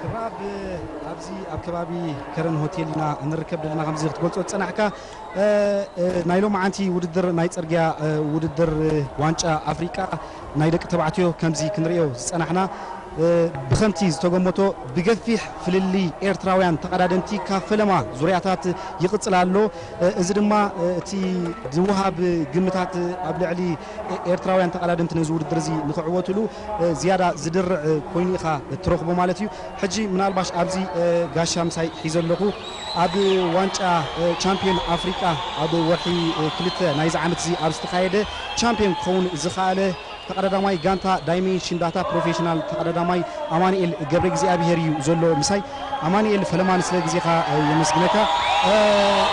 ክብረኣብ፣ ኣብዚ ኣብ ከባቢ ከረን ሆቴል ኢና እንርከብ ዘለና። ከምዚ ክትገልጾ ዝጸናሕካ፣ እ፣ እ፣ ናይ ሎማዓንቲ ውድድር፣ ናይ ጽርግያ፣ እ፣ ውድድር፣ እ፣ ዋንጫ ኣፍሪቃ ናይ ደቂ ተባዕትዮ ከምዚ ክንርእዮ ዝጸናሕና፣ እ፣ ብኸምቲ ዝተገመቶ ብገፊሕ ፍልልይ ኤርትራውያን ተቐዳደምቲ ካብ ፈለማ ዙርያታት ይቕጽል ኣሎ። እ፣ እዚ ድማ፣ እ፣ እቲ ዝወሃብ ግምታት ኣብ ልዕሊ ኤርትራውያን ተቐዳደምቲ ነዚ ውድድር እዚ ንኽዕወትሉ፣ እ፣ ዝያዳ ዝድርዕ ኮይኑ ኢኻ እትረኽቦ ማለት እዩ። ሕጂ ምናልባሽ ኣብዚ፣ እ፣ ጋሻ ምሳይ ሒዘ ኣለኹ። ኣብ ዋንጫ፣ እ፣ ቻምፒዮን ኣፍሪቃ ኣብ ወርሒ፣ እ፣ ክልተ ናይዚ ዓመት እዚ ኣብ ዝተኻየደ ቻምፒዮን ክኸውን ዝኸኣለ ተቐዳዳማይ ጋንታ ዳይሜንሽን ዳታ ፕሮፌሽናል ተቐዳዳማይ ኣማኑኤል ገብረ እግዚኣብሄር እዩ ዘሎ ምሳይ። ኣማኑኤል ፈለማ ንስለ ግዜኻ፣ እ፣ የመስግነካ። እ፣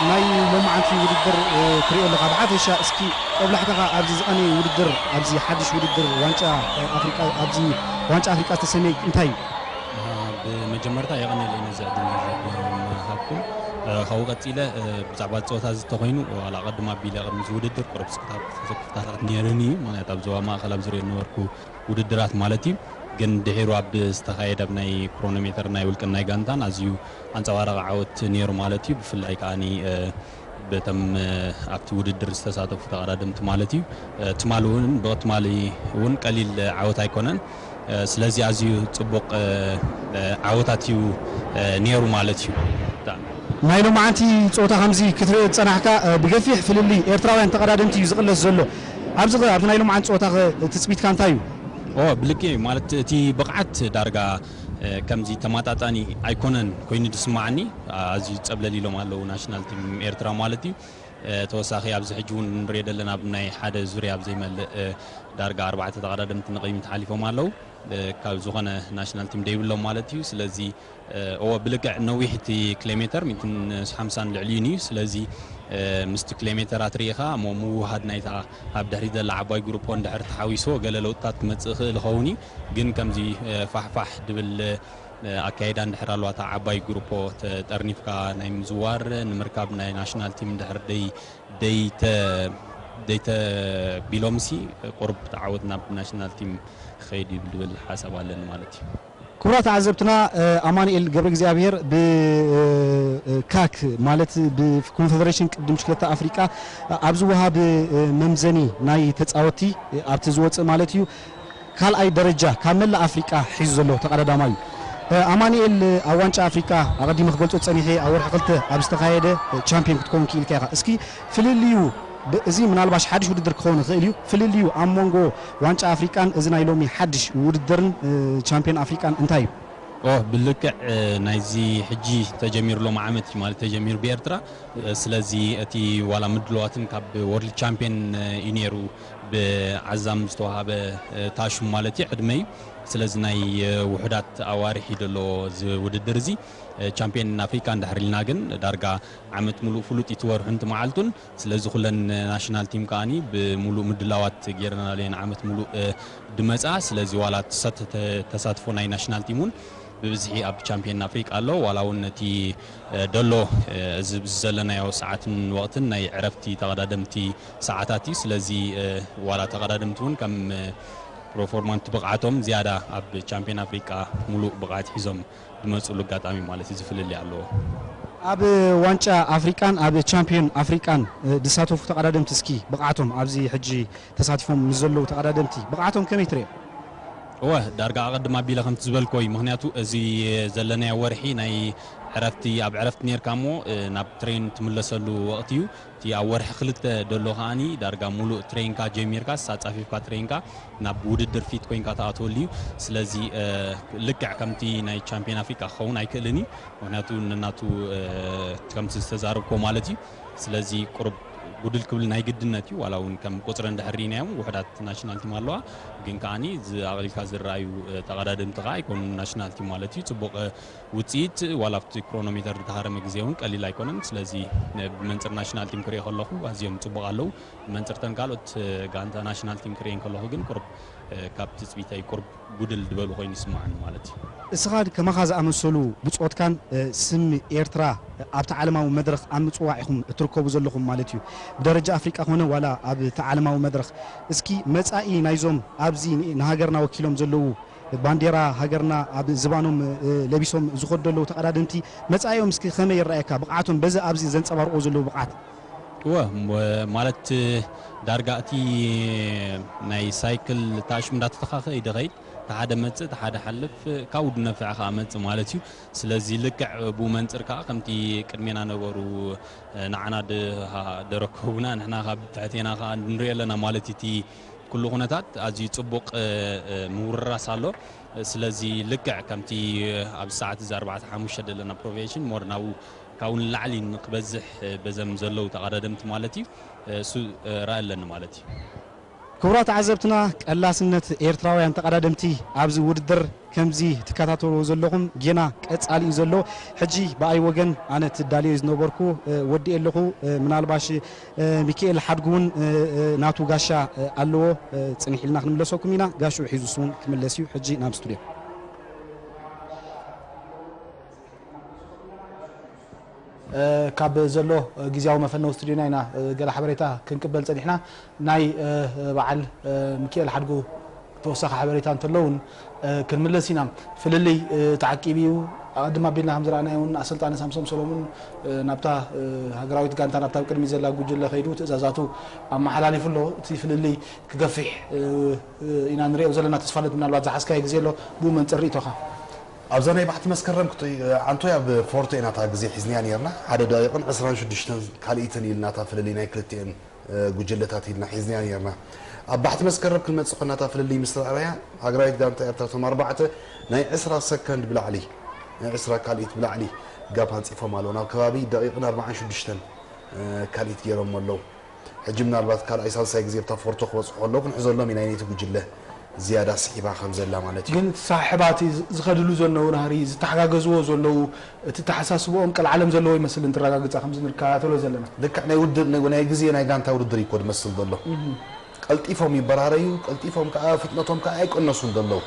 ናይ ሎማዓንቲ ውድድር፣ እ፣ ትሪኦ ኣለኻ። ብሓፈሻ እስኪ ጦብላሕታኻ ኣብዚ ዝቐነየ ውድድር፣ ኣብዚ ሓድሽ ውድድር ዋንጫ፣ እ፣ ኣፍሪቃ፣ ኣብዚ ዋንጫ ኣፍሪቃ ዝተሰመየ እንታይ እዩ? ብመጀመርታ የቐንየለይ ነዚ ዕድል እዚ ምሃብኩም። እ፣ ካብኡ ቀጺለ፣ እ፣ ብዛዕባ ጸወታ እዚ እንተኾይኑ፣ ዋላ ቅድም ኣቢለ ቅድሚ እዚ ውድድር ቁሩብ ስክታት-፣ ስክፍታታት ነይሩኒ እዩ። ምኽንያቱ ኣብ ዞባ ማእከል ኣብ ዝሪኦ ዝነበርኩ ውድድራት ማለት እዩ። ግን ድሒሩ ኣብ ዝተኻየደ ኣብ ናይ ክሮኖሜተር ናይ ውልቅን ናይ ጋንታን ኣዝዩ ኣንጸባራቒ ዓወት ነይሩ ማለት እዩ። ብፍላይ ከኣኒ፣ እ፣ በቶም፣ እ፣ ኣብቲ ውድድር ዝተሳተፉ ተቐዳደምቲ ማለት እዩ። እ፣ ትማሊ እውን፣ ብትማሊ እውን ቀሊል ዓወት ኣይኮነን። እ፣ ስለዚ ኣዝዩ ጽቡቕ፣ እ፣ እ፣ ዓወታት እዩ፣ እ፣ ነይሩ ማለት እዩ። ናይ ሎማዓንቲ ጸወታ ከምዚ ክትርኢ ዝጸናሕካ፣ እ፣ ብገፊሕ ፍልልይ ኤርትራውያን ተቐዳደምቲ እዩ ዝቕለስ ዘሎ። ኣብዚ ኸ፣ ኣብዚ ናይ ሎማዓንቲ ጸወታ ኸ ትጽቢትካ እንታይ እዩ? ኦ፣ ብልክዕ እዩ። ማለት እቲ ብቕዓት ዳርጋ፣ እ፣ ከምዚ ተመጣጣኒ ኣይኮነን ኮይኑ ዝስማዓኒ። ኣዝዩ ጸብለል ኢሎም ኣለዉ ናሽናል ቲም ኤርትራ ማለት እዩ። እ፣ ተወሳኺ ኣብዚ ሕጂ እውን ንሪኦ ዘለና ኣብ ናይ ሓደ ዙርያ ኣብ ዘይመልእ፣ እ፣ ዳርጋ ኣርባዕተ ተቐዳደምቲ ንቕድሚት ሓሊፎም ኣለዉ። እ፣ ካብ ዝኾነ ናሽናል ቲም ደይብሎም ማለት እዩ። ስለዚ፣ እ፣ እወ፣ ብልክዕ ነዊሕ እቲ ኪሎ ሜተር፣ ሚእትን ሓምሳን ልዕሊኡን እዩ። ስለዚ፣ እ፣ ምስቲ ኪሎ ሜተራት ርኢኻ እሞ ምውህሃድ ናይታ ኣብ ድሕሪት ዘላ ዓባይ ግሩፖ እንድሕር ተሓዊስዎ ገለ ለውጥታት ክመጽእ ይኽእል ይኸውን እዩ። ግን ከምዚ፣ እ፣ ፋሕፋሕ ድብል፣ እ፣ ኣካይዳ እንድሕር ኣለዋ እታ ዓባይ ግሩፖ ተጠርኒፍካ ናይ ምዝዋር ንምርካብ ናይ ናሽናል ቲም እንድሕር ደይ-፣ ደይተ-፣ ደይተቢሎምሲ ቁሩብ እቲ ዓወት ናብ ናሽናል ቲም ክኸይድ እዩ ድብል ሓሳብ ኣለኒ ማለት እዩ። ክቡራት ተዓዘብትና፣ እ፣ ኣማኑኤል ገብረ እግዚኣብሄር ብ፣ እ፣ እ፣ ካክ ማለት ብኮንፌደሬሽን ቅድድም ብሽክለታ ኣፍሪቃ፣ እ፣ ኣብ ዝወሃብ፣ እ፣ መምዘኒ ናይ ተጻወትቲ፣ እ፣ ኣብቲ ዝወጽእ ማለት እዩ፣ ካልኣይ ደረጃ ካብ መላእ ኣፍሪቃ ሒዙ ዘሎ ተቐዳዳማይ እዩ። እ፣ ኣማኑኤል፣ እ፣ ኣብ ዋንጫ ኣፍሪቃ ኣቐዲመ ክገልጾ ጸኒሐ ኣብ ወርሒ ክልተ ኣብ ዝተኻየደ፣ እ፣ ቻምፒዮን ክትከውን ክኢልካ ኢኻ። እስኪ ፍልልዩ፣ ብ-፣ እዚ ምናልባሽ ሓድሽ ውድድር ክኸውን ይኽእል እዩ። ፍልልዩ ኣብ መንጎ ዋንጫ ኣፍሪቃን እዚ ናይ ሎሚ ሓድሽ ውድድርን፣ እ፣ ቻምፒዮን ኣፍሪቃን እንታይ እዩ? ኦ፣ ብልክዕ፣ እ፣ ናይዚ ሕጂ ተጀሚሩ ሎም ዓመት እዩ ማለት ተጀሚሩ ብኤርትራ። እ፣ ስለዚ እቲ ዋላ ምድልዋትን ካብ ወርልድ ቻምፒዮን፣ እ፣ እዩ ነይሩ ብዓዛም ዝተዋሃበ፣ እ፣ ታሹም ማለት እዩ ዕድመ እዩ። ስለዚ ናይ፣ እ፣ ውሑዳት ኣዋርሕ እዩ ዘሎ እዚ ውድድር እዚ። እ፣ ቻምፒዮን ኣፍሪካ እንድሕር ኢልና ግን ዳርጋ ዓመት ሙሉእ ፍሉጥ እዩ እቲ ወርሑን እቲ መዓልቱን። ስለዚ ኩለን ናሽናል ቲም ከኣኒ ብምሉእ ምድላዋት ጌርናለየን ዓመት ሙሉእ፣ እ፣ ድመጻ። ስለዚ ዋላ ተሳት-፣ ተ-፣ ተሳትፎ ናይ ናሽናል ቲም እውን ብብዝሒ ኣብ ቻምፒዮን ኣፍሪቃ ኣሎ። ዋላ እውን እቲ፣ እ፣ ደሎ፣ እ፣ እዚ፣ እዚ ዘለናዮ ሰዓትን ወቕትን ናይ ዕረፍቲ ተቐዳደምቲ ሰዓታት እዩ። ስለዚ፣ እ፣ ዋላ ተቐዳደምቲ እውን ከም፣ እ፣ ፕሮፎርማንቲ ብቕዓቶም ዝያዳ ኣብ ቻምፒዮን ኣፍሪቃ ሙሉእ ብቕዓት ሒዞም ዝመፅሉ ኣጋጣሚ ማለት እዩ፣ ዝፍልልይ ኣለዎ። ኣብ ዋንጫ ኣፍሪቃን ኣብ ቻምፒዮን ኣፍሪቃን፣ እ፣ ዝሳተፉ ተቐዳደምቲ እስኪ ብቕዓቶም ኣብዚ ሕጂ ተሳቲፎም ምስ ዘለዉ ተቐዳደምቲ ብቕዓቶም ከመይ ትርእዮ? እወ፣ ዳርጋ ኣቐድም ኣቢለ ከምቲ ዝበልኮ እዩ። ምኽንያቱ እዚ ዘለናዮ ወርሒ ናይ ዕረፍቲ፣ ኣብ ዕረፍቲ ነርካ እሞ፣ እ፣ ናብ ትሬን ትምለሰሉ ወቕቲ እዩ። እቲ ኣብ ወርሒ ክልተ ደሎ ከኣኒ ዳርጋ ሙሉእ ትሬንካ ጀሚርካስ ኣጻፊፍካ ትሬንካ ናብ ውድድር ፊት ኮይንካ ትኣትወሉ እዩ። ስለዚ፣ እ፣ ልክዕ ከምቲ ናይ ቻምፒዮን ኣፍሪቃ ክኸውን ኣይክእልን እዩ። ምኽንያቱ ነናቱ፣ እ፣ ከምቲ ዝተዛረብኮ ማለት እዩ። ስለዚ ቁሩብ ጉድል ክብል ናይ ግድነት እዩ። ዋላ እውን ከም ቁጽሪ እንድሕር ርኢናዮም ውሑዳት ናሽናል ቲም ኣለዋ፣ ግን ከኣኒ ዝ-፣ ኣቕሊልካ ዝረኣዩ፣ እ፣ ተቐዳደምቲ ከኣ ኣይኮኑን ናሽናል ቲም ማለት እዩ። ጽቡቕ፣ እ፣ ውጽኢት ዋላ ኣብቲ ክሮኖሜተር ዝተሃረመ ግዜ እውን ቀሊል ኣይኮነን። ስለዚ፣ እ፣ ብመንጽር ናሽናል ቲም ክርኢ ከለኹ ኣዝዮም ጽቡቕ ኣለዉ። ብመንጽርተን ካልኦት፣ እ፣ ጋንታ ናሽናል ቲም ክርእየን ከለኹ ግን ቁሩብ፣ እ፣ ካብ ትጽቢተይ ቁሩብ ጉድል ዝበሉ ኮይኑ ይስምዓኒ ማለት እዩ። እስኻ ከማኻ ዝኣመሰሉ ብጾትካን፣ እ፣ ስም ኤርትራ ኣብቲ ዓለማዊ መድረኽ ኣብ ምጽዋዕ ኢኹም እትርከቡ ዘለኹም ማለት እዩ። ብደረጃ ኣፍሪቃ ኮነ ዋላ ኣብቲ ዓለማዊ መድረኽ፣ እስኪ መጻኢ ናይዞም ኣብዚ ን-፣ ንሃገርና ወኪሎም ዘለዉ ባንዴራ ሃገርና ኣብ ዝባኖም ለቢሶም ዝኸዱ ዘለዉ ተቐዳደምቲ መጻኢኦም እስኪ ከመይ ይረኣየካ? ብቕዓቶም በዚ ኣብዚ ዘንጸባርቑ ዘለዉ ብቕዓት? እወ፣ ማለት ዳርጋ እቲ ናይ ሳይክል ታሽም እንዳተተኻኸ ይደኸይድ፣ ተሓደ መጽእ ተሓደ ሓልፍ፣ ካብኡ ድነፍዕ ከኣ መጽእ ማለት እዩ። ስለዚ ልክዕ ብኡ መንጽር ከኣ ከምቲ ቅድሜና ነበሩ ንዓና ደረከቡና ንሕና ካብ ትሕቴና ከኣ ንሪኦ ኣለና ማለት እቲ ኩሉ ኩነታት ኣዝዩ ጽቡቕ ምውርራስ ኣሎ። ስለዚ ልክዕ ከምቲ ኣብዚ ሰዓት እዚ ኣርባዕተ ሓሙሽተ ዘለና ፕሮፌሽን ሞር ናብኡ ካብኡ ንላዕሊ ንክበዝሕ በዘም ዘለዉ ተቐዳደምቲ ማለት እዩ እሱ ራኢ ኣለኒ ማለት እዩ። ክቡራት ተዓዘብትና ቀላስነት ኤርትራውያን ተቐዳደምቲ ኣብዚ ውድድር ከምዚ ትከታተልዎ ዘለኹም ጌና ቀጻሊ እዩ ዘሎ። ሕጂ ብኣይ ወገን ኣነ ትዳልዮ ዝነበርኩ ወዲ ኣለኹ ምናልባሽ ሚካኤል ሓድጉ እውን ናቱ ጋሻ ኣለዎ። ጽንሕ ኢልና ክንምለሰኩም ኢና። ጋሽኡ ሒዙ እሱ እውን ክምለስ እዩ። ሕጂ ናብ ስቱድዮ። ካብ ዘሎ ግዝያዊ መፈነዊ ስቱድዮና ኢና ገለ ሓበሬታ ክንቅበል ጸኒሕና። ናይ በዓል ሚካኤል ሓድጉ ተወሳኺ ሓበሬታ እንተሎ እውን ክንምለስ ኢና። ፍልልይ ተዓቂቡ እዩ። ኣቐድም ኣቢልና ከም ዝረኣናዮ እውን ኣሰልጣኒ ሳምሶም ሰሎሙን ናብታ ሃገራዊት ጋንታ ናብታ ኣብ ቅድሚት ዘላ ጉጅለ ከይዱ ትእዛዛቱ ኣመሓላሊፉ ኣሎ። እቲ ፍልልይ ክገፍሕ ኢና ንሪኦ ዘለና። ተስፋለት ምናልባት ዝሓዝካዮ ግዜ ኣሎ ብኡ መንፅር ርኢቶኻ። ኣብዛ ናይ ባሕቲ መስከረም ክጥይ ዓንቶይ ኣብ ፎርቶ ኢና እታ ግዜ ሒዝናያ ነይርና ሓደ ደቂቕን ዕስራን ሽዱሽተን ካልኢትን ኢልና እታ ፍልልይ ናይ ክልቲኤን ጉጅለታት ኢልና ሒዝናያ ነይርና። ኣብ ባሕቲ መስከረም ክንመጽእ ኮና እታ ፍልልይ ምስ ረኣናያ ሃገራዊት ጋንታ ኤርትራ እቶም ኣርባዕተ ናይ ዕስራ ሰከንድ ብላዕሊ ናይ ዕስራ ካልኢት ብላዕሊ ጋፕ ኣንጺፎም ኣለዉ። ናብ ከባቢ ደቂቕን ኣርባዓን ሽዱሽተን ካልኢት ገይሮሞ ኣለዉ። ሕጂ ምናልባት ካልኣይ ሳልሳይ ግዜ ብታ ፎርቶ ክበጽሑ ከለዉ ክንሕዘሎም ኢና ነይቲ ጉጅለ ዝያዳ ስሒባ ከም ዘላ ማለት እዩ። ግን እቲ ሳሕባ እቲ ዝኸድሉ ዘለዉ ናህሪ ዝተሓጋገዝዎ ዘለዉ እቲ ተሓሳስብኦም ቀልዓለም ዘለዎ ይመስል እንትረጋግጻ ከምዚ ንከታተሎ ዘለና። ልክዕ ናይ ውድድር ናይ ናይ ግዜ ናይ ጋንታ ውድድር እዩ እኮ ዝመስል ዘሎ። ቀልጢፎም ይበራረዩ፣ ቀልጢፎም ከኣ ፍጥነቶም ከኣ ኣይቀነሱን ዘለዉ።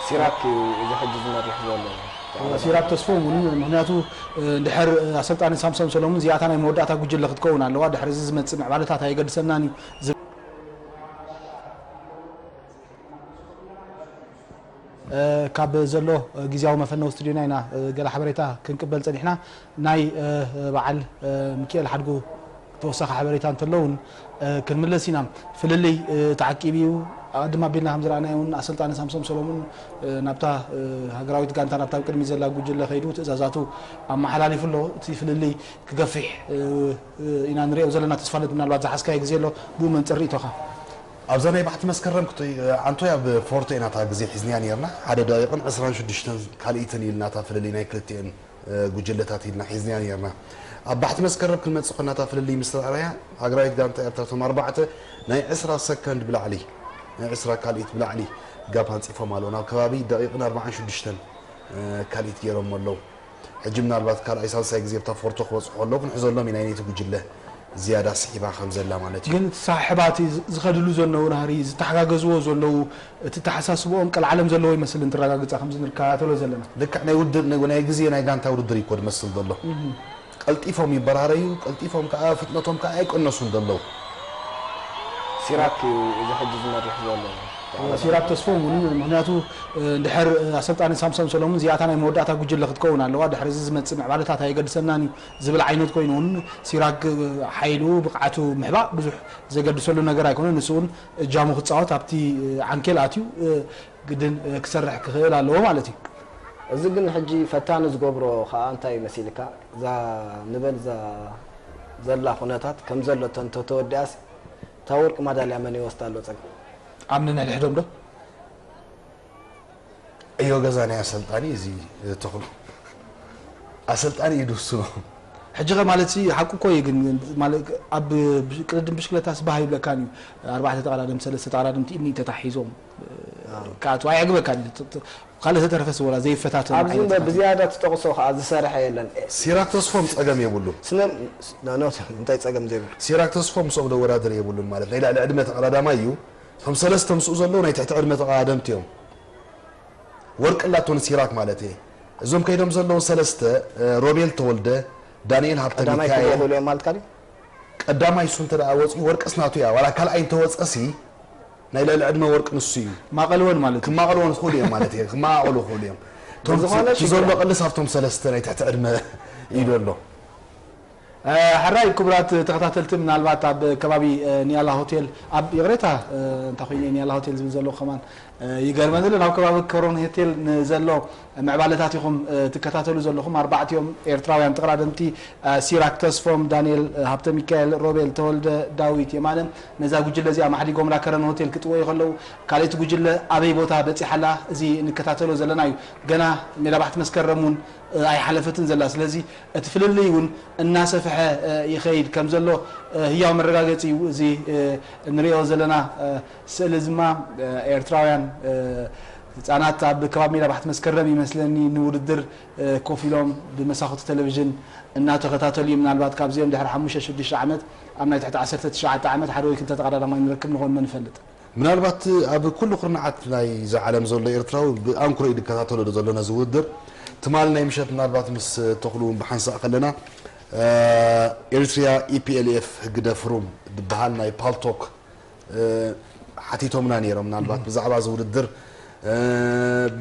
ሲራክ እዩ እዚ ሕጂ ዝመርሕ ዘሎ። ሲራክ ተስፎም እውን ምክንያቱ ድሕር ኣሰልጣኒ ሳምሶም ሰሎሙን እዚኣታ ናይ መወዳእታ ጉጅለ ክትከውን ኣለዋ፣ ድሕር እዚ ዝመጽእ ምዕባለታት ኣየገድሰናን እዩ ዝብል ካብ ዘሎ ግዝያዊ መፈነዊ ስቱድዮና ኢና ገለ ሓበሬታ ክንቅበል ጸኒሕና። ናይ በዓል ሚኪኤል ሓድጉ ተወሳኺ ሓበሬታ እንተሎ እውን ክንምለስ ኢና። ፍልልይ ተዓቂቡ እዩ። ኣቐድም ኣቢልና ከም ዝረኣናዮ እውን ኣሰልጣኒ ሳምሶም ሰሎሙን ናብታ ሃገራዊት ጋንታ ናብታ ኣብ ቅድሚት ዘላ ጉጅለ ከይዱ ትእዛዛቱ ኣመሓላሊፉ ኣሎ። እቲ ፍልልይ ክገፍሕ ኢና ንሪኦ ዘለና። ተስፋለት ምናልባት ዝሓዝካዮ ግዜ ኣሎ ብኡ መንፅር ርኢቶኻ። ኣብዛ ናይ ባሕቲ መስከረም ክጥይ ዓንቶይ ኣብ ፎርቶ ኢና እታ ግዜ ሒዝናያ ነይርና ሓደ ደቂቕን ዕስራን ሽዱሽተን ካልኢትን ኢልና እታ ፍልልይ ናይ ክልቲኤን ጉጅለታት ኢልና ሒዝናያ ነይርና። ኣብ ባሕቲ መስከረም ክንመጽእ ኮና እታ ፍልልይ ምስ ረኣናያ ሃገራዊት ጋንታ ኤርትራ እቶም ኣርባዕተ ናይ ዕስራ ሰከንድ ብላዕሊ ናይ ዕስራ ካልኢት ብላዕሊ ጋፕ ኣንጺፎም ኣለዉ። ናብ ከባቢ ደቂቕን ኣርባዓን ሽዱሽተን ካልኢት ገይሮሞ ኣለዉ። ሕጂ ምናልባት ካልኣይ ሳልሳይ ግዜ ብታ ፎርቶ ክበጽሑ ከለዉ ክንሕዘሎም ኢና ነይቲ ጉጅለ ዝያዳ ስሒባ ከም ዘላ ማለት እዩ። ግን እቲ ሳሕባ እቲ ዝኸድሉ ዘለዉ ናህሪ ዝተሓጋገዝዎ ዘለዉ እቲ ተሓሳስብኦም ቀልዓለም ዘለዎ ይመስል እንትረጋግጻ ከምዚ ንከታተሎ ዘለና። ልክዕ ናይ ውድድር ናይ ናይ ግዜ ናይ ጋንታ ውድድር እዩ እኮ ዝመስል ዘሎ። ቀልጢፎም ይበራረዩ፣ ቀልጢፎም ከኣ ፍጥነቶም ከኣ ኣይቀነሱን ዘለዉ። ሲራክ እዩ እዚ ሕጂ ዝመርሕ ዘሎ። ሲራክ ተስፎም እውን ምክንያቱ ድሕር ኣሰልጣኒ ሳምሶም ሰሎሙን እዚኣታ ናይ መወዳእታ ጉጅለ ክትከውን ኣለዋ። ድሕር እዚ ዝመጽእ ምዕባለታት ኣየገድሰናን እዩ ዝብል ዓይነት ኮይኑ እውን ሲራክ ሓይሉ ብቕዓቱ ምሕባእ ብዙሕ ዘገድሰሉ ነገር ኣይኮነ። ንሱ እውን እጃሙ ክጻወት ኣብቲ ዓንኬል ኣትዩ ግድን ክሰርሕ ክኽእል ኣለዎ ማለት እዩ። እዚ ግን ሕጂ ፈታኒ ዝገብሮ ከኣ እንታይ መሲልካ እዛ ንበል እዛ ዘላ ኩነታት ከም ዘሎ ተተወዲኣስ እታ ወርቂ ማዳልያ መን ይወስዳ ኣሎ ጸገም ኣብ ንንሕድሕዶም ዶ ዕዮ ገዛ ናይ ኣሰልጣኒ እዚ ተኽሉ ኣሰልጣኒ እዩ ዝውስኖ። ሕጂ ኸ ማለት ሲ ሓቁ እኮ እዩ ግን ማለት ኣብ ቅድድም ብሽክለታስ ባህ ይብለካን እዩ ኣርባዕተ ተቐዳደምቲ ሰለስተ ተቐዳደምቲ ኢድኒ ተታሒዞም ክኣትዉ ኣየዕግበካን እዩ ካልእ ተተረፈስ ወላ ዘይፈታተኑ ኣብዚ ዓይነት እምበር ናት። ብዝያዳ ትጠቕሶ ከዓ ዝሰርሐ የለን። ሲራክ ተስፎም ጸገም የብሉን። ስነ ኖ- ኖ- እንታይ ጸገም ዘይብሉ። ሲራክ ተስፎም ምስኦም ዘወዳድር የብሉን ማለት ናይ ልዕሊ ዕድመ ተቐዳዳማይ እዩ። እቶም ሰለስተ ምስኡ ዘለዉ ናይ ትሕቲ ዕድመ ተቐዳደምቲ እዮም። ወርቂ ኣላቶ ንሲራክ ማለት እየ። እዞም ከይዶም ዘለዉ ሰለስተ ሮቤል ተወልደ፣ ዳንኤል ሃብተ ቀዳማይ ክብሉ ሚካኤል ይኽእሉ እዮም ማለትካ ድዩ? ቀዳማይ እሱ እንተ ደኣ ወፂኡ ወርቅስ ናቱ እያ ዋላ ካልኣይ እንተወፀሲ ናይ ልዕሊ ዕድመ ወርቂ ንሱ እዩ። ማቐልወን ማለት እዩ። ክማቐልዎ ንኽእሉ እዮም ማለት እየ። ክማቐሉ ክእሉ እዮም። እቶም ዝኾነ እቲ ዘሎ ሽግር ቀልስ ኣብቶም ሰለስተ ናይ ትሕቲ ዕድመ እዩ ዘሎ። ሕራይ ክቡራት ተኸታተልቲ፣ ምናልባት ኣብ ከባቢ ኒያላ ሆቴል ኣብ ይቕሬታ፣ እንታይ ኮይኑ ኒያላ ሆቴል ዝብል ዘሎ ከማን ይገርመኒ ኣሎ። ናብ ከባቢ ኮሮን ሆቴል ንዘሎ ምዕባለታት ኢኹም ትከታተሉ ዘለኹም። ኣርባዕቲኦም ኤርትራውያን ተቐዳደምቲ፣ ሲራክ ተስፎም፣ ዳንኤል ሃብተ ሚካኤል፣ ሮቤል ተወልደ፣ ዳዊት የማነ፣ ነዛ ጉጅለ እዚኣ ማሕዲጎምላ ከረን ሆቴል ክጥወዩ ከለዉ፣ ካልኣይቲ ጉጅለ ኣበይ ቦታ በጺሓላ፣ እዚ ንከታተሎ ዘለና እዩ። ገና ሜዳ ባሕቲ መስከረም እውን ኣይሓለፈትን ዘላ። ስለዚ እቲ ፍልልይ እውን እናሰፍሐ ይኸይድ ከም ዘሎ ህያው መረጋገጺ እዩ። እዚ እንሪኦ ዘለና ስእሊ ድማ ኤርትራውያን ህጻናት ኣብ ከባቢ ሜዳ ባሕቲ መስከረም ይመስለኒ ንውድድር ኮፍ ኢሎም ብመሳኹቲ ቴሌቪዥን እናተኸታተሉ እዩ። ምናልባት ካብዚኦም ድሕሪ ሓሙሽተ ሽዱሽተ ዓመት ኣብ ናይ ትሕቲ ዓሰርተ ትሽዓተ ዓመት ሓደ ወይ ክልተ ተቐዳዳማይ ንረክብ ንኾን መን ይፈልጥ። ምናልባት ኣብ ኩሉ ኩርናዓት ናይዚ ዓለም ዘሎ ኤርትራዊ ብኣንክሮ እዩ ዝከታተሎ ዘሎ ነዚ ውድድር። ትማሊ ናይ ምሸት ምናልባት ምስ ተኽሉ እውን ብሓንሳእ ከለና ኤሪትሪያ ኢፒኤልኤፍ ህግደፍ ሩም ዝበሃል ናይ ፓልቶክ ሓቲቶምና ነይሮም። ምናልባት ብዛዕባ እዚ ውድድር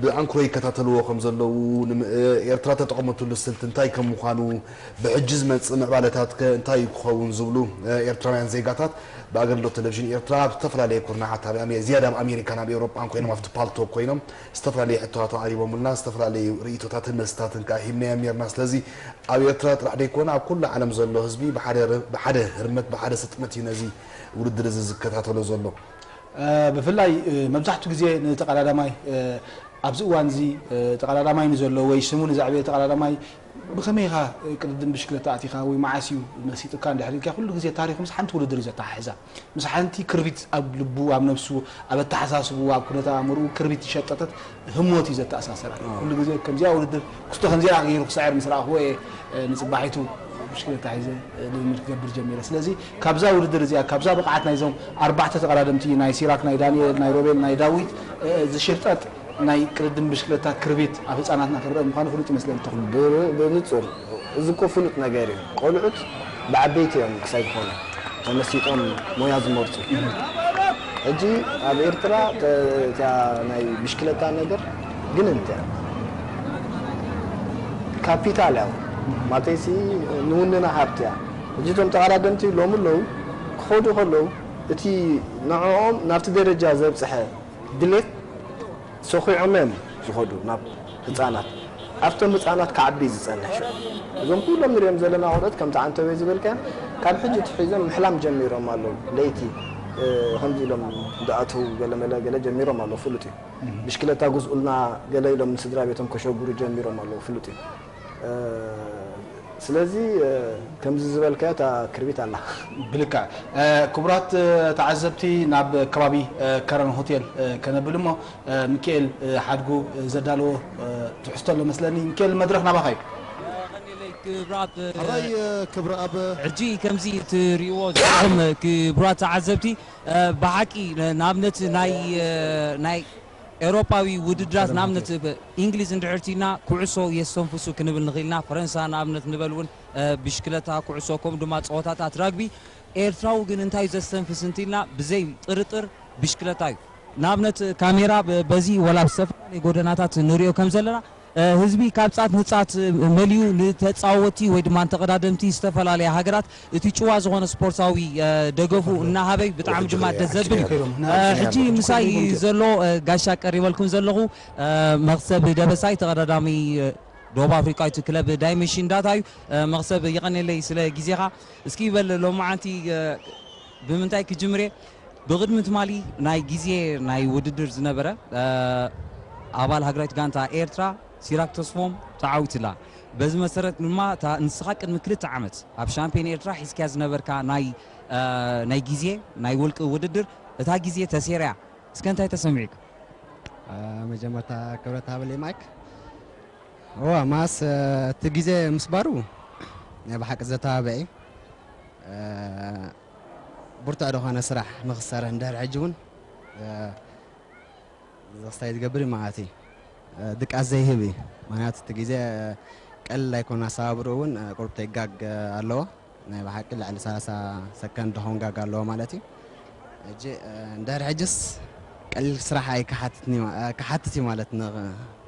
ብኣንክሮ ይከታተልዎ ከም ዘለዉ፣ ኤርትራ ተጠቐመትሉ ስልቲ እንታይ ከም ምዃኑ፣ ብሕጂ ዝመጽእ ምዕባለታት ከ እንታይ እዩ ክኸውን ዝብሉ ኤርትራውያን ዜጋታት ብኣገልግሎት ቴሌቪዥን ኤርትራ ኣብ ዝተፈላለየ ኩርናዓት ኣብ ኣሜ- ዝያዳ ኣብ ኣሜሪካን ኣብ ኤውሮጳን ኮይኖም ኣብቲ ፓልቶክ ኮይኖም ዝተፈላለየ ሕቶታት ኣቕሪቦምልና፣ ዝተፈላለዩ ርእይቶታትን መልስታትን ከኣ ሂብናዮም ነርና። ስለዚ ኣብ ኤርትራ ጥራሕ ደይኮነ ኣብ ኩሉ ዓለም ዘሎ ህዝቢ ብሓደ ር- ብሓደ ህርመት ብሓደ ስጥመት እዩ ነዚ ውድድር እዚ ዝከታተሎ ዘሎ። ብፍላይ መብዛሕትኡ ግዜ ንተቐዳዳማይ ኣብዚ እዋን እዚ ተቐዳዳማይ ንዘሎ ወይ ስሙ ንዘዕበየ ተቐዳዳማይ ብኸመይ ኢኻ ቅድድም ብሽክለታ ኣቲኻ ወይ መዓስ እዩ መሲጡካ እንድሕር ኢልካ ኩሉ ግዜ ታሪኹ ምስ ሓንቲ ውድድር እዩ ዘተሓሕዛ። ምስ ሓንቲ ክርቢት ኣብ ልቡ ኣብ ነብሱ ኣብ ኣተሓሳስቡ ኣብ ኩነተ ኣእምርኡ ክርቢት ይሸጠተት ህሞት እዩ ዘተኣሳሰራ። ኩሉ ግዜ ከምዚኣ ውድድር ክስቶ ከምዚኣ ገይሩ ክስዕር ምስ ረኣኽዎ እየ ንፅባሒቱ ብሽክለታ ሒዘ ልምምድ ክገብር ጀሚረ። ስለዚ ካብዛ ውድድር እዚኣ ካብዛ ብቕዓት ናይዞም ኣርባዕተ ተቐዳደምቲ ናይ ሲራክ ናይ ዳንኤል ናይ ሮቤል ናይ ዳዊት ዝሽርጠጥ ናይ ቅድድም ብሽክለታ ክርቢት ኣብ ህፃናትና ክረአ ምዃኑ ፍሉጥ ይመስለኒ። ተኽሉ። ብንጹር እዚ እኮ ፍሉጥ ነገር እዩ። ቆልዑት ብዓበይቲ እዮም ክሳይ ዝኾኑ ተመሲጦም ሞያ ዝመርጹ። ሕጂ ኣብ ኤርትራ እታ ናይ ብሽክለታ ነገር ግን እንታይ ካፒታል እያ ማለተይሲ ንውንና ሃብቲ እያ። ሕጂ እቶም ተቐዳደምቲ ሎሚ ኣለዉ ክኸዱ ከለዉ እቲ ንዕኦም ናብቲ ደረጃ ዘብጽሐ ድሌት ሰኺዖም እዮም ዝኸዱ ናብ ህፃናት ኣብቶም ህፃናት ክዓቢ ዝፀንሕ ሽዑ እዞም ኩሎም ንሪኦም ዘለና ቆልዑት ከምቲ ዓንተወይ ዝበልካዮ ካብ ሕጂ ትሒዞም ምሕላም ጀሚሮም ኣለዉ ለይቲ ከምዚ ኢሎም ዝኣተዉ ገለመለ ገለ ጀሚሮም ኣለዉ ፍሉጥ እዩ ብሽክለታ ጉዝኡልና ገለ ኢሎም ንስድራ ቤቶም ከሸጉሩ ጀሚሮም ኣለዉ ፍሉጥ እዩ ስለዚ ከምዚ ዝበልካዮ እታ ክርቢት ኣላ። ብልክዕ። ክቡራት ተዓዘብቲ ናብ ከባቢ ከረን ሆቴል ከነብል እሞ ሚካኤል ሓድጉ ዘዳለዎ ትሕዝቶ ኣሎ መስለኒ። ሚካኤል መድረኽ ናባኻ እዩ። ክብራት ሕጂ ከምዚ ትሪእዎ ዘለኹም ክቡራት ተዓዘብቲ ብሓቂ ንኣብነት ናይ ናይ ኤውሮጳዊ ውድድራት ንኣብነት እንግሊዝ እንድሕር ቲና ኩዕሶ የስተንፍሱ ክንብል ንኽእል ኢና። ፈረንሳ ንኣብነት ንበል እውን ብሽክለታ፣ ኩዕሶ ከምኡ ድማ ፀወታታት ራግቢ። ኤርትራዊ ግን እንታይ እዩ ዘስተንፍስ እንቲልና ብዘይ ጥርጥር ብሽክለታ እዩ። ንኣብነት ካሜራ በዚ ወላ ኣብ ዝተፈላለየ ጎደናታት ንሪኦ ከም ዘለና ህዝቢ ካብ ጻት ንጻት መሊኡ ንተጻወቲ ወይ ድማ ንተቐዳደምቲ ዝተፈላለያ ሃገራት እቲ ጭዋ ዝኾነ ስፖርታዊ ደገፉ እናሃበ እዩ። ብጣዕሚ ድማ ደስ ዘብል እዩ። ሕጂ ምሳይ ዘሎ ጋሻ ቀሪበልኩም ዘለኹ መኽሰብ ደበሳይ ተቐዳዳሚ ደቡብ ኣፍሪቃዊት ክለብ ዳይመንሽን ዳታ እዩ። መኽሰብ የቐኔለይ ስለ ግዜኻ። እስኪ በል ሎማዓንቲ ብምንታይ ክጅምር እየ? ብቕድሚ ትማሊ ናይ ግዜ ናይ ውድድር ዝነበረ ኣባል ሃገራዊት ጋንታ ኤርትራ ሲራክ ተስፎም ተዓዊትላ። በዚ መሰረት ድማ እታ ንስኻ ቅድሚ ክልተ ዓመት ኣብ ሻምፒዮን ኤርትራ ሒዝካያ ዝነበርካ ናይ ናይ ግዜ ናይ ውልቂ ውድድር እታ ግዜ ተሴርያ። እስከ እንታይ ተሰሚዑካ? መጀመርታ ክብረት ሃበለይ ማይክ። እዋ ማስ እቲ ግዜ ምስባሩ ናይ ብሓቂ ዘተባብዕ እዩ። ብርቱዕ ዝኾነ ስራሕ ንኽሰርሕ እንድሕር ሕጂ እውን ዘኽስታይ ዝገብር እዩ ማለት እዩ። ድቃስ ዘይህብ እዩ። ምክንያቱ እቲ ግዜ ቀልል ኣይኮነ ኣሰባብርኡ እውን ቁሩብ ተይጋግ ኣለዎ። ናይ ብሓቂ ልዕሊ ሰላሳ ሰከንድ ዝኾን ጋግ ኣለዎ ማለት እዩ። ሕጂ፣ እ፣ እንድሕር ሕጅስ ቀሊል ስራሕ ኣይክሓትትኒ ማ-፣ እ፣ ክሓትት እዩ ማለት ን-፣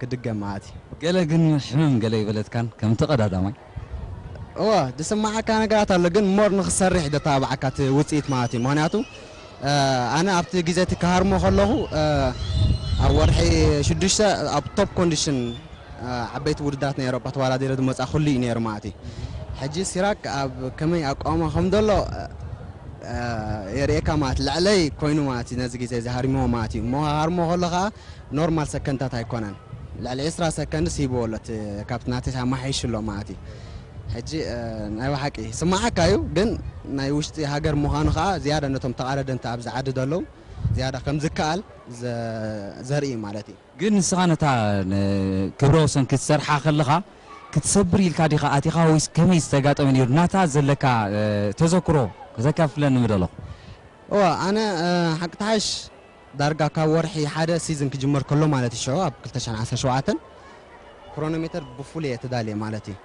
ክድገም ማለት እዩ። ገለ ግን ሕምም ገለ ይበለትካን ከም ተቐዳዳማይ? እወ፣ ዝስማዓካ ነገራት ኣሎ፣ ግን ሞር ንኽሰርሕ እዩ ዘተባብዓካ እቲ ውፅኢት ማለት እዩ። ምኽንያቱ፣ እ፣ ኣነ ኣብቲ ግዜ እቲ ክሃርሞ ከለኹ፣ እ፣ ኣብ ወርሒ ሽዱሽተ ኣብ ቶፕ ኮንዲሽን፣ እ፣ ዓበይቲ ውድድራት ናይ ኤውሮጳ ተወዳዲረ ዝመፃ ኩሉ እዩ ነይሩ ማለት እዩ። ሕጂ ሲራክ ኣብ ከመይ ኣቋውማ ከም ዘሎ፣ እ፣ የርእየካ ማለት ልዕለይ ኮይኑ ማለት እዩ። ነዚ ግዜ እዚ ሃሪሞ ማለት እዩ። እሞ ሃርሞ ከሎ ከዓ ኖርማል ሰከንድታት ኣይኮነን። ልዕሊ ዕስራ ሰከንድስ ሂብዎ ኣሎ እቲ ካብቲ ናተይ ኣማሓይሹ ኣሎ ማለት እዩ። ሕጂ፣ እ፣ ናይ ብሓቂ ስማዓካ እዩ፣ ግን ናይ ውሽጢ ሃገር ምዃኑ ከዓ ዝያዳ ነቶም ተቓዳደምቲ ኣብዚ ዓዲ ዘለዉ ዝያዳ ከም ዝከኣል ዘ-፣ ዘርኢ እዩ ማለት እዩ። ግን ንስኻ ነታ ን-፣ ክብረ ወሰን ክትሰርሓ ከለኻ ክትሰብር ኢልካ ዲኻ ኣቲኻ ወይስ ከመይ ዝተጋጠመ ነይሩ? ናታ ዘለካ፣ እ፣ ተዘክሮ ከተካፍለኒ ምደለኹ። እወ፣ ኣነ፣ እ፣ ሓቂ ተሓሽ ዳርጋ ካብ ወርሒ ሓደ ሲዝን ክጅመር ከሎ ማለት እዩ፣ ሽዑ ኣብ ክልተ ሽሕን ዓሰርተ ሸውዓተን ክሮኖሜተር ብፉል እየ ተዳልየ ማለት እዩ።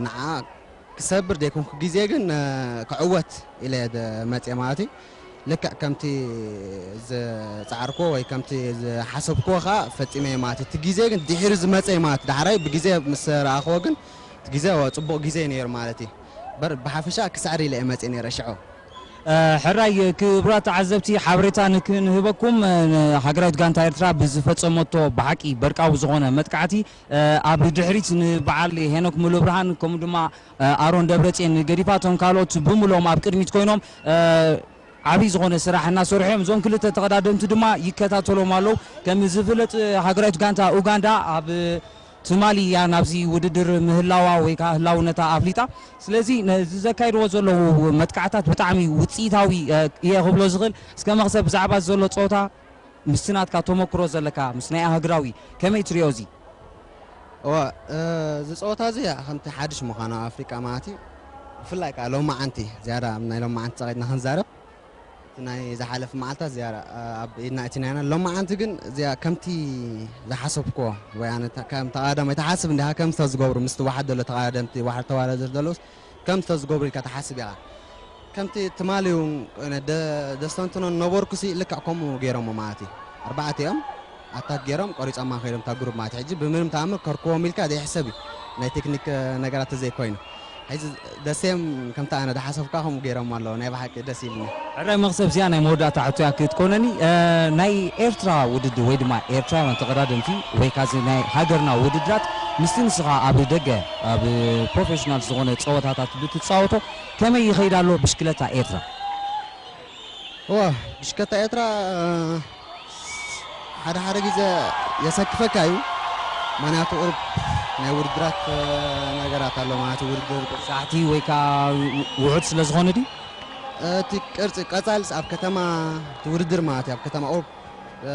ንዓ ክሰብር ዘይኮንኩ ግዜ ግን፣ እ፣ ክዕወት ኢለ ደ-፣ መፅየ ማለት እዩ። ልክዕ ከምቲ ዝፃዕርክዎ ወይ ከምቲ ዝሓሰብክዎ ከዓ ፈፂመ እየ ማለት እዩ። እቲ ግዜ ግን ድሒሩ ዝመፀ እዩ ማለት እዩ። ዳሕራይ ብግዜ ምስ ረኣኽዎ ግን እቲ ግዜ፣ ኦ፣ ፅቡቕ ግዜ እዩ ነይሩ ማለት እዩ። በር ብሓፈሻ ክስዕር ኢለ እየ መፅየ ነይረ ሽዑ። እ፣ ሕራይ ክቡራት ተዓዘብቲ ሓበሬታ ንክንህበኩም፣ እ፣ ሃገራዊት ጋንታ ኤርትራ ብዝፈጸመቶ ብሓቂ በርቃዊ ዝኾነ መጥቃዕቲ፣ እ፣ ኣብ ድሕሪት ንበዓል ሄኖክ ሙሉብርሃን ከምኡ ድማ፣ እ፣ ኣሮን ደብረጽዮን ገዲፋ እቶም ካልኦት ብምሎም ኣብ ቅድሚት ኮይኖም፣ እ፣ ዓብዪ ዝኾነ ስራሕ እናሰርሑ እዮም። እዞም ክልተ ተቐዳደምቲ ድማ ይከታተሎም ኣለዉ። ከም ዝፍለጥ ሃገራዊት ጋንታ ኡጋንዳ ኣብ ትማሊ እያ ናብዚ ውድድር ምህላዋ ወይ ከዓ ህላውነታ ኣፍሊጣ። ስለዚ ነዚ ዘካይድዎ ዘለዉ መጥቃዕታት ብጣዕሚ ውፅኢታዊ፣ እ፣ እየ ክብሎ ዝኽእል። እስከ መኽሰብ ብዛዕባ ዘሎ ፀወታ ምስቲ ናትካ ተመክሮ ዘለካ ምስ ናይ ኣህግራዊ ከመይ ትሪኦ እዚ? እወ፣ እ፣ እዚ ፀወታ እዚ ከምቲ ሓድሽ ምዃኑ ኣብ ኣፍሪቃ ማለት እዩ። ብፍላይ ከዓ ሎማዓንቲ ዝያዳ ኣብ ናይ ሎማዓንቲ ፀቒጥና ክንዛረብ እቲ ናይ ዝሓለፈ መዓልታት ዝያዳ፣ እ፣ ኣብ ኢድና እቲ ናይና ሎማዓንቲ ግን እዚኣ ከምቲ ዝሓሰብክዎ ወይ ኣነ ተ-፣ ከም ተቓዳማይ ትሓስብ እንዲኻ ከምዚ ተዝገብሩ ምስቲ ዋሕድ ዘሎ ተቓዳደምቲ ዋሕድ ተወዳደርቲ ዘለውስ ከምዚ ተዝገብሩ ኢልካ ትሓስብ ኢኻ። ከምቲ ትማሊ እውን ደ-፣ ደስተንትኖ ነበርኩሲ ልክዕ ከምኡ ገይሮሞ ማለት እዩ። ኣርባዕተ እዮም ኣታክ ገይሮም ቆሪጾማ ከይዶም እታ ግሩፕ ማለት እዩ። ሕጂ ብምንም ተኣምር ከርክቦም ኢልካ ዘይሕሰብ እዩ ናይ ቴክኒክ ነገራት ተዘይኮይኑ። ሕጂ ደሴም ከምቲ ኣነ ዝሓሰብካ ከምኡ ገይሮም ኣለዉ። ናይ ብሓቂ ደስ ኢልኒ። ሕራይ መኽሰብ እዚኣ ናይ መወዳእታ ሕቶያ ክትኮነኒ፣ እ፣ ናይ ኤርትራ ውድድር ወይ ድማ ኤርትራውያን ተቐዳደምቲ ወይ ካዚ ናይ ሃገርና ውድድራት ምስቲ ንስኻ ኣብ ደገ ኣብ ፕሮፌሽናል ዝኾነ ጸወታታት ብትጻወቶ ከመይ ይኸይድ ኣሎ ብሽክለታ ኤርትራ? እወ፣ ብሽከታ ኤርትራ፣ እ፣ ሓደ ሓደ ግዜ የሰክፈካ እዩ። ምኽንያቱ ቁሩብ ናይ ውድድራት፣ እ፣ ነገራት ኣሎ ማለት እዩ። ውድድር ሳዕቲ ወይ ከዓ ውሑድ ስለ ዝኾነ ድዩ? እቲ ቅርጺ ቀጻልስ ኣብ ከተማ እቲ ውድድር ማለት እዩ። ኣብ ከተማ ቁሩብ፣ እ፣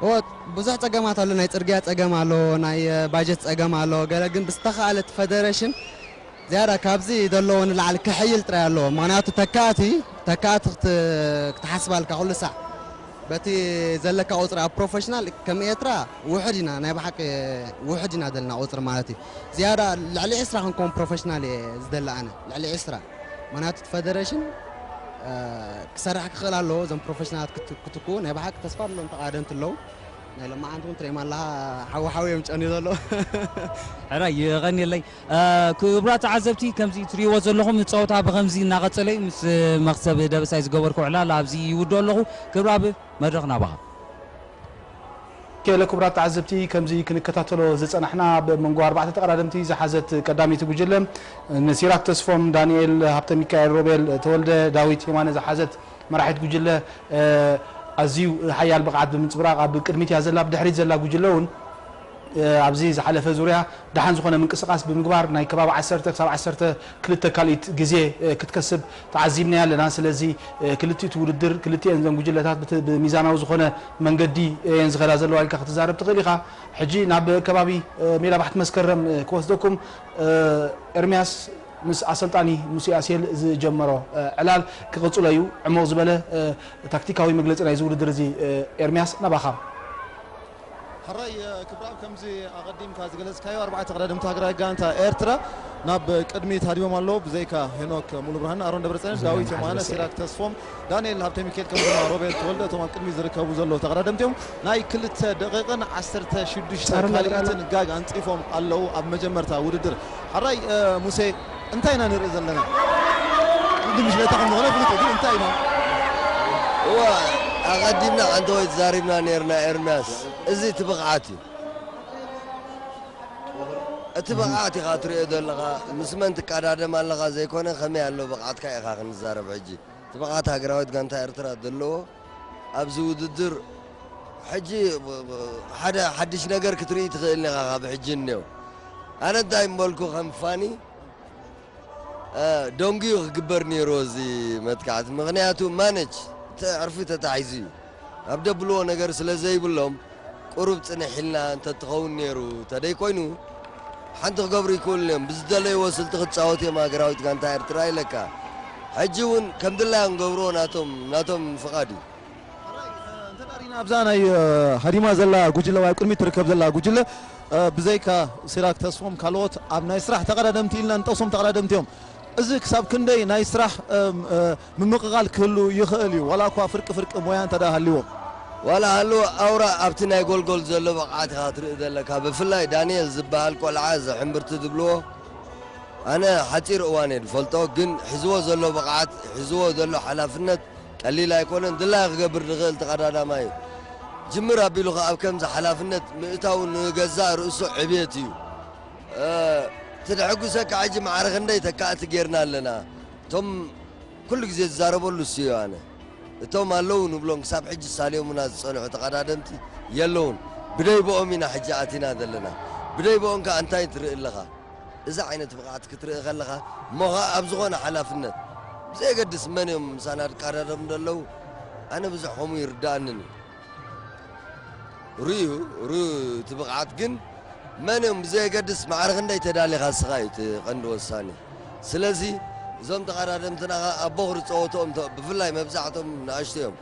እወ፣ ብዙሕ ጸገማት ኣሎ። ናይ ጽርግያ ጸገም ኣሎ፣ ናይ፣ እ፣ ባጀት ጸገም ኣሎ። ገለ ግን ብዝተኻእለ እቲ ፈደረሽን ዝያዳ ካብዚ ዘለዎ ንላዕሊ ክሕይል ጥራይ ኣለዎ። ምኽንያቱ ተካእቲ፣ ተካእቲ ክት-፣ ክትሓስብ ኣለካ ኩሉ ሳዕ። በቲ ዘለካ ቁጽሪ ኣብ ፕሮፌሽናል ከም ኤርትራ ውሑድ ኢና፣ ናይ ብሓቂ ውሑድ ኢና ዘለና ቁጽሪ ማለት እዩ። ዝያዳ ልዕሊ ዕስራ ክንከውን ፕሮፌሽናል እየ ዝደሊ ኣነ፣ ልዕሊ ዕስራ። ምኽንያቱ እቲ ፈደረሽን፣ እ፣ ክሰርሕ ክኽእል ኣለዎ፣ እዞም ፕሮፌሽናላት ክት-፣ ክትክኡ ናይ ብሓቂ ተስፋ ኣለዎም ተቓደምቲ ኣለዉ። ናይ ሎማዓንቲ እውን ትርእዮም ኣለኻ፣ ሓዊ ሓዊ እዮም ጨንዩ ዘለዉ። ሕራይ የቐንየለይ። እ፣ ክቡራት ተዓዘብቲ፣ ከምዚ ትርእይዎ ዘለኹም ጸወታ ብኸምዚ እናቐጸለ እዩ። ምስ መኽሰብ ደበሳይ ዝገበርኩ ዕላል ኣብዚ ይውድኦ ኣለኹ። ክብራብ፣ መድረኽ ናባኻ። ኬለ ክቡራት ተዓዘብቲ፣ ከምዚ ክንከታተሎ ዝጸናሕና፣ ኣብ መንጎ ኣርባዕተ ተቐዳደምቲ ዝሓዘት ቀዳመይቲ ጉጅለ፣ ንሲራክ ተስፎም፣ ዳንኤል ሃብተሚካኤል፣ ሮቤል ተወልደ፣ ዳዊት የማነ ዝሓዘት መራሒት ጉጅለ፣ እ፣ ኣዝዩ ሓያል ብቕዓት ብምንጽብራቕ ኣብ ቅድሚት እያ ዘላ። ብድሕሪት ዘላ ጉጅለ እውን፣ እ፣ ኣብዚ ዝሓለፈ ዙርያ ደሓን ዝኾነ ምንቅስቓስ ብምግባር ናይ ከባቢ ዓሰርተ ክሳብ ዓሰርተ ክልተ ካልኢት ግዜ፣ እ፣ ክትከስብ ተዓዚብናያ ኣለና። ስለዚ፣ እ፣ ክልቲኡ እቲ ውድድር ክልቲኤን እዘን ጉጅለታት ብት-፣ ብሚዛናዊ ዝኾነ መንገዲ እየን ዝኸዳ ዘለዋ ኢልካ ክትዛረብ ትኽእል ኢኻ። ሕጂ ናብ ከባቢ፣ እ፣ ሜዳ ባሕቲ መስከረም፣ እ፣ ክወስደኩም፣ እ፣ ኤርምያስ ምስ ኣሰልጣኒ ሙሴ ኣሴል ዝጀመሮ፣ እ፣ ዕላል ክቕጽሎ እዩ። ዕሙቕ ዝበለ፣ እ፣ ታክቲካዊ መግለጺ ናይዚ ውድድር እዚ፣ እ፣ ኤርምያስ ናባኻ። ሕራይ ክብራብ፣ ከምዚ ኣቐዲምካ ዝገለጽካዮ፣ ኣርባዕተ ቀዳድምቲ ሃገራዊ ጋንታ ኤርትራ ናብ ቅድሚት ሃዲሞም ኣለዉ። ብዘይካ ሄኖክ ሙሉብርሃን፣ ኣሮን ደብረጽዮን፣ ዳዊት የማነ፣ ሲራክ ተስፎም፣ ዳንኤል ሃብተ ሚካኤል፣ ከምኡ ድማ ሮቤል ተወልደ፣ እቶም ኣብ ቅድሚት ዝርከቡ ዘለዉ ተቐዳደምቲ እዮም። ናይ ክልተ ደቂቕን ዓሰርተ ሽዱሽተ ካልኢትን ጋግ ኣንጺፎም ኣለዉ ኣብ መጀመርታ ውድድር። ሕራይ ሙሴ፣ እንታይ ኢና ንርኢ ዘለና? ቅድም ሽለታ ከም ዝኾነ ፍሉጥ እዩ፣ ግን እንታይ ኢና? እዋ ኣቐዲምና ሓንቲ ወይ ተዛሪብና ነርና ኤርምያስ፣ እዚ እቲ ብቕዓት እዩ። እቲ ብቕዓት ኢኻ ትሪኦ ዘለኻ። ምስ መን ትቀዳደም ኣለኻ ዘይኮነ፣ ከመይ ኣሎ ብቕዓትካ ኢኻ ክንዛረብ። ሕጂ እቲ ብቕዓት ሃገራዊት ጋንታ ኤርትራ ዘለዎ ኣብዚ ውድድር፣ ሕጂ ሓደ ሓድሽ ነገር ክትርኢ ትኽእል ኢኻ ካብ ሕጂ እኒኦ። ኣነ እንታይ ምበልኩ ከም ፋኒ፣ ደንጉዩ ክግበር ነይርዎ እዚ መጥቃዕቲ። ምኽንያቱ ማነች፣ እቲ ዕርፊ ተታሒዙ እዩ። ኣብ ደብልዎ ነገር ስለ ዘይብሎም፣ ቁሩብ ጽንሕ ኢልና እንተትኸውን ነይሩ፣ ተደይኮይኑ ሓንቲ ክገብሩ ይክእሉን እዮም። ብዝደለይዎ ስልቲ ክጻወቱ እዮም ሃገራዊት ጋንታ ኤርትራ ኢለካ። ሕጂ እውን ከም ድላዮም ገብርዎ፣ ናቶም ናቶም ፍቓድ እዩ። እንተ ዳሪና ኣብዛ ናይ ሃዲማ ዘላ ጉጅለ ወይ ኣብ ቅድሚት ትርከብ ዘላ ጉጅለ፣ ብዘይካ ሲራክ ተስፎም ካልኦት ኣብ ናይ ስራሕ ተቐዳደምቲ ኢልና ንጠቕሶም ተቐዳደምቲ እዮም። እዚ ክሳብ ክንደይ ናይ ስራሕ ምምቕቓል ክህሉ ይኽእል እዩ፣ ዋላ እኳ ፍርቂ ፍርቂ ሞያ እንተ ደኣ ሃልዎ? ዋላ ሃልዎ፣ ኣውራ ኣብቲ ናይ ጎልጎል ዘሎ ብቕዓት ኢኻ ትርኢ ዘለካ። ብፍላይ ዳንኤል ዝበሃል ቆልዓ፣ እዚ ሕምብርቲ ዝብልዎ፣ ኣነ ሓጺር እዋን እየ ዝፈልጦ፣ ግን ሒዝዎ ዘሎ ብቕዓት፣ ሒዝዎ ዘሎ ሓላፍነት ቀሊል ኣይኮነን። ድላዩ ክገብር ዝኽእል ተቐዳዳማይ እዩ። ጅምር ኣቢሉ ኸኣ ኣብ ከምዚ ሓላፍነት ምእታው ንገዛእ ርእሱ ዕብየት እዩ። እቲ ዘሐጉሰካ፣ ሕጂ ማዕረ ክንደይ ተካእቲ ጌርና ኣለና። እቶም ኩሉ ግዜ ዝዛረበሉ እሱ እዩ። ኣነ እቶም ኣለዉ ንብሎም ክሳብ ሕጂ ሳልዮምና ዝጸንሑ ተቐዳደምቲ የለውን። ብደይ ብኦም ኢና ሕጂ ኣቲና ዘለና። ብደይ ብኦም ከኣ እንታይ ትርኢ ኣለኻ? እዚ ዓይነት ብቕዓት ክትርኢ ከለኻ እሞ ኸኣ ኣብ ዝኾነ ሓላፍነት ብዘየገድስ መን እዮም ምሳና ዝቀዳደሙ ዘለዉ፣ ኣነ ብዙሕ ከምኡ ይርድኣንን እዩ። ርኡ ርኡ እቲ ብቕዓት ግን መን እዮም ብዘየገድስ ማዕረ ክንደይ ተዳሊኻ እስኻ እዩ እቲ ቀንዲ ወሳኒ። ስለዚ እዞም ተቐዳደምትና ኸኣ ኣብ ቦኽሪ ጸወትኦም ብፍላይ መብዛሕትኦም ንኣሽቱ እዮም።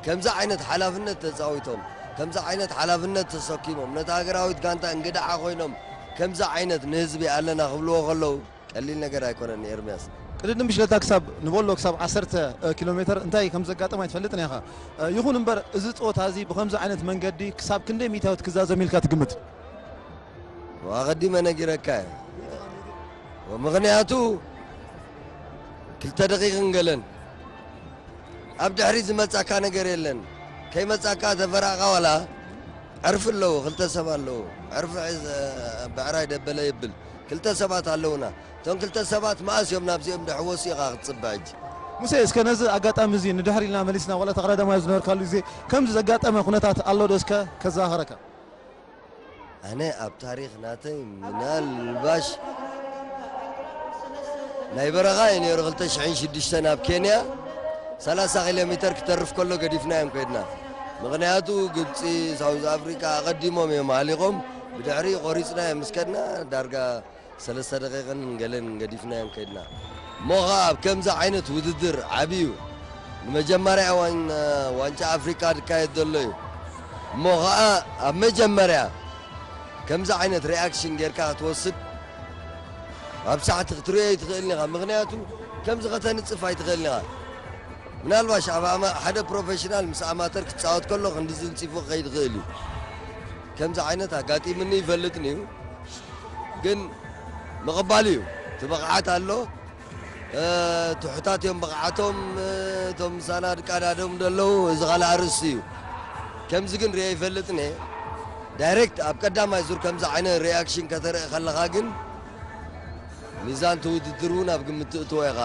ከምዚ ዓይነት ሓላፍነት ተጻዊቶም፣ ከምዚ ዓይነት ሓላፍነት ተሰኪሞም፣ ነታ ሃገራዊት ጋንታ እንግድዓ ኮይኖም ከምዚ ዓይነት ንህዝቢ ኣለና ክብልዎ ከለዉ ቀሊል ነገር ኣይኮነን ኤርምያስ። ቅድድም ብሽለታ ክሳብ ንበሎ ክሳብ ዓሰርተ ኪሎ ሜተር እንታይ ከም ዘጋጠም ኣይትፈልጥን ኢኻ። ይኹን እምበር እዚ ጸወታ እዚ ብኸምዚ ዓይነት መንገዲ ክሳብ ክንደይ ሚእታዊት ክዛዘም ኢልካ ትግምት? ኣቐዲመ ነጊረካ እየ። ምኽንያቱ ክልተ ደቂቕን ገለን ኣብ ድሕሪት ዝመጻካ ነገር የለን። ከይመጻካ ተፈራቕካ ዋላ ዕርፊ ኣለዉ፣ ክልተ ሰብ ኣለዉ። ዕርፊ ሒዝ ብዕራይ ደበለ ይብል። ክልተ ሰባት ኣለዉና። እቶም ክልተ ሰባት መኣስ እዮም ናብዚኦም ደሕወሱ ኢኻ ክትጽበ ሕጂ። ሙሴ፣ እስከ ነዚ ኣጋጣሚ እዚ ንድሕሪ ኢልና መሊስና፣ ዋላ ተቐዳዳማይ ዝነበርካሉ ግዜ ከምዚ ዘጋጠመ ኩነታት ኣሎ ዶ እስከ ከዘኻኸረካ? ኣነ ኣብ ታሪኽ ናተይ ምናልባሽ ናይ በረኻ እዩ ነይሩ። ክልተ ሽሕን ሽዱሽተን ኣብ ኬንያ ሰላሳ ኪሎ ሜተር ክተርፍ ከሎ ገዲፍና እዮም ከድና። ምኽንያቱ ግብፂ፣ ሳውዝ ኣፍሪካ ኣቐዲሞም እዮም ሃሊቖም። ብድሕሪ ቆሪፅና እዮም ምስ ከድና ዳርጋ ሰለስተ ደቂቕን ገለን ገዲፍና እዮም ከድና። እሞ ኸዓ ኣብ ከምዚ ዓይነት ውድድር ዓብዩ ንመጀመርያ እዋን ዋንጫ ኣፍሪቃ ዝካየድ ዘሎ እዩ። እሞ ኸዓ ኣብ መጀመርያ ከምዚ ዓይነት ሪኣክሽን ጌርካ ክትወስድ ኣብ ሳሕቲ ክትርእዮ ኣይትኽእልን ኢኻ። ምኽንያቱ ከምዚ ከተንጽፍ ኣይትኽእልን ኢኻ። ምናልባሽ ኣብ ኣማ- ሓደ ፕሮፌሽናል ምስ ኣማተር ክጻወት ከሎ ክንድዚ ንጺፉ ክኸይድ ይኽእል እዩ። ከምዚ ዓይነት ኣጋጢምኒ ይፈልጥን እዩ። ግን ምቕባል እዩ። እቲ ብቕዓት ኣሎ። ትሑታት እዮም ብቕዓቶም። እቶም ምሳና ዝቀዳደሙ ዘለዉ እዚ ካልእ ኣርእስቲ እዩ። ከምዚ ግን ርእየ ይፈልጥን እየ። ዳይሬክት ኣብ ቀዳማይ ዙር ከምዚ ዓይነት ሪኣክሽን ከተርኢ ከለኻ ግን ሚዛን እቲ ውድድር እውን ኣብ ግምት ትእትዎ ኢኻ።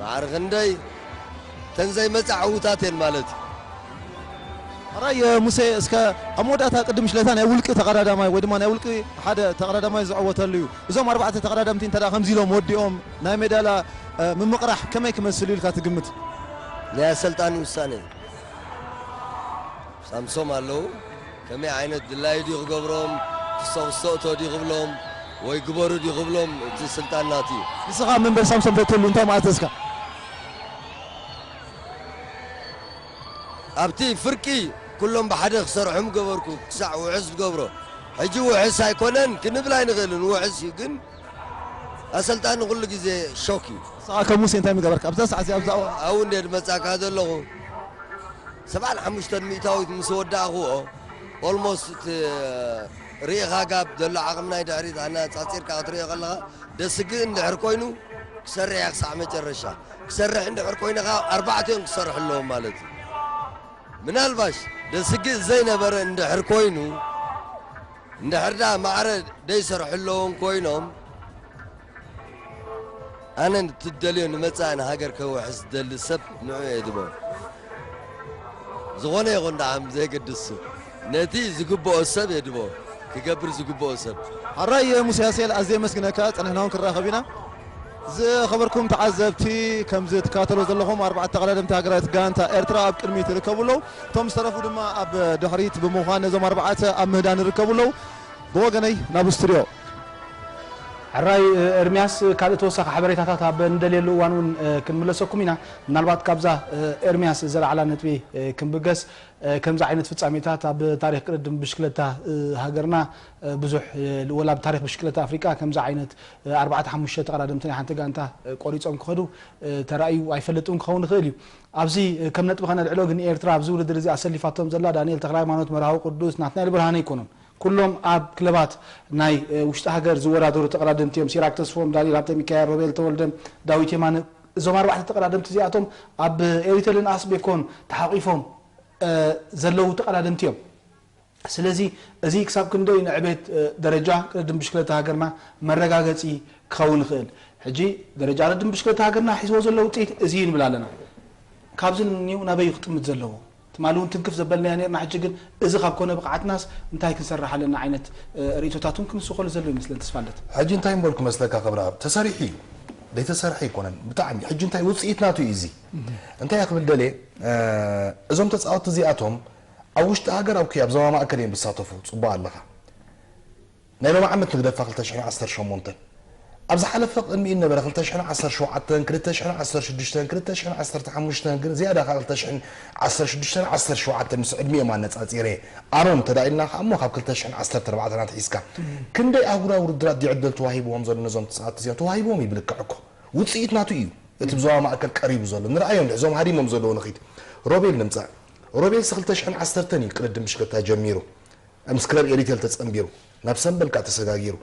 ማዕረ ክንደይ እተን ዘይመጻ ዕዉታት እየን ማለት እዩ። ሕራይ ሙሴ፣ እስከ ኣብ መወዳእታ ቅድም ሽለታ ናይ ውልቂ ተቐዳዳማይ ወይ ድማ ናይ ውልቂ ሓደ ተቐዳዳማይ ዝዕወተሉ እዩ። እዞም ኣርባዕተ ተቐዳደምቲ እንተ ከምዚ ኢሎም ወዲኦም ናይ ሜዳላ ምምቕራሕ ከመይ ክመስል እዩ ኢልካ ትግምት? ናይ ኣሰልጣኒ ውሳነ። ሳምሶም ኣለዉ። ከመይ ዓይነት ድላዩ ድዩ ክገብሮም፣ ክሰ- ክሰእቶ ድዩ ክብሎም ወይ ግበሩ ድዩ ክብሎም፣ እቲ ስልጣን ናቱ እዩ። ንስኻ ኣብ መንበር ሳምሶም ተትህሉ እንታይ ምኣዘዝካ? ኣብቲ ፍርቂ ኩሎም ብሓደ ክሰርሑ ምገበርኩ ክሳዕ ውሕስ ዝገብሮ። ሕጂ ውሕስ ኣይኮነን ክንብል ኣይንኽእልን፣ ውሕስ እዩ ግን ኣሰልጣኒ ኩሉ ግዜ ሾክ እዩ። ንስኻ ከም ሙሴ እንታይ ምገበርካ ኣብዛ ሰዓት እዚኣ ኣብዛ እዋን? ኣብኡ እንደ መጻእካ ዘለኹ ሰብዓን ሓሙሽተን ሚእታዊት ምስ ወዳእኽዎ ኦልሞስት እቲ ርኢኻ ጋብ ዘሎ ዓቕም ናይ ድሕሪት ኣነጻጺርካ ክትሪኦ ከለኻ ደስግእ እንድሕር ኮይኑ ክሰርሕ እያ ክሳዕ መጨረሻ። ክሰርሕ እንድሕር ኮይንኻ ኣርባዕቲኦም ክሰርሑ ኣለዎም ማለት እዩ። ምናልባሽ ደስግእ ዘይነበረ እንድሕር ኮይኑ እንድሕር ደኣ ማዕረ ደይሰርሑ ኣለዎም ኮይኖም ኣነ ትደልዮ ንመጻእን ሃገር ከውሕስ ዝደሊ ሰብ ንዑ የድቦ። ዝኾነ ይኹን ደኣ ዘይገድስ ነቲ ዝግብኦ ሰብ የድቦ። ክገብር ዝግብኦ ሰብ። ሕራይ ሙሴ ያሴል ኣዝየ የመስግነካ፣ ጸኒሕና እውን ክራኸብ ኢና። ዝኸበርኩም ተዓዘብቲ፣ ከምዚ ትከታተሎ ዘለኹም ኣርባዕተ ተቐዳደምቲ ሃገራት ጋንታ ኤርትራ ኣብ ቅድሚት ይርከቡ ኣለዉ። እቶም ዝተረፉ ድማ ኣብ ድሕሪት ብምዃን ነዞም ኣርባዕተ ኣብ ምህዳን ይርከቡ ኣለዉ። ብወገነይ ናብ ስቱድዮ። ሕራይ ኤርሚያስ፣ ካልእ ተወሳኺ ሓበሬታታት ኣብ እንደልየሉ እዋን እውን ክንምለሰኩም ኢና። ምናልባት ካብዛ ኤርሚያስ ዘለዓላ ነጥቢ ክንብገስ፣ ከምዚ ዓይነት ፍጻሜታት ኣብ ታሪኽ ቅድድም ብሽክለታ ሃገርና ብዙሕ፣ ወላ ኣብ ታሪኽ ብሽክለታ ኣፍሪቃ ከምዚ ዓይነት ኣርባዕተ ሓሙሽተ ተቐዳደምቲ ናይ ሓንቲ ጋንታ ቆሪጾም ክኸዱ ተራእዩ ኣይፈልጥን ክኸውን ይኽእል እዩ። ኣብዚ ከም ነጥቢ ከነልዕሎ ግን ኤርትራ ኣብዚ ውድድር እዚ ኣሰሊፋቶም ዘላ ዳንኤል ተኽለሃይማኖት፣ መርሃዊ ቅዱስ፣ ናትናኤል ብርሃነ ኣይኮኑን። ኩሎም ኣብ ክለባት ናይ ውሽጢ ሃገር ዝወዳደሩ ተቐዳደምቲ እዮም። ሲራክ ተስፎም፣ ዳንኤል ሃብተሚካኤል፣ ሮቤል ተወልደ፣ ዳዊት የማነ፣ እዞም ኣርባዕተ ተቐዳደምቲ እዚኣቶም ኣብ ኤሪተልን ኣስቤኮን ተሓቂፎም ዘለዉ ተቐዳደምቲ እዮም። ስለዚ እዚ ክሳብ ክንደይ ንዕቤት ደረጃ ቅድድም ብሽክለታ ሃገርና መረጋገፂ ክኸውን ይኽእል። ሕጂ ደረጃ ቅድድም ብሽክለታ ሃገርና ሒዝዎ ዘሎ ውፅኢት እዚ እዩ ንብል ኣለና። ካብዚ ንኒው ናበይ እዩ ክጥምት ዘለዎ? ትማሊ እውን ትንክፍ ዘበልናያ ነርና፣ ሕጂ ግን እዚ ካብ ኮነ ብቕዓትናስ እንታይ ክንሰርሕ ኣለና ዓይነት ርእቶታት እውን ክንስኸሉ ዘሎ ይመስለን። ተስፋለት። ሕጂ እንታይ ምበልኩ መስለካ ክብረኣብ? ተሰሪሑ እዩ። ዘይተሰርሐ ኣይኮነን። ብጣዕሚ ሕጂ እንታይ ውፅኢት ናቱ እዩ እዚ? እንታይ ክብል ደልየ፣ እዞም ተፃወትቲ እዚኣቶም ኣብ ውሽጢ ሃገር ኣብኩ ኣብ ዞባ ማእከል እዮም ዝሳተፉ። ፅቡቕ ኣለኻ። ናይ ሎም ዓመት ንግደፋ ክልተ ሽሕን ዓሰርተ ሸሞንተን። ኣብ ዝሓለፈ ቅድሚኡ ነበረ ክልተ ሽሕን ዓሰርተ ሸውዓተን፣ ክልተ ሽሕን ዓሰርተ ሽዱሽተን፣ ክልተ ሽሕን ዓሰርተ ሓሙሽተን፣ ግን ዝያዳ ከኣ ክልተ ሽሕን ዓሰርተ ሽዱሽተን ዓሰርተ ሸውዓተን ምስ ዕድሚኦም ኣነጻጺረ። ኣሮን እንተ ደኣ ኢልና ከኣ እሞ ካብ ክልተ ሽሕን ዓሰርተ ኣርባዕተን ኣትሒዝካ። ክንደይ ኣህጉራዊ ውድድራት ድዩ ዕድል ተዋሂብዎም ዘሎ ነዞም ተጻወትቲ እዚኦም? ተዋሂብዎም እዩ ብልክዕ እኮ። ውጽኢት ናቱ እዩ። እቲ ብዞባ ማእከል ቀሪቡ ዘሎ። ንርኣዮም እዞም ሃዲሞም ዘለዉ ንኺድ። ሮቤል ንምጻእ። ሮቤልሲ ክልተ ሽሕን ዓሰርተን እዩ ቅድድም ብሽክለታ ጀሚሩ። ምስ ክለብ ኤሪቴል ተጸንቢሩ ናብ ሰምበል ከኣ ተሰጋጊሩ።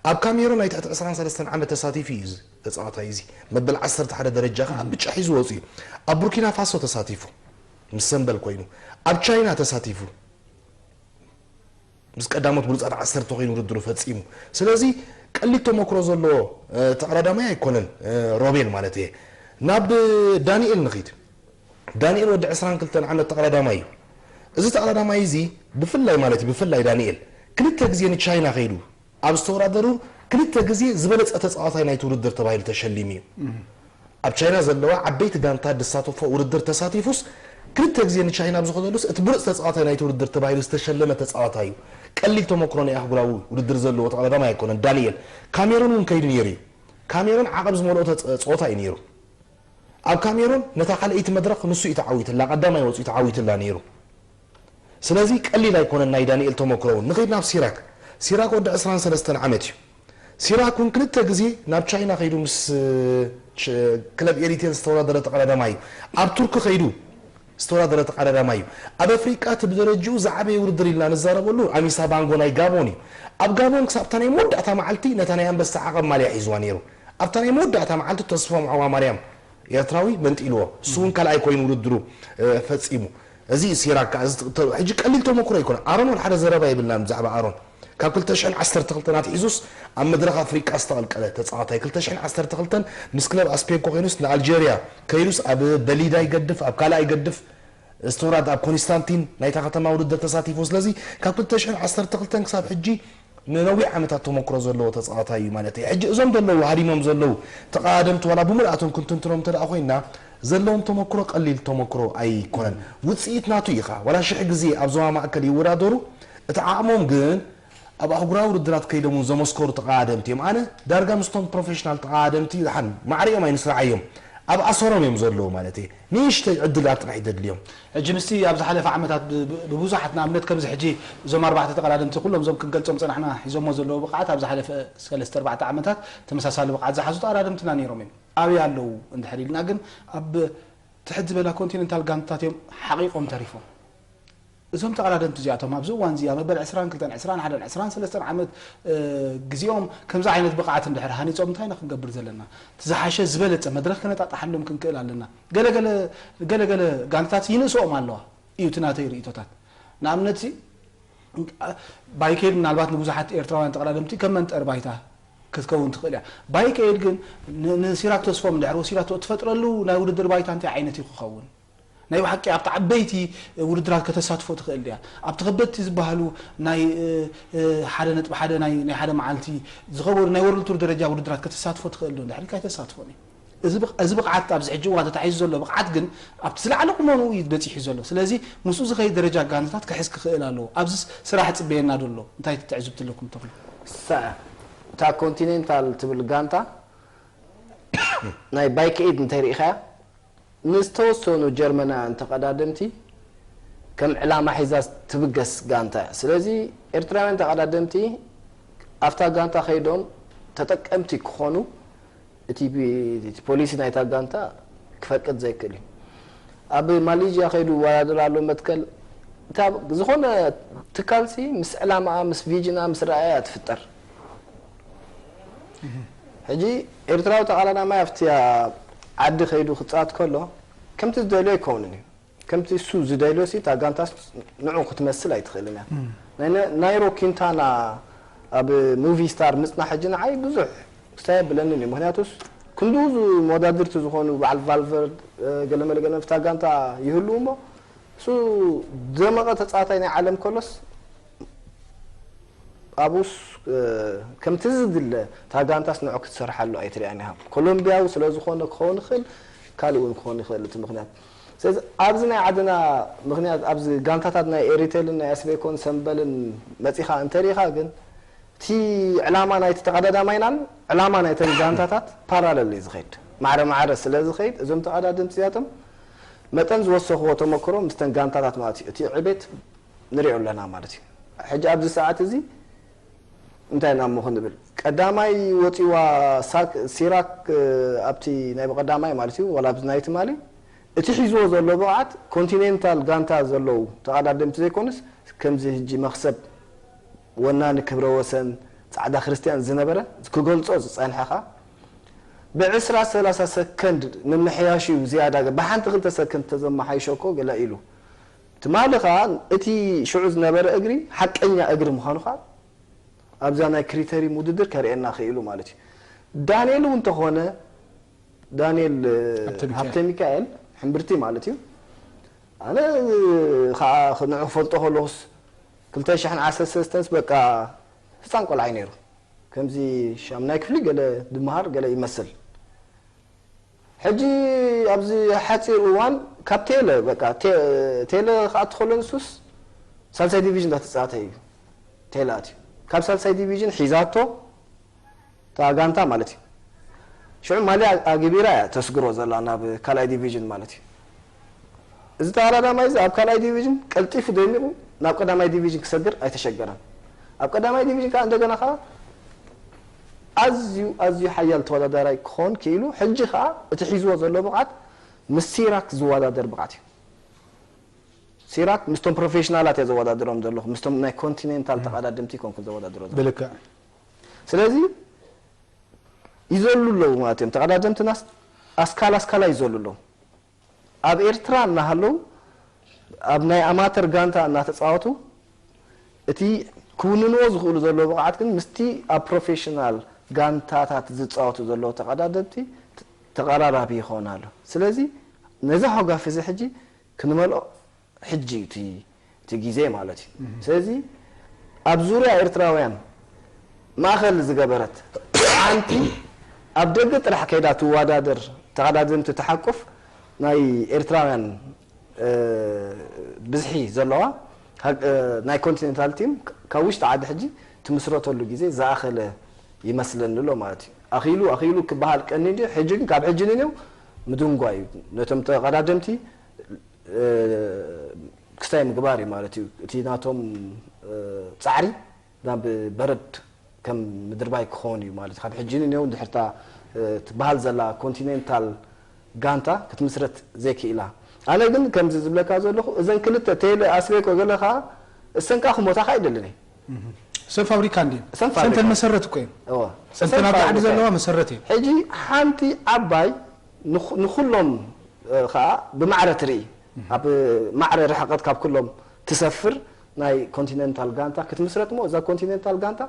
ኣብ ካሜሩን ናይ ትሕቲ ዕስራን ሰለስተን ዓመት ተሳቲፉ እዩ እዚ ተጻዋታይ እዚ። መበል ዓሰርተ ሓደ ደረጃ ከኣ ብጫ ሒዙ ወጺኡ። ኣብ ቡርኪና ፋሶ ተሳቲፉ ምስ ሰምበል ኮይኑ። ኣብ ቻይና ተሳቲፉ ምስ ቀዳሞት ብሉጻት ዓሰርተ ኮይኑ ውድድሩ ፈጺሙ። ስለዚ ቀሊል ተመክሮ ዘለዎ ተቐዳዳማይ ኣይኮነን ሮቤል ማለት እየ። ናብ ዳንኤል ንኺድ። ዳንኤል ወዲ ዕስራን ክልተን ዓመት ተቐዳዳማይ እዩ። እዚ ተቐዳዳማይ እዚ ብፍላይ ማለት እዩ ብፍላይ ዳንኤል ክልተ ግዜ ንቻይና ከይዱ ኣብ ዝተወዳደሩ ክልተ ግዜ ዝበለጸ ተጻዋታይ ናይቲ ውድድር ተባሂሉ ተሸሊሙ እዩ። ኣብ ቻይና ዘለዋ ዓበይቲ ጋንታት ዝሳተፎ ውድድር ተሳቲፉስ ክልተ ግዜ ንቻይና ኣብ ዝኸደሉስ እቲ ብሉጽ ተጻዋታይ ናይቲ ውድድር ተባሂሉ ዝተሸለመ ተጻዋታይ እዩ። ቀሊል ተመክሮ ናይ ኣህጉራዊ ውድድር ዘለዎ ተቐዳዳማይ ኣይኮነን ዳንኤል። ካሜሩን እውን ከይዱ ነይሩ እዩ። ካሜሩን ዓቐብ ዝመልኦ ተጸ- ጸወታ እዩ ነይሩ። ኣብ ካሜሩን ነታ ካልኣይቲ መድረኽ ንሱ እዩ ተዓዊትላ፣ ቀዳማይ ወጺኡ ተዓዊትላ ነይሩ። ስለዚ ቀሊል ኣይኮነን ናይ ዳንኤል ተመክሮ እውን። ንኺድ ናብ ሲራክ። ሲራክ ወዲ ዕስራን ሰለስተን ዓመት እዩ። ሲራክ እውን ክልተ ግዜ ናብ ቻይና ከይዱ ምስ ክለብ ኤሪቴል ዝተወዳደረ ተቐዳዳማይ እዩ። ኣብ ቱርኪ ከይዱ ዝተወዳደረ ተቐዳዳማይ እዩ። ኣብ ኣፍሪቃ እቲ ብደረጅኡ ዝዓበየ ውድድር ኢልና ንዛረበሉ ኣሚሳ ባንጎ ናይ ጋቦን እዩ። ኣብ ጋቦን ክሳብ እታ ናይ መወዳእታ መዓልቲ ነታ ናይ ኣንበሳ ዓቐብ ማልያ ሒዝዋ ነይሩ። ኣብታ ናይ መወዳእታ መዓልቲ ተስፎም ዓዋማርያም ኤርትራዊ መንጢልዎ። እሱ እውን ካልኣይ ኮይኑ ውድድሩ ፈጺሙ። እዚ ሲራክ ከኣ እዚ ሕጂ ቀሊል ተመክሮ ኣይኮነ። ኣሮን ወላ ሓደ ዘረባ የብልናን ብዛዕባ ኣሮን። ካብ ክልተ ሽሕን ዓሰርተ ክልተን ኣትሒዙስ ኣብ መድረኽ ኣፍሪቃ ዝተቐልቀለ ተጻዋታይ። ክልተ ሽሕን ዓሰርተ ክልተን ምስ ክለብ ኣስፔኮ ኮይኑስ ንኣልጀርያ ከይዱስ ኣብ በሊዳ ይገድፍ፣ ኣብ ካልኣ ይገድፍ፣ ስተውራድ ኣብ ኮንስታንቲን ናይታ ከተማ ውድድር ተሳቲፉ። ስለዚ ካብ ክልተ ሽሕን ዓሰርተ ክልተን ክሳብ ሕጂ ንነዊሕ ዓመታት ተመክሮ ዘለዎ ተጻዋታይ እዩ ማለት እዩ። ሕጂ እዞም ዘለዉ ሃዲሞም ዘለዉ ተቐዳደምቲ ዋላ ብምልኣቶም ክንትንትኖም እንተ ደኣ ኮይንና ዘለዎም ተመክሮ ቀሊል ተመክሮ ኣይኮነን። ውጽኢት ናቱ ኢኻ ዋላ ሽሕ ግዜ ኣብ ዞባ ማእከል ይወዳደሩ እቲ ዓቕሞም ግን ኣብ ኣህጉራዊ ውድድራት ከይዶም እውን ዘመስከሩ ተቐዳደምቲ እዮም። ኣነ ዳርጋ ምስቶም ፕሮፌሽናል ተቐዳደምቲ ደሓን ማዕሪኦም ኣይንስርዓዮም። ኣብ ኣሰሮም እዮም ዘለዉ ማለት እየ። ንእሽተይ ዕድላት ጥራሕ እዩ ዘድልዮም። ሕጂ ምስቲ ኣብ ዝሓለፈ ዓመታት ብ- ብ- ብብዙሓት ንኣብነት ከምዚ ሕጂ እዞም ኣርባዕተ ተቐዳደምቲ ኩሎም እዞም ክንገልጾም ጸናሕና ሒዞሞ ዘለዉ ብቕዓት ኣብ ዝሓለፈ ሰለስተ ኣርባዕተ ዓመታት ተመሳሳሊ ብቕዓት ዝሓዙ ተቐዳደምትና ነይሮም እዮም። ኣበይ ኣለዉ እንድሕር ኢልና ግን ኣብ ትሕት ዝበላ ኮንቲነንታል ጋንታታት እዮም ሓቒቖም ተሪፎም። እዞም ተቐዳደምቲ እዚኣቶም ኣብዚ እዋን እዚ ኣብ መበል ዕስራን ክልተን ዕስራን ሓደን ዕስራን ሰለስተን ዓመት ግዜኦም ከምዚ ዓይነት ብቕዓት እንድሕር ሃኒጾም እንታይ ኢና ክንገብር ዘለና? እቲ ዝሓሸ ዝበለጸ መድረኽ ከነጣጥሓሎም ክንክእል ኣለና። ገለገለ ገለገለ ጋንታታት ይንእስኦም ኣለዋ እዩ እቲ ናተይ ርእይቶታት። ንኣብነት ባይከይድ ምናልባት ንብዙሓት ኤርትራውያን ተቐዳደምቲ ከም መንጠር ባይታ ክትከውን ትኽእል እያ። ባይከይድ ግን ንሲራክ ተስፎም እንድሕር ወሲዳቶ እትፈጥረሉ ናይ ውድድር ባይታ እንታይ ዓይነት እዩ ክኸውን? ናይ ብሓቂ ኣብቲ ዓበይቲ ውድድራት ከተሳትፎ ትኽእል ድያ? ኣብቲ ከበድቲ ዝበሃሉ ናይ ሓደ ነጥቢ ሓደ ናይ ሓደ መዓልቲ ዝኸበሩ ናይ ወርልድ ቱር ደረጃ ውድድራት ከተሳትፎ ትኽእል ዶ? እንድሕር ኢልካ ኣይተሳትፎን እዩ። እዚ ብቕዓት ኣብዚ ሕጂ እዋን ተታሒዙ ዘሎ ብቕዓት ግን ኣብቲ ዝለዓለ ቁመንኡ እዩ በፂሑ ዘሎ። ስለዚ ምስኡ ዝኸይድ ደረጃ ጋንታታት ክሕዝ ክኽእል ኣለዎ። ኣብዚስ ስራሕ ይፅበየና ዶ ኣሎ? እንታይ ትዕዝብቲ ኣለኩም ተኽሉ? እታ ኮንቲኔንታል ትብል ጋንታ ናይ ባይክ ኤድ እንተሪኢኻያ ንዝተወሰኑ ጀርመናውያን ተቐዳደምቲ ከም ዕላማ ሒዛ ትብገስ ጋንታ እያ። ስለዚ ኤርትራውያን ተቐዳደምቲ ኣብታ ጋንታ ከይዶም ተጠቀምቲ ክኾኑ እቲ ፖሊሲ ናይታ ጋንታ ክፈቅድ ዘይክእል እዩ። ኣብ ማሌዥያ ከይዱ ይወዳደር ኣሎ መትከል እታ ዝኾነ ትካልሲ ምስ ዕላማኣ ምስ ቪጅና ምስ ረኣያ ትፍጠር። ሕጂ ኤርትራዊ ተቓላዳማይ ኣብቲ ዓዲ ከይዱ ክፃወት ከሎ ከምቲ ዝደልዮ ኣይከውንን እዩ። ከምቲ እሱ ዝደልዮ ሲ እታ ጋንታስ ንዑ ክትመስል ኣይትኽእልን እያ። ናይ ናይሮ ኪንታና ኣብ ሙቪ ስታር ምፅና ሕጂ ንዓይ ብዙሕ ክስታይ የብለንን እዩ። ምክንያቱስ ክንድኡ መወዳድርቲ ዝኾኑ በዓል ቫልቨርድ ገለመለ ገለ ኣብታ ጋንታ ይህልው እሞ እሱ ደመቐ ተፃዋታይ ናይ ዓለም ከሎስ ኣብኡስ ከምቲ ዝድለ እታ ጋንታስ ንዑ ክትሰርሓሉ ኣይትሪኣን ኢኻ። ኮሎምቢያዊ ስለ ዝኾነ ክኸውን ይኽእል፣ ካልእ እውን ክኸውን ይኽእል እቲ ምኽንያት። ስለዚ ኣብዚ ናይ ዓድና ምኽንያት ኣብዚ ጋንታታት ናይ ኤሪቴልን ናይ ኣስቤኮን ሰምበልን መፂኻ እንተሪኢኻ ግን እቲ ዕላማ ናይቲ ተቐዳዳማይናን ዕላማ ናይተን ጋንታታት ፓራለል እዩ ዝኸይድ። ማዕረ ማዕረ ስለ ዝኸይድ እዞም ተቐዳደምቲ እዚኣቶም መጠን ዝወሰኽዎ ተመክሮ ምስተን ጋንታታት ማለት እዩ እቲ ዕቤት ንሪኦ ኣለና ማለት እዩ። ሕጂ ኣብዚ ሰዓት እዚ እንታይ ኢና እሞ ክንብል ቀዳማይ ወፂዋ ሳክ ሲራክ ኣብቲ ናይ ብቐዳማይ ማለት እዩ ዋላ ኣብዚ ናይ ትማሊ እቲ ሒዝዎ ዘሎ ብቕዓት ኮንቲኔንታል ጋንታ ዘለዉ ተቐዳደምቲ ዘይኮኑስ ከምዚ ሕጂ መኽሰብ ወናኒ ክብረ ወሰን ፃዕዳ ክርስቲያን ዝነበረ ክገልፆ ዝፀንሐኻ ብዕስራ ሰላሳ ሰከንድ ምምሕያሽ እዩ ዝያዳ ብሓንቲ ክልተ ሰከንድ ተዘመሓይሾ እኮ ገለ ኢሉ ትማሊ ኸዓ እቲ ሽዑ ዝነበረ እግሪ ሓቀኛ እግሪ ምዃኑ ኸዓ ኣብዛ ናይ ክሪተሪም ውድድር ከርእየና ክኢሉ ማለት እዩ። ዳንኤል እውን እንተኾነ ዳንኤል ሃብተ ሚካኤል ሕምብርቲ ማለት እዩ። ኣነ ከዓ ንዑ ክፈልጦ ከለኹስ ክልተ ሽሕን ዓሰርተ ሰለስተንስ በቃ ህፃን ቆልዓ እዩ ነይሩ። ከምዚ ሻምናይ ክፍሊ ገለ ድመሃር ገለ ይመስል። ሕጂ ኣብዚ ሓፂር እዋን ካብ ቴለ በቃ ቴለ ክኣቱ ከሎ ንሱስ ሳልሳይ ዲቪዥን እንዳተፃወተ እዩ ቴለ ኣትዩ። ካብ ሳልሳይ ዲቪዥን ሒዛቶ እታ ጋንታ ማለት እዩ። ሽዑ ማልያ ኣግቢራ እያ ተስግሮ ዘላ ናብ ካልኣይ ዲቪዥን ማለት እዩ። እዚ ተቐዳዳማይ እዚ ኣብ ካልኣይ ዲቪዥን ቀልጢፉ ደሚቑ ናብ ቀዳማይ ዲቪዥን ክሰግር ኣይተሸገረን። ኣብ ቀዳማይ ዲቪዥን ከዓ እንደገና ከዓ ኣዝዩ ኣዝዩ ሓያል ተወዳዳራይ ክኾን ክኢሉ ሕጂ ከዓ እቲ ሒዝዎ ዘሎ ብቕዓት ምስ ሲራክ ዝወዳደር ብቕዓት እዩ። ሲራክ ምስቶም ፕሮፌሽናላት እየ ዘወዳድሮም ዘለኹ ምስቶም ናይ ኮንቲኔንታል ተቐዳደምቲ ይኮንኩ ዘወዳድሮ ዘለኹ። ብልክዕ። ስለዚ ይዘሉ ኣለዉ ማለት እዮም ተቐዳደምትናስ ኣስካል ኣስካላ ይዘሉ ኣለዉ። ኣብ ኤርትራ እናሃለዉ ኣብ ናይ ኣማተር ጋንታ እናተፃወቱ እቲ ክውንንዎ ዝኽእሉ ዘለዉ ብቕዓት ግን ምስቲ ኣብ ፕሮፌሽናል ጋንታታት ዝፃወቱ ዘለዉ ተቐዳደምቲ ተቐራራቢ ይኸውን ኣሎ። ስለዚ ነዚ ሓጓፍ እዚ ሕጂ ክንመልኦ ሕጂ እዩ እቲ እቲ ግዜ ማለት እዩ። ስለዚ ኣብ ዙርያ ኤርትራውያን ማእኸል ዝገበረት ሓንቲ ኣብ ደገ ጥራሕ ከይዳ ትወዳደር ተቐዳደምቲ ትሓቁፍ ናይ ኤርትራውያን ብዝሒ ዘለዋ ናይ ኮንቲኔንታል ቲም ካብ ውሽጢ ዓዲ ሕጂ ትምስረተሉ ግዜ ዝኣኸለ ይመስለኒ ኣሎ ማለት እዩ። ኣኺሉ ኣኺሉ ክበሃል ቀኒ እንዲ ሕጂ ግን ካብ ሕጂ ንኔው ምድንጓይ እዩ። ነቶም ተቐዳደምቲ ክስታይ ምግባር እዩ ማለት እዩ። እቲ ናቶም ፃዕሪ ናብ በረድ ከም ምድርባይ ክኸውን እዩ ማለት እዩ። ካብ ሕጂ ንኔው ድሕርታ ትበሃል ዘላ ኮንቲኔንታል ጋንታ ክትምስረት ዘይክኢላ። ኣነ ግን ከምዚ ዝብለካ ዘለኹ እዘን ክልተ ቴለ ኣስቤኮ ገለ ከዓ እሰን ከዓ ክሞታኻ ኣይደልን እየ። ሰን ፋብሪካ እንዲ ሰን ፋብሪካ። ሰንተን መሰረት እኮ እዩ። እወ። ሰንተን ኣብ ዓዲ ዘለዋ መሰረት እዩ። ሕጂ ሓንቲ ዓባይ ንኹሎም ከዓ ብማዕረ ትርኢ ኣብ ማዕረ ርሕቐት ካብ ኩሎም ትሰፍር ናይ ኮንቲነንታል ጋንታ ክትምስረት እሞ እዛ ኮንቲነንታል ጋንታ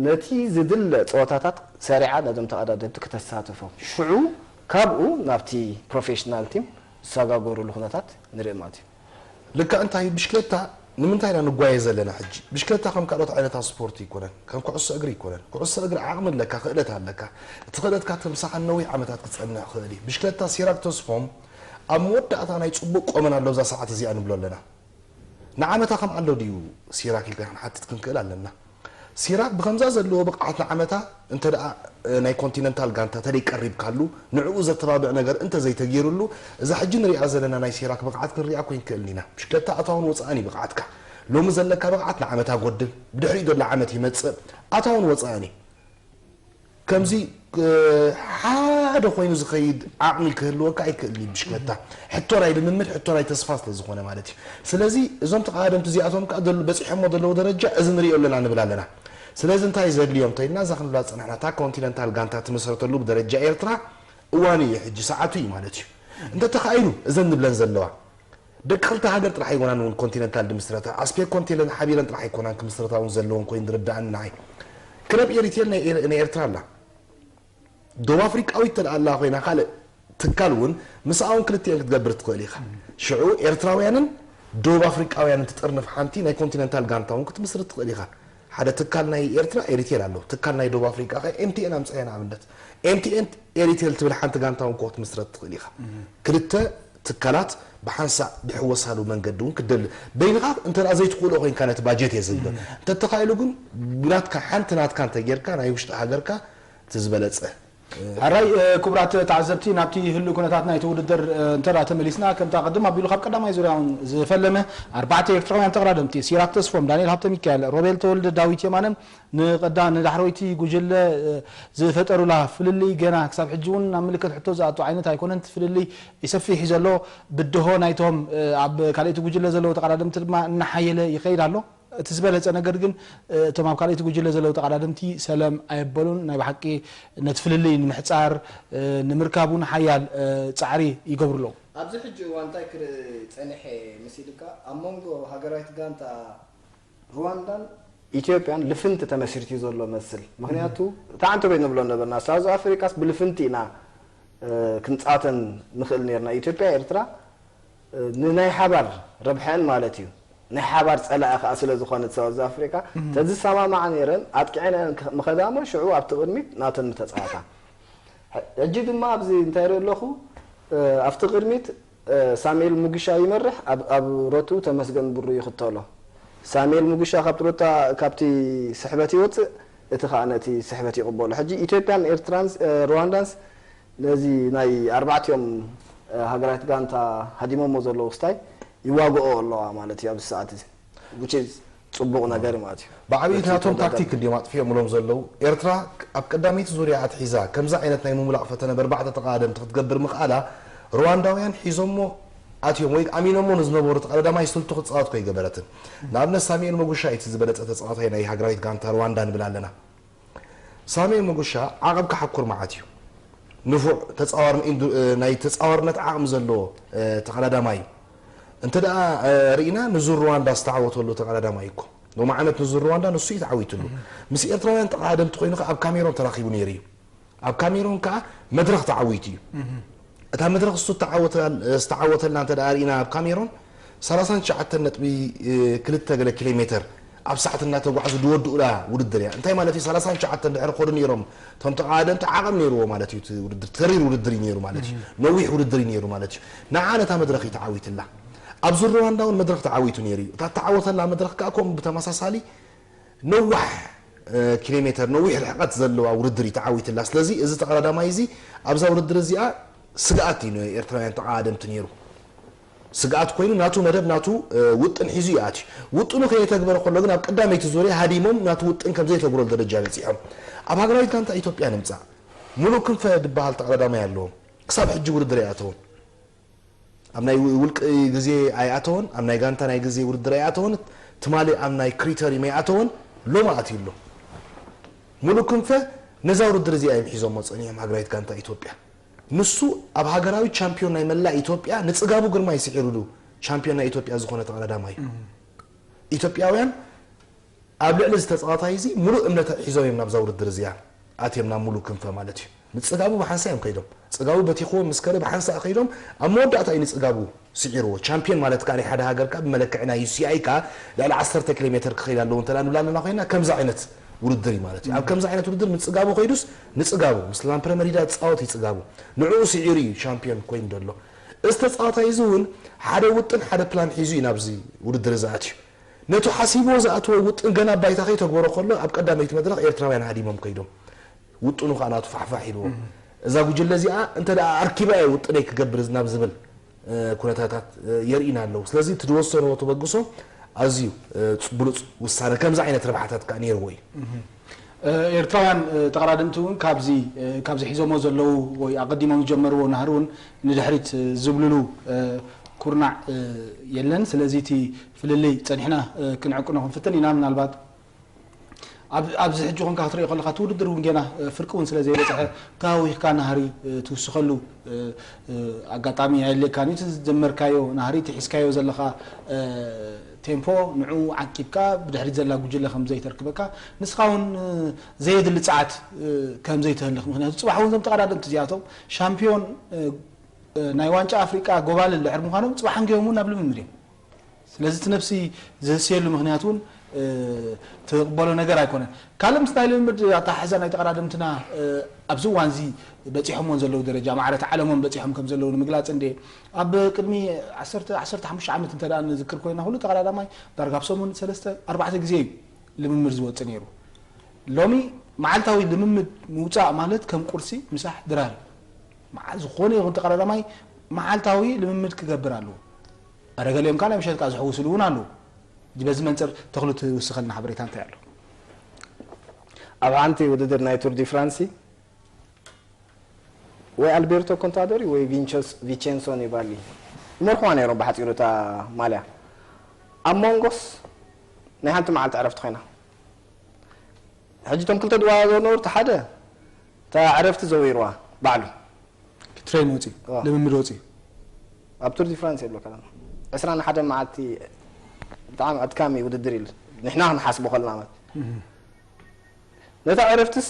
ነቲ ዝድለ ፀወታታት ሰሪዓ ነዞም ተቐዳደምቲ ክተሳትፎም ሽዑ ካብኡ ናብቲ ፕሮፌሽናል ቲም ዝሰጋገሩሉ ኩነታት ንርኢ ማለት እዩ። ልክዕ እንታይ ብሽክለታ ንምንታይ ኢና ንጓየ ዘለና ሕጂ? ብሽክለታ ከም ካልኦት ዓይነታት ስፖርት ይኮነን፣ ከም ኩዕሶ እግሪ ይኮነን። ኩዕሶ እግሪ ዓቕሚ ኣለካ፣ ክእለት ኣለካ። እቲ ክእለትካ እቲ ምሳኻ ነዊሕ ዓመታት ክጸንዕ ክእል እዩ። ብሽክለታ ሲራክ ተስፎም ኣብ መወዳእታ ናይ ጽቡቕ ቆመን ኣሎ እዛ ሰዓት እዚኣ ንብሎ ኣለና። ንዓመታ ከም ኣሎ ድዩ ሲራክ ኢልካ ክንሓትት ክንክእል ኣለና። ሲራክ ብከምዛ ዘለዎ ብቕዓት ንዓመታ እንተ ደኣ ናይ ኮንቲነንታል ጋንታ ተደይ ቀሪብካሉ ንዕኡ ዘተባብዕ ነገር እንተ ዘይተገይሩሉ እዛ ሕጂ ንሪኣ ዘለና ናይ ሲራክ ብቕዓት ክንሪኣ እኮ ኣይንክእልን ኢና። ብሽክለታ ኣታውን ወፃእን እዩ ብቕዓትካ። ሎሚ ዘለካ ብቕዓት ንዓመት ኣጎድል፣ ብድሕሪኡ ዘሎ ዓመት ይመፅእ፣ ኣታውን ወፃእን እዩ። ከምዚ ሓደ ኮይኑ ዝኸይድ ዓቕሚ ክህልወካ ኣይክእልን እዩ ብሽክለታ። ሕቶ ናይ ልምምድ፣ ሕቶ ናይ ተስፋ ስለ ዝኾነ ማለት እዩ። ስለዚ እዞም ተቐዳደምቲ እዚኣቶም ከዓ በፂሖሞ ዘለዉ ደረጃ እዚ ንሪኦ ኣለና ንብል ኣለና። ስለዚ እንታይ ዘድልዮም እንተኢልና እዛ ክንብላ ዝፀናሕና እታ ኮንቲነንታል ጋንታ ትምስረተሉ ብደረጃ ኤርትራ እዋኑ እዩ ሕጂ ሰዓቱ እዩ ማለት እዩ። እንተተኻኢሉ እዘን ንብለን ዘለዋ ደቂ ክልተ ሃገር ጥራሕ ኣይኮናን እውን ኮንቲነንታል ድምስረታ ኣስፔር ኮንቲነንት ሓቢረን ጥራሕ ኣይኮናን ክምስረታ እውን ዘለዎን ኮይኑ ዝርዳእኒ ንዓይ። ክለብ ኤሪቴል ናይ ኤር- ናይ ኤርትራ ኣላ። ደቡብ ኣፍሪቃዊት ተደኣ ኣላ ኮይና ካልእ ትካል እውን ምስኣ እውን ክልቲኤን ክትገብር ትኽእል ኢኻ። ሽዑ ኤርትራውያንን ደቡብ ኣፍሪቃውያንን ትጥርንፍ ሓንቲ ናይ ኮንቲነንታል ጋንታ እውን ክትምስርት ትኽእል ኢኻ። ሓደ ትካል ናይ ኤርትራ ኤሪቴል ኣሎ፣ ትካል ናይ ደቡብ ኣፍሪቃ ከ ኤምቲኤን ኣምፅኣ ንኣብነት። ኤምቲኤን ኤሪቴል ትብል ሓንቲ ጋንታ እውን ክትምስረት ትኽእል ኢኻ። ክልተ ትካላት ብሓንሳእ ድሕወሳሉ መንገዲ እውን ክደል በይንኻ እንተ ዘይትኽእሎ ኮይንካ ነቲ ባጀት እየ ዝብል እንተተኻኢሉ ግን ብናትካ ሓንቲ ናትካ እንተጌርካ ናይ ውሽጢ ሃገርካ እቲ ዝበለፀ ሕራይ ክቡራት ተዓዘብቲ ናብቲ ህሉ ኩነታት ናይቲ ውድድር እንተ ተመሊስና ከምታ ቅድም ኣቢሉ ካብ ቀዳማይ ዙርያ እውን ዝፈለመ ኣርባዕተ ኤርትራውያን ተቐዳደምቲ ሲራክ ተስፎም፣ ዳንኤል ሃብተ ሚካኤል፣ ሮቤል ተወልደ፣ ዳዊት የማነ ንቐዳ ንዳሕረወይቲ ጉጅለ ዝፈጠሩላ ፍልልይ ገና ክሳብ ሕጂ እውን ናብ ምልክት ሕቶ ዝኣቱ ዓይነት ኣይኮነን። እቲ ፍልልይ ይሰፍሕ እዩ ዘሎ። ብድሆ ናይቶም ኣብ ካልኣይቲ ጉጅለ ዘለዉ ተቐዳደምቲ ድማ እናሓየለ ይኸይድ ኣሎ። እቲ ዝበለፀ ነገር ግን እቶም ኣብ ካልኣይቲ ጉጅለ ዘለዉ ተቐዳደምቲ ሰለም ኣየበሉን። ናይ ብሓቂ ነቲ ፍልልይ ንምሕፃር ንምርካብ እውን ሓያል ፃዕሪ ይገብሩ ኣለዉ። ኣብዚ ሕጂ እዋን እንታይ ክርኢ ፀኒሐ መሲልካ ኣብ መንጎ ሃገራዊት ጋንታ ሩዋንዳን ኢትዮጵያን ልፍንቲ ተመስሪቱ ዘሎ መስል። ምክንያቱ እታ ዓንተቤት ንብሎ ነበርና ሳውዝ ኣፍሪካስ ብልፍንቲ ኢና ክንፃተን ንኽእል ነርና። ኢትዮጵያ ኤርትራ ንናይ ሓባር ረብሐን ማለት እዩ ናይ ሓባር ፀላኢ ከዓ ስለ ዝኾነት ሳውዝ ኣፍሪካ ተዝሰማማዓ ነይረን ኣጥቂዐን ምኸዳ እሞ ሽዑ ኣብቲ ቅድሚት ናተን ምተፃወታ። ሕጂ ድማ ኣብዚ እንታይ ርኢ ኣለኹ ኣብቲ ቅድሚት ሳሙኤል ሙግሻ ይመርሕ፣ ኣብ ሮቱ ተመስገን ብሩ ይኽተሎ። ሳሙኤል ሙግሻ ካብ ሮታ ካብቲ ስሕበት ይወፅእ፣ እቲ ከዓ ነቲ ስሕበት ይቕበሎ። ሕጂ ኢትዮጵያን ኤርትራንስ ሩዋንዳንስ ነዚ ናይ ኣርባዕቲኦም ሃገራት ጋንታ ሃዲሞሞ ዘለዉ ክስታይ ይዋግኦ ኣለዋ ማለት እዩ ኣብዚ ሰዓት እዚ። Which is ፅቡቕ ነገር ማለት እዩ። ብዓብዪ እቲ ናቶም ታክቲክ እንድዮም ኣጥፊኦምሎም ዘለዉ። ኤርትራ ኣብ ቀዳመይቲ ዙርያ ኣትሒዛ ከምዚ ዓይነት ናይ ምሙላቕ ፈተነ በርባዕተ ተቐዳደምቲ ክትገብር ምኽኣላ ሩዋንዳውያን ሒዞሞ ኣትዮም ወይ ኣሚኖሞ ንዝነበሩ ተቐዳዳማይ ስልቱ ክትፃወት ኮ ኣይገበረትን። ንኣብነት ሳሙኤል መጉሻ እዩ እቲ ዝበለፀ ተፃዋታይ ናይ ሃገራዊት ጋንታ ሩዋንዳ ንብል ኣለና። ሳሙኤል መጉሻ ዓቐብ ክሓኩር መዓት እዩ። ንፉዕ ተፃዋር ናይ ተፃዋርነት ዓቕሚ ዘለዎ ተቐዳዳማይ እዩ። እንተ ደኣ ርኢና ንዙር ሩዋንዳ ዝተዓወተሉ ተቐዳዳማይ እኮ ሎሚ ዓመት ንዙር ሩዋንዳ ንሱ እዩ ተዓዊትሉ። ምስ ኤርትራውያን ተቐዳደምቲ ኮይኑ ከ ኣብ ካሜሮን ተራኺቡ ነይሩ እዩ። ኣብ ካሜሮን ከኣ መድረኽ ተዓዊቱ እዩ። እታ መድረኽ እሱ ዝተዓወተላ እንተ ደኣ ርኢና ኣብ ካሜሮን ሰላሳን ትሽዓተን ነጥቢ ክልተ ገለ ኪሎ ሜተር ኣብ ሰዓት እናተጓዕዙ ዝወድኡላ ውድድር እያ። እንታይ ማለት እዩ? ሰላሳን ትሽዓተን ድሕሪ ከዱ ነይሮም እቶም ተቐዳደምቲ ዓቐብ ነይርዎ ማለት እዩ። እቲ ውድድር ተሪር ውድድር እዩ ነይሩ ማለት እዩ። ነዊሕ ውድድር እዩ ነይሩ ማለት እዩ። ንዓ ነታ መድረኽ እዩ ተዓዊትላ። ኣብ ዙር ሩዋንዳ እውን መድረኽ ተዓዊቱ ነይሩ እዩ። እታ እተዓወተላ መድረኽ ከኣ ከምኡ ብተመሳሳሊ ነዋሕ ኪሎ ሜተር ነዊሕ ርሕቐት ዘለዋ ውድድር እዩ ተዓዊትላ። ስለዚ እዚ ተቐዳዳማይ እዚ ኣብዛ ውድድር እዚኣ ስግኣት እዩ ንኤርትራውያን ተቓደምቲ ነይሩ። ስግኣት ኮይኑ ናቱ መደብ ናቱ ውጥን ሒዙ ይኣትዩ። ውጥኑ ከየተግበረ ከሎ ግን ኣብ ቀዳመይቲ ዙርያ ሃዲሞም ናቱ ውጥን ከም ዘይተግብረሉ ደረጃ በፂሖም። ኣብ ሃገራዊት ጋንታ ኢትዮጵያ ንምፃእ ሙሉእ ክንፈ ዝበሃል ተቐዳዳማይ ኣለዎም። ክሳብ ሕጂ ውድድር ኣይኣተወን። ኣብ ናይ ውልቂ ግዜ ኣይኣተወን፣ ኣብ ናይ ጋንታ ናይ ግዜ ውድድር ኣይኣተወን፣ ትማሊ ኣብ ናይ ክሪተሪም ኣይኣተወን፣ ሎሚ ኣትዩ ኣሎ። ሙሉእ ክንፈ ነዛ ውድድር እዚኣ እዮም ሒዞሞ ጸኒሖም ሃገራዊት ጋንታ ኢትዮጵያ። ንሱ ኣብ ሃገራዊ ቻምፒዮን ናይ መላእ ኢትዮጵያ ንጽጋቡ ግርማይ ስዒሩሉ ቻምፒዮን ናይ ኢትዮጵያ ዝኾነ ተቐዳዳማይ እዩ። ኢትዮጵያውያን ኣብ ልዕሊ እዚ ተጻዋታይ እዚ ሙሉእ እምነት ሒዞም እዮም ናብዛ ውድድር እዚኣ ኣትዮም ናብ ሙሉእ ክንፈ ማለት እዩ። ንጽጋቡ ብሓንሳእ እዮም ከይዶም። ጽጋቡ በቲኽዎም ምስ ከደ ብሓንሳእ ከይዶም ኣብ መወዳእታ እዩ ንጽጋቡ ስዒርዎ። ቻምፒዮን ማለት ከኣ ናይ ሓደ ሃገር ከኣ ብመለክዒ ናይ ዩ ሲ ኣይ ከኣ ልዕሊ ዓሰርተ ኪሎ ሜተር ክኸይድ ኣለዎ እንተ ንብል ኣለና ኮይና ከምዚ ዓይነት ውድድር እዩ ማለት እዩ። ኣብ ከምዚ ዓይነት ውድድር ንጽጋቡ ከይዱስ ንጽጋቡ ምስ ላምፕረ መሪዳ ዝጻወት እዩ ጽጋቡ። ንዕኡ ስዒሩ እዩ ቻምፒዮን ኮይኑ ዘሎ። እዚ ተጻዋታይ እዚ እውን ሓደ ውጥን ሓደ ፕላን ሒዙ እዩ ናብዚ ውድድር እዚ ኣትዩ። ነቲ ሓሲብዎ ዝኣተወ ውጥን ገና ኣብ ባይታ ከይተግበሮ ከሎ ኣብ ቀዳመይቲ መድረኽ ኤርትራውያን ሃዲሞም ከይዶም። ውጥኑ ከኣ ናቱ ፋሕፋሕ ኢልዎ። እዛ ጉጅለ እዚኣ እንተ ደኣ ኣርኪባ እየ ውጥነይ ክገብር ናብ ዝብል ኩነታታት የርእይና ኣለዉ። ስለዚ እቲ ዝወሰንዎ ተበግሶ ኣዝዩ ብሉጽ ውሳነ ከምዚ ዓይነት ረብሓታት ከኣ ነይርዎ እዩ። ኤርትራውያን ተቐዳደምቲ እውን ካብዚ ካብዚ ሒዞሞ ዘለዉ ወይ ኣቐዲሞም ዝጀመርዎ ናህሪ እውን ንድሕሪት ዝብልሉ ኩርናዕ የለን። ስለዚ እቲ ፍልልይ ጸኒሕና ክንዕቅኖ ክንፍትን ኢና። ምናልባት ኣብዚ ሕጂ ኮንካ ክትሪኦ ከለካ እቲ ውድድር እውን ጌና ፍርቂ እውን ስለ ዘይበፅሐ ተሃዊኽካ ናህሪ ትውስኸሉ ኣጋጣሚ ኣየድልየካን እዩ። እቲ ዝጀመርካዮ ናህሪ እቲ ሒዝካዮ ዘለኻ ቴምፖ ንዕኡ ዓቂብካ ብድሕሪት ዘላ ጉጅለ ከም ዘይተርክበካ ንስኻ እውን ዘየድሊ ፃዓት ከም ዘይተህልኽ። ምክንያቱ ፅባሕ እውን እዞም ተቐዳደምቲ እዚኣቶም ሻምፒዮን ናይ ዋንጫ ኣፍሪቃ ጎባልል ድሕር ምዃኖም ፅባሕ ኣንጊሆም እውን ናብ ልምምድ እዮም። ስለዚ እቲ ነብሲ ዝህስየሉ ምክንያት እውን ትቕበሎ ነገር ኣይኮነን። ካልእ ምስ ናይ ልምምድ ኣተሓሕዛ ናይ ተቐዳደምትና ኣብዚ እዋን እዚ በፂሖምዎን ዘለዉ ደረጃ ማዕረ እቲ ዓለሞም በፂሖም ከም ዘለዉ ንምግላፅ እንደ ኣብ ቅድሚ ዓሰርተ ዓሰርተ ሓሙሽተ ዓመት እንተ ንዝክር ኮይና ኩሉ ተቐዳዳማይ ዳርጋ ኣብ ሰሙን ሰለስተ ኣርባዕተ ግዜ እዩ ልምምድ ዝወፅእ ነይሩ። ሎሚ መዓልታዊ ልምምድ ምውፃእ ማለት ከም ቁርሲ ምሳሕ ድራር እዩ። ዝኾነ ይኹን ተቐዳዳማይ መዓልታዊ ልምምድ ክገብር ኣለዎ። ኣረ ገሊኦም ከኣ ናይ ምሸት ከኣ ዝሕውስሉ እውን ኣለዉ። ሕጂ በዚ መንፅር ተኽሉ ትውስኸልና ሓበሬታ እንታይ ኣሎ? ኣብ ሓንቲ ውድድር ናይ ቱር ዲ ፍራንሲ ወይ ኣልቤርቶ ኮንታዶሪ ወይ ቪንቸንስ- ቪቼንሶ ኒባሊ ይመርሕዋ ነይሮም ብሓፂሩ እታ ማልያ። ኣብ መንጎስ ናይ ሓንቲ መዓልቲ ዕረፍቲ ኮይና ሕጂ እቶም ክልተ ዝወዳደሩ ነበሩ፣ እቲ ሓደ እታ ዕረፍቲ ዘዊርዋ ባዕሉ ትሬን ወፂ ልምምድ ወፂ ኣብ ቱር ዲ ፍራንስ የብለካ ኣለና ዕስራን ሓደን መዓልቲ ብጣዕሚ ኣድካሚ ውድድር ኢሉ ንሕና ክንሓስቦ ከለና ማለት ነታ ዕረፍትስ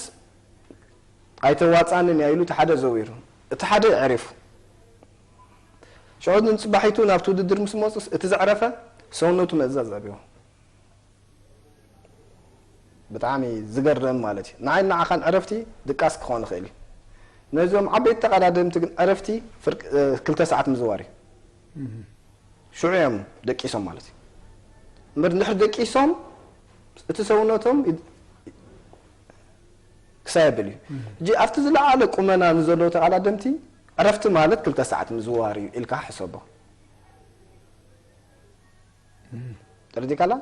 ኣይተዋፃንን እያ ኢሉ እቲ ሓደ ዘዊሩ እቲ ሓደ ዕሪፉ ሽዑ ንፅባሒቱ ናብቲ ውድድር ምስ መፁስ እቲ ዘዕረፈ ሰውነቱ መእዛዝ ኣብዎ ብጣዕሚ ዝገርም ማለት እዩ። ንዓይ ንዓኻን ዕረፍቲ ድቃስ ክኾን ይኽእል እዩ። ነዞም ዓበይቲ ተቐዳደምቲ ግን ዕረፍቲ ፍርቂ ክልተ ሰዓት ምዝዋር እዩ። ሽዑ እዮም ደቂሶም ማለት እዩ። እምበር እንድሕር ደቂሶም እቲ ሰውነቶም ክሳይ የብል እዩ። ሕጂ ኣብቲ ዝለዓለ ቁመና ንዘለዉ ተቐዳደምቲ ዕረፍቲ ማለት ክልተ ሰዓት ምዝዋር እዩ ኢልካ ሕሰቦ። ተረዲካላ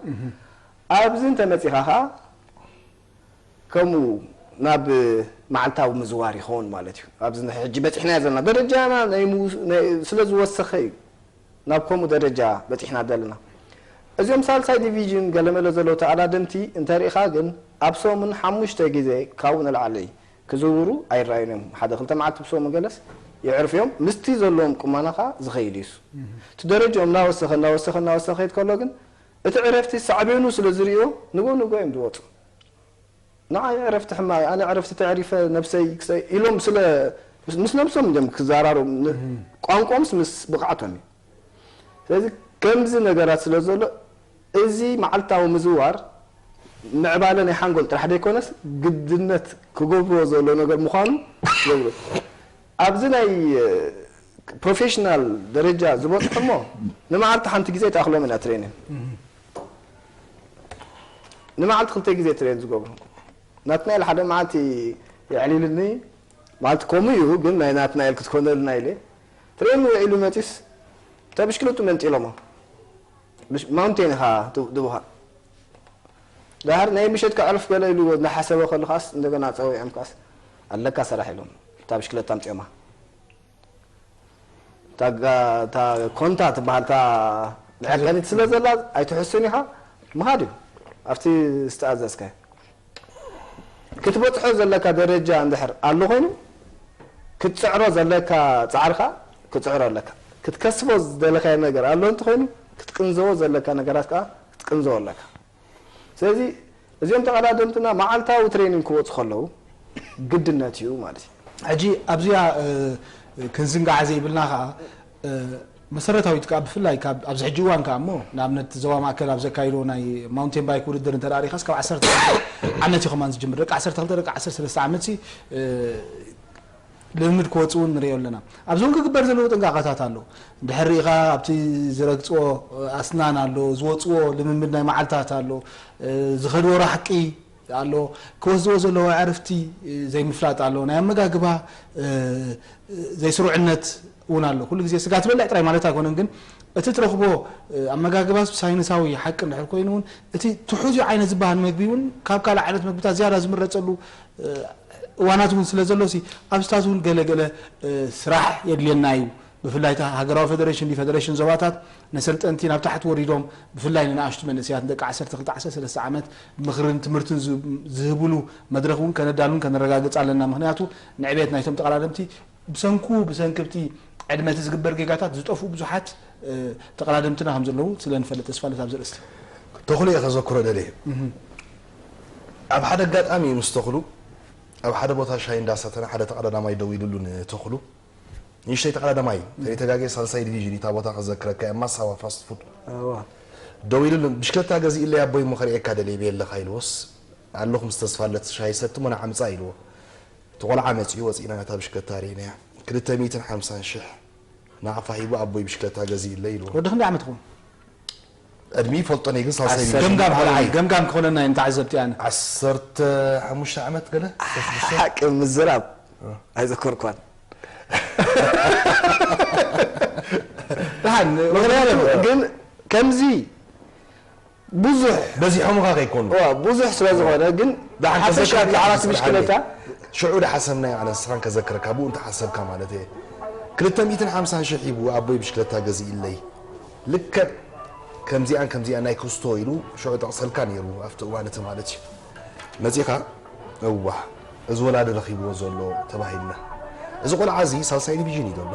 ኣብዚ እንተመፂኻ ከዓ ከምኡ ናብ መዓልታዊ ምዝዋር ይኸውን ማለት እዩ ኣብዚ ሕጂ በፂሕናዮ ዘለና ደረጃና ስለ ዝወሰኸ እዩ ናብ ከምኡ ደረጃ በፂሕና ዘለና እዚኦም ሳልሳይ ዲቪዥን ገለመለ ዘለዉ ተቐዳደምቲ እንተሪእኻ ግን ኣብ ሰሙን ሓሙሽተ ግዜ ካብኡ ንላዕሊ ክዝውሩ ኣይረኣዩን እዮም ሓደ ክልተ መዓልቲ ብሰሙን ገለስ የዕርፍዮም ምስቲ ዘለዎም ቁመና ከዓ ዝኸይድ እዩ እቲ ደረጃኦም እናወሰኸ እናወሰኸ እናወሰኸ ከይድ ከሎ ግን እቲ ዕረፍቲ ሳዕቤኑ ስለ ዝርእዮ ንጎ ንጎ እዮም ዝወፁ ንዓይ ዕረፍቲ ሕማቅ ኣነ ዕረፍቲ ተዕሪፈ ነብሰይ ክሰ ኢሎም ስለ ምስ ነብሶም እዮም ክዘራረቡ ቋንቋኦምስ ምስ ብቕዓቶም እዩ ስለዚ ከምዚ ነገራት ስለ ዘሎ እዚ መዓልታዊ ምዝዋር ምዕባለ ናይ ሓንጎል ጥራሕ ዘይኮነስ ግድነት ክገብርዎ ዘሎ ነገር ምዃኑ ይገብሩ ኣብዚ ናይ ፕሮፌሽናል ደረጃ ዝበፅሑ እሞ ንመዓልቲ ሓንቲ ግዜ ይተኣኽሎም ኢና ትሬኒን ንመዓልቲ ክልተ ግዜ ትሬን ዝገብሩ ናትናኤል ሓደ መዓልቲ የዕሊልኒ ማለት ከምኡ እዩ፣ ግን ናይ ናትናኤል ክትኮነልና ኢለ ትሬን ውዒሉ መፂስ እታ ብሽክለቱ መንጢሎሞ። ብሽ-፣ ማውንቴን ኢኻ ድ-፣ ድቡኻ። ድሓር ናይ ምሸት ከዕርፍ ገለ ኢሉ እናሓሰበ ከሉ ከኣስ እንደገና ፀዊዖም ከኣስ ኣለካ ስራሕ ኢሎም እታ ብሽክለታ ኣምፂኦማ። እታ ጋ-፣ እታ ኮንታ ትበሃል እታ መዐቀኒት ስለ ዘላ ኣይትሕሱን ኢኻ ምኻድ እዩ ኣብቲ ዝተኣዘዝካዮ። ክትበጽሖ ዘለካ ደረጃ እንድሕር ኣሎ ኮይኑ ክትጽዕሮ ዘለካ ጻዕርካ ክትጽዕሮ ኣለካ። ክትከስቦ ዝደለካዮ ነገር ኣሎ እንተኾይኑ ክትቅንዘቦ ዘለካ ነገራት ከኣ ክትቅንዘቦ ኣለካ። ስለዚ እዚኦም ተቐዳደምትና መዓልታዊ ትሬኒንግ ክወፁ ከለዉ ግድነት እዩ ማለት እዩ። ሕጂ ኣብዚኣ ክንዝንጋዓ ዘይብልና ከዓ መሰረታዊት ከዓ ብፍላይ ካብ ኣብዚ ሕጂ እዋን ከዓ እሞ ንኣብነት ዞባ ማእከል ኣብ ዘካይዶ ናይ ማውንቴን ባይክ ውድድር እንተ ሪኢኻስ ካብ ዓሰርተ ክልተ ዓመት እዩ ከማን ዝጅምር። ደቂ ዓሰርተ ክልተ ደቂ ዓሰርተ ሰለስተ ዓመት ልምምድ ክወፅኡ ንሪኦ ኣለና። ኣብዚ እውን ክግበር ዘለዎ ጥንቃቐታት ኣሎ። እንድሕር ርኢኻ ኣብቲ ዝረግፅዎ ኣስናን ኣሎ፣ ዝወፅዎ ልምምድ ናይ መዓልታት ኣሎ፣ ዝኸድዎ ራሕቂ ኣሎ፣ ክወስድዎ ዘለዎ ዕርፍቲ ዘይምፍላጥ ኣሎ፣ ናይ ኣመጋግባ ዘይስሩዕነት እውን ኣሎ። ኩሉ ግዜ ስጋ ትበልዕ ጥራይ ማለት ኣይኮነን፣ ግን እቲ ትረኽቦ ኣመጋግባስ ብሳይንሳዊ ሓቂ እንድሕር ኮይኑ እውን እቲ ትሑት ዓይነት ዝበሃል መግቢ እውን ካብ ካልእ ዓይነት መግብታት ዝያዳ ዝምረፀሉ እዋናት እውን ስለ ዘሎ ሲ ኣብስታት እውን ገለ ገለ ስራሕ የድልየና እዩ። ብፍላይ እታ ሃገራዊ ፌደሬሽን ዲ ፌደሬሽን ዞባታት ነሰልጠንቲ ናብ ታሕቲ ወሪዶም ብፍላይ ንንኣሽቱ መንእሰያት ንደቂ ዓሰርተ ክልተ ዓሰርተ ሰለስተ ዓመት ምኽርን ትምህርትን ዝህብሉ መድረኽ እውን ከነዳሉን ከነረጋግፅ ኣለና። ምክንያቱ ንዕቤት ናይቶም ተቐዳደምቲ ብሰንኩ ብሰንክብቲ ዕድመ እቲ ዝግበር ጌጋታት ዝጠፍኡ ብዙሓት ተቐዳደምትና ከም ዘለዉ ስለ ንፈልጥ ተስፋለት ኣብዚ ርእስቲ ተኽሉ እየ ከዘክሮ ደልየ ኣብ ሓደ ኣጋጣሚ ምስ ተኽሉ ኣብ ሓደ ቦታ ሻሂ እንዳሰተና ሓደ ተቐዳዳማይ ደው ኢሉሉ ንተኽሉ ንእሽተይ ተቐዳዳማይ ከይተጋገየ ሳልሳይ ዲቪዥን እታ ቦታ ከዘክረካ እያ ማሳዋ ፋስት ፉድ ደው ኢሉሉ ብሽክለታ ገዚእለይ ኣቦይ እሞ ከርእየካ ደልየ ብየለኻ ኢልዎስ ኣለኹ ምስ ተስፋለት ሻሂ ሰቲ እሞ ንዓ ምጻእ ኢልዎ እቲ ቆልዓ መጺኡ ወጺእና ነታ ብሽክለታ ርኢናያ ክልተ ሚእትን ሓምሳን ሽሕ ናቕፋ ሂቡ ኣቦይ ብሽክለታ ገዚእለይ ኢልዎ ወዲ ክንደይ ዓመት ኹም ዕድሚ ይፈልጦ ነይ ግን ሳልሳይ ዓሰርተ ገምጋም ቆልዓ እዩ። ገምጋም ክኾነና እዩ ንተዓዘብቲ ኣነ ዓሰርተ ሓሙሽተ ዓመት ገለ ሓቂ ምዝራብ ኣይዘከርኳን ደሓን ምኽንያቱ ግን ከምዚ ብዙሕ በዚሖምኻ ከይኮኑ ዋ ብዙሕ ስለ ዝኾነ ግን ብሓፈሻ ብዛዕባ እቲ ብሽክለታ ሽዑ ዳሓሰብናዮ ኣነ ንስኻን ከዘክረካ ብኡ እንተሓሰብካ ማለት እየ ክልተ ሚእትን ሓምሳን ሽሕ ሂቡ ኣቦይ ብሽክለታ ገዚእለይ ልክዕ ከምዚኣን ከምዚኣን ናይ ክስቶ ኢሉ ሽዑ ጠቕሰልካ ነይሩ ኣብቲ እዋን እቲ ማለት እዩ መፂኻ እዋ እዚ ወላዲ ረኺብዎ ዘሎ ተባሂልና እዚ ቆልዓ እዚ ሳልሳይ ዲቪዥን እዩ ዘሎ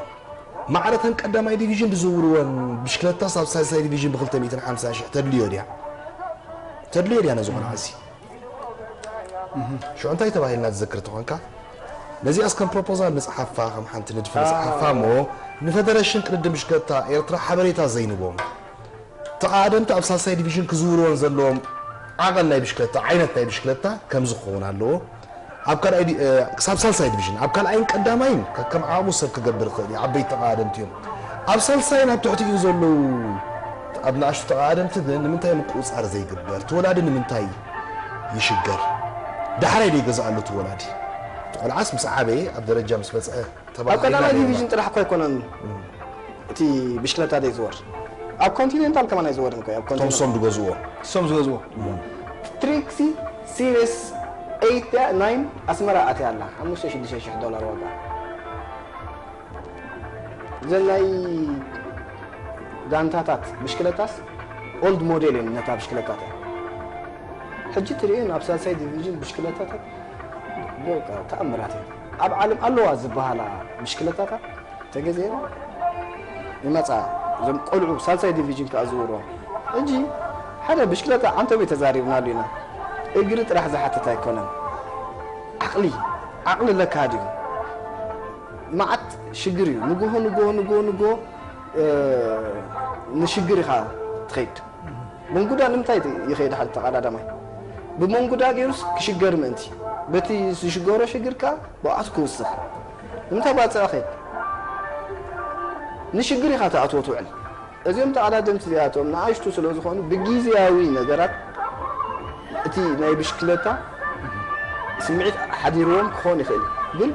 ማዕረተን ቀዳማይ ዲቪዥን ዝዝውርወን ብሽክለታስ ኣብ ሳልሳይ ዲቪዥን ብ ክልተ ሚእትን ሓምሳን ሽሕ ተድልዮ ድያ ተድልዮ ድያ ነዚ ቆልዓ እዚ ሽዑ እንታይ ተባሂልና ትዘክር ተኾንካ ነዚኣስ ከም ፕሮፖዛል ንፅሓፋ ከም ሓንቲ ንድፊ ንፅሓፋ እሞ ንፈደረሽን ቅድድም ብሽክለታ ኤርትራ ሓበሬታ ዘይንቦም ተቓደምቲ ኣብ ሳልሳይ ዲቪዥን ክዝውርወን ዘለዎም ዓቐን ናይ ብሽክለታ ዓይነት ናይ ብሽክለታ ከምዚ ክኸውን ኣለዎ ኣብ ካልኣይ ክሳብ ሳልሳይ ዲቪዥን ኣብ ካልኣይን ቀዳማይን ከከም ዓቕሙ ሰብ ክገብር ይኽእል እዩ ዓበይቲ ተቓደምቲ እዮም ኣብ ሳልሳይን ኣብ ትሕቲኡ ዘለዉ ኣብ ንኣሽቱ ተቓደምቲ ግን ንምንታይ ምቁፅፃር ዘይግበር እቲ ወላዲ ንምንታይ ይሽገር ዳሕራይ ዶ ይገዝኣሉ እቲ ወላዲ እቲ ቆልዓስ ምስ ዓበየ ኣብ ደረጃ ምስ በፅሐ ኣብ ቀዳማይ ዲቪዥን ጥራሕ እኮ ኣይኮነን እቲ ብሽክለታ ደይ ዝወር ኣብ ኮንቲኔንታል ከማን ኣይዝወርን እኮ ኣብ ኮንቲኔንታል ሶም ዝገዝዎ ሶም ዝገዝዎ ትሪክሲ ሲሪስ ኤይት እያ ናይን ኣስመራ ኣትያ ኣላ ሓሙሽተ ሽዱሽተ ሽሕ ዶላር ዋጋ እዘን ናይ ጋንታታት ብሽክለታስ ኦልድ ሞዴል እየን ነታ ብሽክለታት እያ ሕጂ ትርእየን ኣብ ሳልሳይ ዲቪዥን ብሽክለታታት በቃ ተኣምራት እየን ኣብ ዓለም ኣለዋ ዝበሃላ ብሽክለታታት ተገዚኤን ይመፃ እዞም ቆልዑ ሳልሳይ ዲቪዥን ከዓ ዝውርዎም ሕጂ ሓደ ብሽክለታ ዓንተቦይ ተዛሪብናሉ ኢና እግሪ ጥራሕ ዝሓትት ኣይኮነን ዓቕሊ ዓቕሊ ለካ ድዩ መዓት ሽግር እዩ ንግሆ ንግሆ ንግሆ ንግሆ ንሽግር ኢኻ ትኸይድ መንጉዳ ንምንታይ ይኸይድ ሓደ ተቐዳዳማይ ብመንጉዳ ገይሩስ ክሽገር ምእንቲ በቲ ዝሽገሮ ሽግር ከዓ ብኣቱ ክውስኽ ንምንታይ ባፅዕ ኸይድ ንሽግር ኢኻ ተኣትዎ ትውዕል እዚኦም ተቐዳደምቲ እዚኣቶም ንኣሽቱ ስለ ዝኾኑ ብጊዜያዊ ነገራት እቲ ናይ ብሽክለታ ስምዒት ሓዲርዎም ክኾን ይኽእል ግን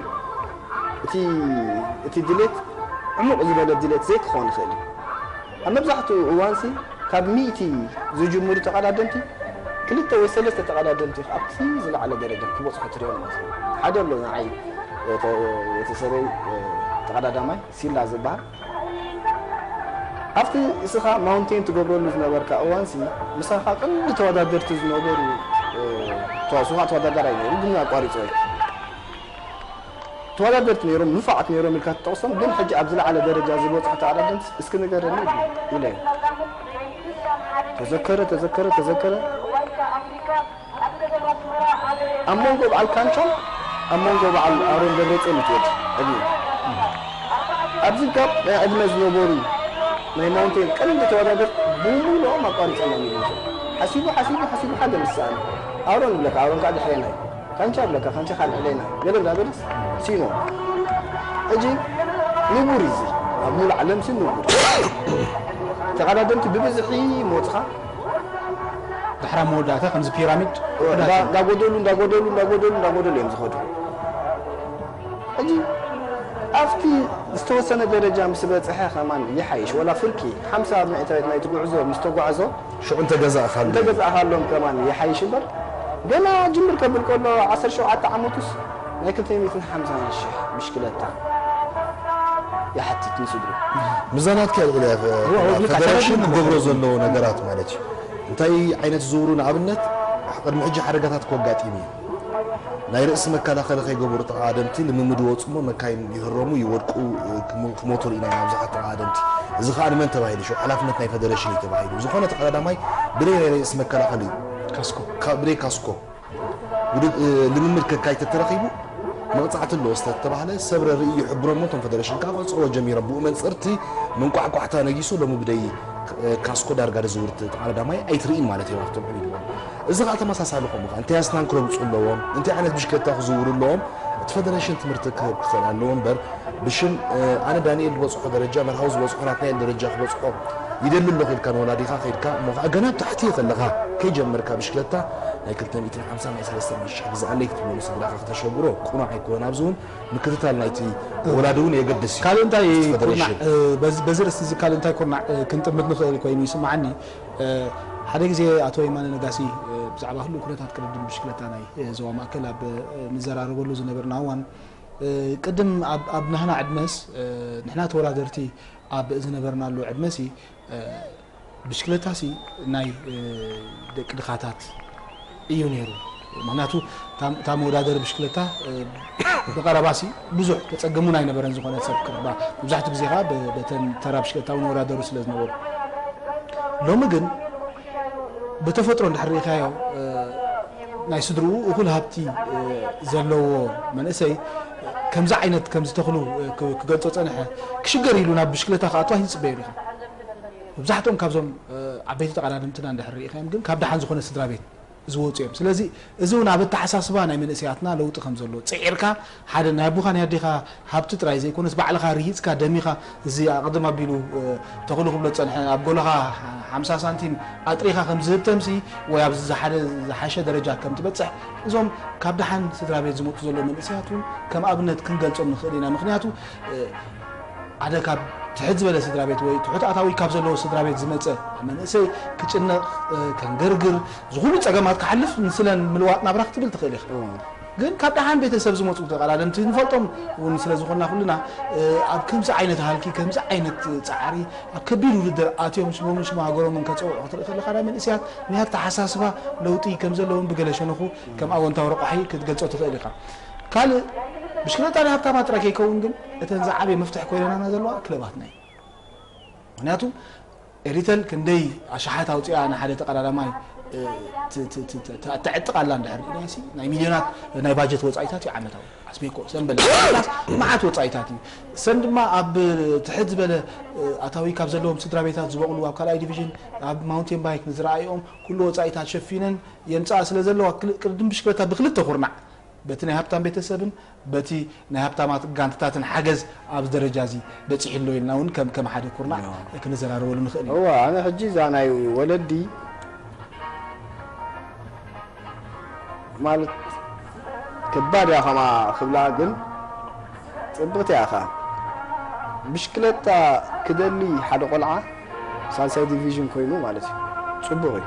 እቲ እቲ ድሌት ዕሙቕ ዝበለ ድሌት ዘይክኸውን ይኽእል እዩ። ኣብ መብዛሕትኡ እዋንሲ ካብ ሚእቲ ዝጅምሩ ተቐዳደምቲ ክልተ ወይ ሰለስተ ተቐዳደምቲ ኣብቲ ዝለዓለ ደረጃ ክበጽሑ ትሪኦም ማለት እዩ። ሓደ ኣሎ ንዓይ እቲ ሰበይ ተቐዳዳማይ ሲላ ዝበሃል። ኣብቲ እስኻ ማውንቴን ትገብረሉ ዝነበርካ እዋንሲ ምሳኻ ቀንዲ ተወዳደርቲ ዝነበሩ ተዋስኻ ተወዳዳራይ ነይሩ ግን ኣቋሪጾ ተወዳደርቲ ነይሮም ንፉዓት ነይሮም ኢልካ ትጠቕሶም ግን ሕጂ ኣብ ዝለዓለ ደረጃ ዝበፅሑ ተወዳደርቲ እስኪ ንገረኒ ኢለዮ። ተዘከረ ተዘከረ ተዘከረ። ኣብ መንጎ በዓል ካንቻን ኣብ መንጎ በዓል ኣሮን ደብረፅዮን እዩ ትወዲ ዕድመ። ኣብዚ ጋብ ናይ ዕድመ ዝነበሩ ናይ ማውንቴን ቀንዲ ተወዳደርቲ ብምሉኦም ኣቋሪፆም እዮም ይብሉ። ሓሲቡ ሓሲቡ ሓሲቡ ሓደ ምስ ሰኣነ ኣሮን ይብለካ፣ ኣሮን ከዓ ድሕሬና እዩ። ካንቻ ይብለካ፣ ካንቻ ከዓ ልዕሌና እዩ። ገለ እንዳበለስ ሲኖ። ሕጂ ንቡር እዩ እዚ ኣብ ሙሉእ ዓለም ሲ ንቡር ተቐዳደምቲ ብብዝሒ መወፅኻ ዳሕራ መወዳእታ ከምዚ ፒራሚድ እንዳጎደሉ እንዳጎደሉ እንዳጎደሉ እንዳጎደሉ እዮም ዝኸዱ። ሕጂ ኣብቲ ዝተወሰነ ደረጃ ምስ በፅሐ ከማን ይሓይሽ ወላ ፍርቂ ሓምሳ ሚእታዊት ናይቲ ጉዕዞ ምስ ተጓዕዞ ሽዑ እንተገዛእኻሉ እንተገዛእኻሎም ከማን ይሓይሽ እምበር ገና ጅምር ከብል ከሎ ዓሰርተ ሸውዓተ ዓመቱስ ናይ ክልተ ሚእትን ሓምሳን ሽሕ ብሽክለታ ይሓትት ንስድሩ። ምዛናት ከልዕለ እወ፣ እወ፣ ፌደሬሽን እወ። ክገብሮ ዘለዎ ነገራት ማለት እዩ። እንታይ ዓይነት ዝውሩ ንኣብነት ቅድሚ ሕጂ ሓደጋታት ከጋጢም እዩ። ናይ ርእሲ መከላኸሊ ከይገበሩ ተቓደምቲ ልምምድ ይወፁ እሞ መካይን ይህረሙ ይወድቁ ክሞ- ክሞቱ ርኢና ኢና ብዙሓት ተቓደምቲ። እዚ ከዓ ንመን ተባሂሉ ሽዑ ሓላፍነት ናይ ፌደሬሽን እዩ ተባሂሉ። ዝኾነ ተቐዳዳማይ ብደይ ናይ ርእሲ መከላኸሊ እዩ። ካስኮ ካብ ብደይ ካስኮ ውድድ- እ፣ ልምምድ ከካይድ ተተረኺቡ መቕፃዕቲ ኣለዎ ዝተተባህለ ሰብ ረርኢ ይሕብሮም እቶም ፌደሬሽን ከዓ ከፅዕዎ ጀሚሮም። ብኡ መንፅር እቲ መንቋሕቋሕታ ነጊሱ ሎሚ ብደይ እ፣ ካስኮ ዳርጋ ዝዝውር ተቐዳዳማይ ኣይትርእይን ማለት እዮም ኣብቶም ዕብይ ዝበሉ። እዚ ከዓ ተመሳሳሊ ከምኡ ከዓ እንታይ ኣስናን ክረግፁ ኣለዎም እንታይ ዓይነት ብሽክለታ ክዝውሩ ኣለዎም እቲ ፌደሬሽን ትምህርቲ ክህብ ክኽእል ኣለዎ እምበር ብሽም ኣነ ዳንኤል ዝበፅሖ ደረጃ መርሃዊ ዝበፅሖ ናትናኤል ደረጃ ክበፅሖ ይደሊ ኣለኹ ኢልካ ንወላዲኻ ከይድካ እሞ ከዓ ገና ኣብ ታሕቲ ከለኻ ከይጀመርካ ብሽክለታ ናይ ክልተ ሚእትን ሓምሳን ናይ ሰለስተ ሚእትን ሽሕ ግዛኣለይ ክትብሎ ንስድራኻ ክተሸግሮ ቅኑዕ ኣይኮነን። ኣብዚ እውን ምክትታል ናይቲ ወላዲ እውን የገድስ እዩ። ካልእ እንታይ እቲ ኩርናዕ ፌደሬሽን። በዚ በዚ ርእሲ እዚ ካልእ እንታይ ኩርናዕ ክንጥምት ንኽእል ኮይኑ ይስምዓኒ። ሓደ ግዜ ኣቶ የማነ ነጋሲ ብዛዕባ ህሉው ኩነታት ቅድድም ብሽክለታ ናይ ዞባ ማእከል ኣብ ንዘራረበሉ ዝነበርና እዋን ቅድም ኣብ ናህና ዕድመስ ንሕና ተወዳደርቲ ኣብ ዝነበርናሉ ዕድመሲ ብሽክለታሲ ናይ ደቂ ድኻታት እዩ ነይሩ። ምክንያቱ እታ መወዳደሪ ብሽክለታ ብቐረባሲ ብዙሕ ተፀገሙን ኣይነበረን ዝኾነ ሰብ ክረኽባ። መብዛሕትኡ ግዜ ከዓ በተን ተራ ብሽክለታ እውን ይወዳደሩ ስለ ዝነበሩ። ሎሚ ግን ብተፈጥሮ እንድሕር ርኢኻዮ ናይ ስድርኡ እኹል ሃብቲ ዘለዎ መንእሰይ ከምዚ ዓይነት ከምዚ ተኽሉ ክገልፆ ፀንሐ ክሽገር ኢሉ ናብ ብሽክለታ ክኣቱ ኣይትፅበዮ ኢኻ። መብዛሕትኦም ካብዞም ዓበይቲ ተቐዳደምትና እንድሕር ርኢኻዮም ግን ካብ ደሓን ዝኾነ ስድራ ቤት ዝወፁ እዮም። ስለዚ እዚ እውን ኣብ ኣተሓሳስባ ናይ መንእሰያትና ለውጢ ከም ዘሎ ፅዒርካ ሓደ ናይ ኣቦኻ ናይ ኣዴኻ ሃብቲ ጥራይ ዘይኮነስ ባዕልኻ ርሂፅካ ደሚኻ እዚ ኣቕድም ኣቢሉ ተኽሉ ክብሎ ዝፀንሐ ኣብ ጎልኻ ሓምሳ ሳንቲም ኣጥሪኻ ከም ዝህብተምሲ ወይ ኣብ ዝሓደ ዝሓሸ ደረጃ ከም ትበፅሕ እዞም ካብ ደሓን ስድራ ቤት ዝመፁ ዘሎ መንእሰያት እውን ከም ኣብነት ክንገልፆም ንኽእል ኢና። ምክንያቱ ሓደ ካብ ትሕት ዝበለ ስድራ ቤት ወይ ትሑት ኣታዊ ካብ ዘለዎ ስድራ ቤት ዝመፀ መንእሰይ ክጭነቕ ከንገርግር ዝኹሉ ፀገማት ክሓልፍ ንስለን ምልዋጥ ናብራ ክትብል ትኽእል ኢኻ። ግን ካብ ደሓን ቤተሰብ ዝመፁ ተቐዳደምቲ ንፈልጦም እውን ስለ ዝኾንና ኩልና ኣብ ከምዚ ዓይነት ሃልኪ ከምዚ ዓይነት ፃዕሪ ኣብ ከቢድ ውድድር ኣትዮም ሽሞምን ሽም ሃገሮምን ከፀውዑ ክትርኢ ከለኻ ናይ መንእሰያት ናይ ኣተሓሳስባ ለውጢ ከም ዘለዎም ብገለ ሸነኹ ከም ኣወንታዊ ረቋሒ ክትገልፆ ትኽእል ኢኻ። ካልእ ብሽክለታ ናይ ሃብታማት ጥራይ ከይከውን ግን እተን ዝዓበየ መፍትሒ ኮይነናና ዘለዋ ክለባትና እዩ። ምክንያቱ ኤሪተል ክንደይ ኣሽሓት ኣውፂኣ ንሓደ ተቐዳዳማይ ተዕጥቕ ኣላ እንድሕር ርኢናሲ ናይ ሚልዮናት ናይ ባጀት ወፃኢታት እዩ ዓመታዊ ኣስቤኮ ሰንበል መዓት ወፃኢታት እዩ። ሰን ድማ ኣብ ትሕት ዝበለ ኣታዊ ካብ ዘለዎም ስድራ ቤታት ዝበቕሉ ኣብ ካልኣይ ዲቪዥን ኣብ ማውንቴን ባይክ ንዝረኣይኦም ኩሉ ወፃኢታት ሸፊነን የምፅኣ ስለ ዘለዋ ቅድድም ብሽክለታ ብክልተ ኩርናዕ በቲ ናይ ሃብታም ቤተሰብን በቲ ናይ ሃብታማት ጋንትታትን ሓገዝ ኣብዚ ደረጃ እዚ በፂሑ ኣሎ ኢልና እውን ከም ከም ሓደ ኩርናዕ ክንዘራረበሉ ንኽእል ኢና። እወ ኣነ ሕጂ እዛ ናይ ወለዲ ማለት ከባድ እያ ከማ ክብላ ግን ጽብቕቲ እያ ኸኣ። ብሽክለታ ክደሊ ሓደ ቆልዓ ሳልሳይ ዲቪዥን ኮይኑ ማለት እዩ። ጽቡቕ እዩ።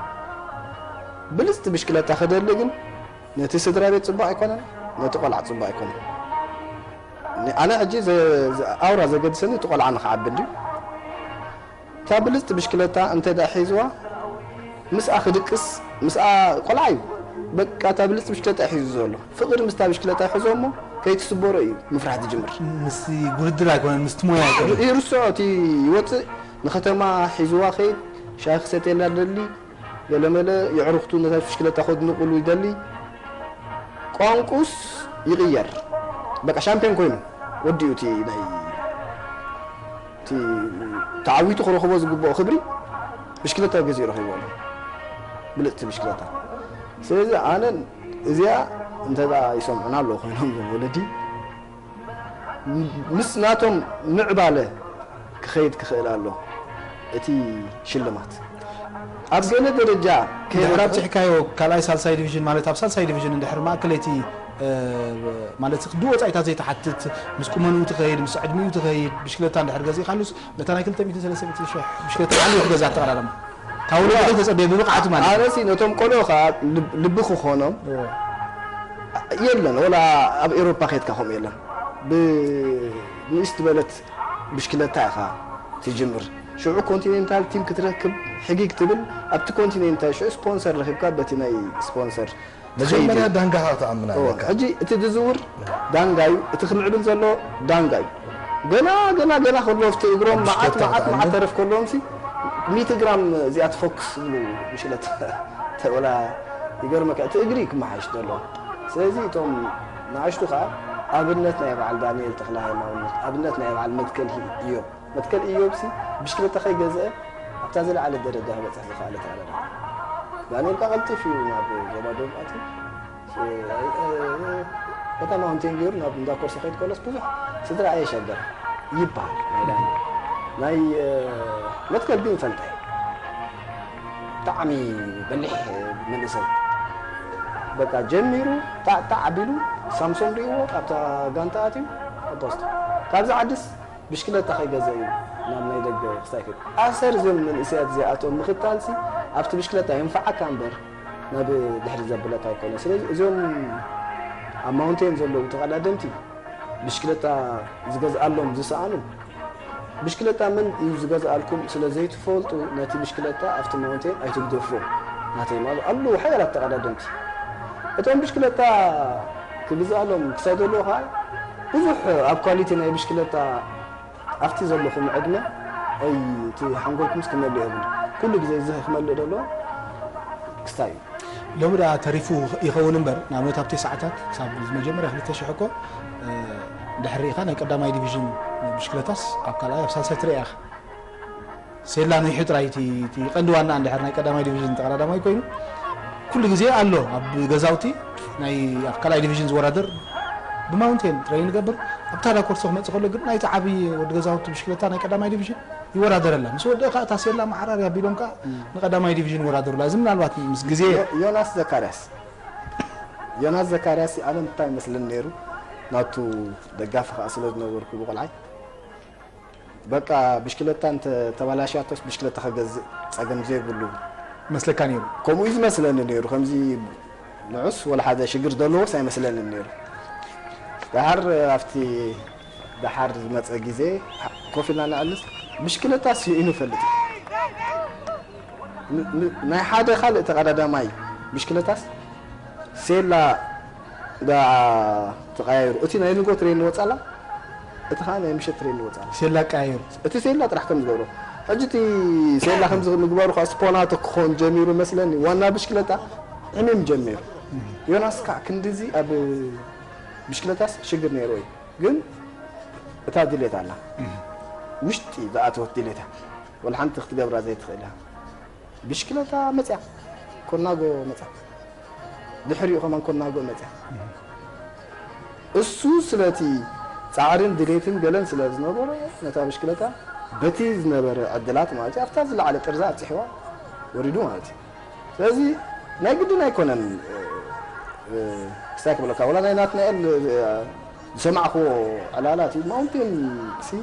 ብልጽቲ ብሽክለታ ክደሊ ግን ነቲ ስድራ ቤት ጽቡቕ ኣይኮነን፣ ነቲ ቆልዓ ጽቡቕ ኣይኮነን። ን-፣ ኣነ ሕጂ ዘ-፣ ዘ-፣ ኣውራ ዘገድሰኒ እቲ ቆልዓ ንኽዓቢ እንድዩ። እታ ብልጽቲ ብሽክለታ እንተ ደኣ ሒዝዋ፣ ምስኣ ክድቅስ፣ ምስኣ ቆልዓ እዩ። በቃ እታ ብልጽቲ ብሽክለታ እዩ ሒዙ ዘሎ። ፍቕሪ ምስታ ብሽክለታ ይሕዞ እሞ ከይትስበሮ እዩ ምፍራሕ ዝጅምር። ምስቲ ውድድር ኣይኮነን፣ ምስቲ ሞያ ኣይኮነን። ይርስዖ፣ እቲ ይወጽእ፣ ንከተማ ሒዝዋ ከይድ፣ ሻሂ ክሰትየላ ደሊ፣ ገለመለ የዕሩኽቱ ነታ ብሽክለታ ከድንቑሉ ይደሊ። ቋንቁስ ይቕየር። በቃ ሻምፒዮን ኮይኑ ወዲኡ እቲ ናይ፣ እቲ ተዓዊቱ ክረኽቦ ዝግብኦ ክብሪ ብሽክለታ ገዚኡ ረኺቡ ኣሎ። ብልጽቲ ብሽክለታ። ስለዚ ኣነ እዚኣ እንተ ደኣ ይሰምዑና ኣለዉ ኮይኖም ወለዲ፣ ምስ ናቶም ምዕባለ ክኸይድ ክኽእል ኣሎ እቲ ሽልማት። ኣብ ገለ ደረጃ ድሕሪ ከይበጽሑ ኣብጽሕካዮ ካልኣይ ሳልሳይ ዲቪዥን፣ ማለት ኣብ ሳልሳይ ዲቪዥን እንድሕር ማእከለይቲ፣ እ፣ ማለት ድወጻኢታት ዘይትሓትት፣ ምስ ቁመንኡ ትኸይድ፣ ምስ ዕድሚኡ ትኸይድ፣ ብሽክለታ እንድሕር ገዚእካሉስ ነታ ናይ ክልተ ሚእትን ሰለስተ ሚእትን ሽሕ ብሽክለታ ዓሊኹ ክገዝኣ ተቐዳደማ። ካብ ወለዱ ከይተጸበየ ብብቕዓቱ ማለት እዩ። ኣነሲ ነቶም ቆልዑ ኸኣ ልብ-፣ ልቢ ክኾኖም እወ። የለን፣ ወላ ኣብ ኤውሮፓ ከይድካ ከምኡ የለን። ብ-፣ ንእስ ዝበለት ብሽክለታ ኢኻ ትጅምር። ሽዑ ኮንቲኔንታል ቲም ክትረክብ ሕጊግ ትብል፣ ኣብቲ ኮንቲኔንታል ሽዑ ስፖንሰር ረኺብካ በቲ ናይ ስፖንሰር መጀመርያ ትኸይድ እዩ። ዳንጋኻ ክትኣምን እወ፣ ኣለካ። ሕጂ እቲ ዝዝውር ዳንጋ እዩ፣ እቲ ክምዕብል ዘሎ ዳንጋ እዩ። ገና፣ ገና፣ ገና ከሎ ኣብቲ እግሮም ኣብ መዓት፣ ብሽክለታ መዓት፣ መዓት ክትኣምን። ተረፍ ከለዎም ሲ ሚእቲ ግራም እዚኣ ትፎክስ ዝብሉ ብሽክለታ ተወላ ይገርመካ፣ እቲ እግሪ ክመሓሽ ዘለዎ። ስለዚ እቶም ንኣሽቱ ኸኣ ኣብነት ናይ በዓል ዳንኤል ተኽለ ሃይማኖት፣ ኣብነት ናይ በዓል መትከል ኢዮብ። መትከል ኢዮብሲ ብሽክለታ ከይገዝአ ኣብታ ዝለዓለት ደረጃ ክበጽሕ ዝኸኣለ ተቐዳዳሚ። ዳንኤል ከኣ ቀልጢፉ እዩ ናብ ዞባ ደቡብ ኣትዩ። እ፣ እ፣ እ፣ በታ ማውንቴን ገይሩ ናብ እንዳ ኮርሶ ከይድ ከሎስ ብዙሕ ስድራ ኣየሸገረ ይበሃል ናይ ዳንኤል። ናይ፣ እ፣ መትከል ግን ይፈልጣ እዩ። ብጣዕሚ በሊሕ መንእሰይ። በቃ ጀሚሩ ጣዕ ጣዕ ኣቢሉ ሳምሶን ርእይዎ ኣብታ ጋንታ ኣትዩ ኣቦስቶ። ካብዚ ዓድስ ብሽክለታ ከይገዘ እዩ ናብ ናይ ደገ ክስታይ ከይዱ። ኣሰር እዞም መንእሰያት እዚኣቶም ምኽታልሲ ኣብቲ ብሽክለታ የንፍዓካ እምበር ናብ ድሕሪ ዘብለካ ኣይኮነ። ስለዚ እዞም ኣብ ማውንቴን ዘለዉ ተቐዳደምቲ ብሽክለታ ዝገዝኣሎም ዝሰኣኑ፣ ብሽክለታ መን እዩ ዝገዝኣልኩም ስለ ዘይትፈልጡ፣ ነቲ ብሽክለታ ኣብቲ ማውንቴን ኣይትግደፍዎ። ናተይ ማለት ኣለዉ ሓያላት ተቐዳደምቲ። እቶም ብሽክለታ ክግዝኣሎም ክሳይ ዘለዉ ኸዓ ብዙሕ ኣብ ኳሊቲ ናይ ብሽክለታ ኣብቲ ዘለኹም ዕድመ ኣይ፣ እቲ ሓንጎልኩምስ ክመልእ የብሉ። ኩሉ ግዜ እዚ ክመልእ ደሎ ክስታይ እዩ። ሎሚ ደኣ ተሪፉ ይኸውን እምበር፣ ንኣብነት ኣብቲ ሰዓታት ክሳብ መጀመርያ ክልተ ሽሕ እኮ፣ እ፣ እንድሕር ርኢኻ ናይ ቀዳማይ ዲቪዥን ብሽክለታስ ኣብ ካልኣይ ኣብ ሳልሳይ ትርእያ ኢኻ። ሴላ ኖይሑ ጥራይ እቲ፣ እቲ ቀንዲ ዋና እንድሕር ናይ ቀዳማይ ዲቪዥን ተቐዳዳማይ ኮይኑ፣ ኩሉ ግዜ ኣሎ ኣብ ገዛውቲ ናይ ኣብ ካልኣይ ዲቪዥን ዝወዳደር ብማውንቴን ትሬን ይገብር። ኣብታ ዳ ኮርሶ ክመጽእ ከሎ ግን ናይቲ ዓቢ ወዲ ገዛውቲ ብሽክለታ ናይ ቀዳማይ ዲቪዥን ይወዳደረላ። ምስ ወደእ ከኣ እታ ሴላ መዓራርያ ኣቢሎም ከኣ ንቀዳማይ ዲቪዥን ይወዳደሩላ። እዚ ምናልባት ምስ ግዜ ዮ-፣ ዮናስ ዘካርያስ፣ ዮናስ ዘካርያስ ኣነ እንታይ ይመስለኒ ነይሩ፣ ናቱ ደጋፊ ከኣ ስለ ዝነበርኩ ብቆልዓይ፣ በቃ ብሽክለታ እንተ ተባላሽያቶስ ብሽክለታ ክገዝእ ጸገም ዘይብሉ መስለካ ነይሩ? ከምኡ እዩ ዝመስለኒ ነይሩ። ከምዚ ንዑስ ወላ ሓደ ሽግር ዘለዎስ ኣይመስለንን ነይሩ። ደሓር ኣብቲ ደሓር ዝመጸ ግዜ ኮፍ ኢልና ንዕልስ፣ ብሽክለታ ስኢኑ ይፈልጥ እዩ። ን-፣ ን-፣ ናይ ሓደ ካልእ ተቐዳዳማይ ብሽክለታስ ሴላ ዳ ተቐያይሩ። እቲ ናይ ንጎ ትሬን ንወጻላ፣ እቲ ኸኣ ናይ ምሸት ትሬን ንወጻላ። ሴላ ቀያይሩ። እቲ ሴላ ጥራሕ ከም ዝገብሮ። ሕጂ እቲ ሴላ ከምዚ ምግባሩ ኸኣ ስፖናቶ ክኾን ጀሚሩ መስለኒ። ዋና ብሽክለታ ዕሚም ጀሚሩ። ዮናስ ከዓ ክንድዚ ኣብ ብሽክለታስ ሽግር ነይሩ እዩ። ግን እታ ድሌት ኣላ። ውሽጢ ዝኣተወት ድሌት እያ። ወላ ሓንቲ ክትገብራ ዘይትኽእል እያ። ብሽክለታ መጽያ፣ ኮርናጎ መጽያ። ድሕሪኡ ከማን ኮርናጎ መጽያ። እሱ ስለቲ ጻዕርን ድሌትን ገለን ስለ ዝነበሮ፣ ነታ ብሽክለታ በቲ ዝነበረ ዕድላት ማለት እዩ፣ ኣብታ ዝለዓለ ጥርዛ ኣብጽሕዋ ወሪዱ ማለት እዩ። ስለዚ ናይ ግድን ኣይኮነን፣ እ፣ እ፣ ክስታይ ክብለካ፣ ወላ ናይ ናትናኤል፣ እ፣ ዝሰማዕክዎ ዕላላት እዩ። ማውንቴን ሲ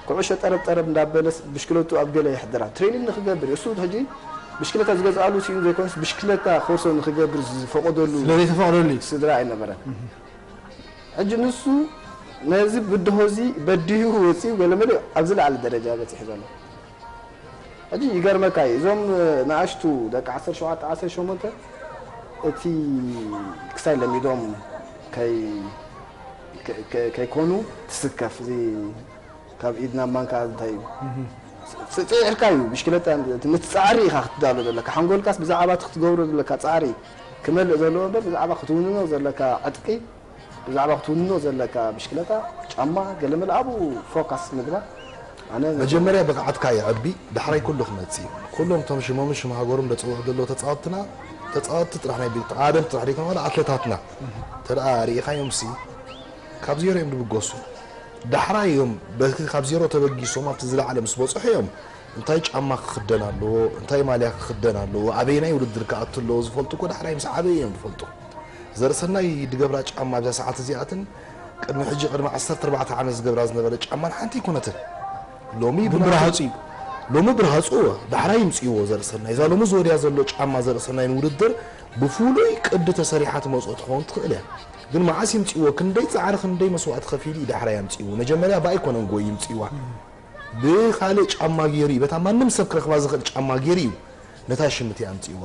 ኩዕሾ ጠረብ ጠረብ እንዳበለስ ብሽክለቱ ኣብ ገለ የሕድራ። ትሬኒንግ ንክገብር እዩ። እሱ ሕጂ ብሽክለታ ዝገዝኣሉ ሲኢኑ ዘይኮነስ ብሽክለታ ኮርሶ ንክገብር ዝፈቐደሉ ስለዘይተፈቕደሉ እዩ። ስድራ ኣይነበረን። ሕጂ ንሱ ነዚ ብድሆ እዚ በዲሁ ወፂኡ ገለመለ ኣብዚ ላዕሊ ደረጃ በፂሑ ዘሎ። ሕጂ ይገርመካ እዩ፣ እዞም ንኣሽቱ ደቂ ዓሰርተ ሸውዓተ ዓሰርተ ሸሞንተ እቲ ክሳይ ለሚዶም ከይ-፣ ከ-፣ ከ-፣ ከይኮኑ ትስከፍ። እዚ ካብ ኢድ ናብ ማንካ እንታይ እዩ? ጽ-፣ ጽ-፣ ጽዒርካ እዩ፣ ብሽክለታ እቲ፣ ነቲ ጻዕሪ ኢኻ ክትዳሎ ዘለካ። ሓንጎልካስ ብዛዕባ እቲ ክትገብሮ ዘለካ ጻዕሪ ክመልእ ዘለዎ እምበር፣ ብዛዕባ ክትውንኖ ዘለካ ዕጥቂ፣ ብዛዕባ ክትውንኖ ዘለካ ብሽክለታ፣ ጫማ፣ ገለመለ ኣብኡ ፎካስ ምግባር። ኣነ መጀመርያ ብቕዓትካ ይዕቢ፣ ዳሕራይ ኩሉ ክመጽእ እዩ። ኩሎም እቶም ሽሞምን ሽም ሃገሮም ዘጽውዑ ዘለዉ ተጻወትትና፣ ተጻወትቲ ጥራሕ ናይ ቤት፣ ተቓደምቲ ጥራሕ ዘይኮነ፣ ዋላ ኣትሌታትና እንተ ደኣ ርኢኻዮምሲ፣ ካብ ዜሮ እዮም ዝብገሱ። ዳሕራይ እዮም በቲ ካብ ዜሮ ተበጊሶም ኣብቲ ዝለዓለ ምስ በጽሑ እዮም እንታይ ጫማ ክኽደን ኣለዎ፣ እንታይ ማልያ ክኽደን ኣለዎ፣ ኣበየናይ ውድድር ክኣቱ ኣለዎ ዝፈልጡ እኮ ዳሕራይ ምስ ዓበዩ እዮም ዝፈልጡ። ዘርእሰናይ ዝገብራ ጫማ ኣብዛ ሰዓት እዚኣትን ቅድሚ ሕጂ ቅድሚ ዓሰርተ ኣርባዕተ ዓመት ዝገብራ ዝነበረ ጫማን ሓንቲ ኣይኮነትን። ሎሚ ግን ብናቱ ብርሃጹ እዩ። ሎሚ ብርሃጹ ዳሕራይ ይምጽእዎ ዘርእሰናይ። እዛ ሎሚ ዝወድያ ዘሎ ጫማ ዘርእሰናይ ንውድድር ብፍሉይ ቅዲ ተሰሪሓ ትመጽኦ ትኸውን ትኽእል እያ። ግን መዓስ ይምጽእዎ፣ ክንደይ ጻዕሪ፣ ክንደይ መስዋእቲ ከፊሉ እዩ ዳሕራይ ኣምጽእዎ። መጀመርያ ብኣይ ኮነን ጎይ ይምጽእዋ። ብኻልእ ጫማ ገይሩ እዩ፣ በታ ማንም ሰብ ክረኽባ ዝኽእል ጫማ ገይሩ እዩ ነታ ሽም እቲኣ ኣምጽእዋ።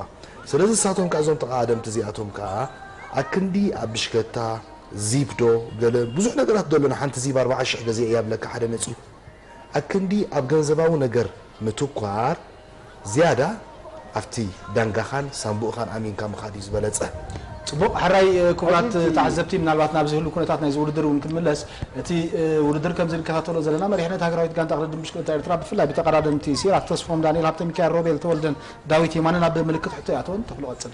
ስለዚ ንሳቶም ከኣ እዞም ተቓደምቲ እዚኣቶም ከኣ ኣክንዲ ኣብ ብሽከታ፣ ዚፕ ዶ፣ ገለ ብዙሕ ነገራት ዶ ኣለና። ሓንቲ ዚፕ ኣርብዓ ሽሕ ገዚአ እያ ብለካ ሓደ መጺኡ። ኣክንዲ ኣብ ገንዘባዊ ነገር ምትኳር ዝያዳ ኣብቲ ዳንጋኻን ሳንቡእኻን ኣሚንካ ምኻድ እዩ ዝበለጸ። ጽቡቕ፣ ሕራይ፣ እ፣ ክቡራት ሕጂ እቲ ተዓዘብቲ፣ ምናልባት ናብዚ ህሉ ኩነታት ናይዚ ውድድር እውን ክንምለስ፣ እቲ፣ እ፣ ውድድር ከም ዝንከታተሎ ዘለና መሪሕነት ሃገራዊት ጋንታ ቅድድም ብሽክለታ ኤርትራ ብፍላይ ብተቐዳደምቲ ሲራክ ተስፎም፣ ዳንኤል ሃብተሚካኤል፣ ሮቤል ተወልደን ዳዊት የማነን ኣብ ምልክት ሕቶ ይኣትወን። ተኽሉ ቀጽል።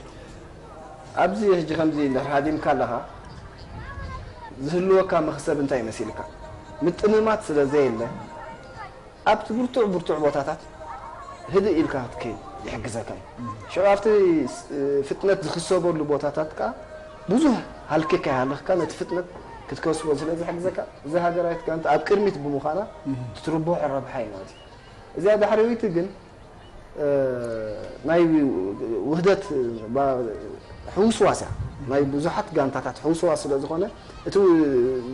ኣብዚ ሕጂ ከምዚ እንድሕር ሃዲምካ ኣለኻ ዝህልወካ መኽሰብ እንታይ መሲልካ? ምጥምማት ስለ ዘየለ ኣብቲ ብርቱዕ ብርቱዕ ቦታታት ህድእ ኢልካ ክትከይድ ይሕግዘካ እዩ። ሽዑ ኣብቲ ስ-፣ ፍጥነት ዝኽሰበሉ ቦታታት ከኣ ብዙሕ ሃልኪ ከይሃለኽካ ነቲ ፍጥነት ክትከስቦ ስለ ዝሕግዘካ፣ እዛ ሃገራዊት ጋንታ ኣብ ቅድሚት ብምዃና ትትርብሖ ረብሓ እዩ ማለት እዩ። እዚኣ ዳሕረወይቲ ግን፣ እ፣ ናይ ውህደት ባ-፣ ሕውስዋስ እያ። ናይ ብዙሓት ጋንታታት ሕውስዋስ ስለ ዝኾነ፣ እቲ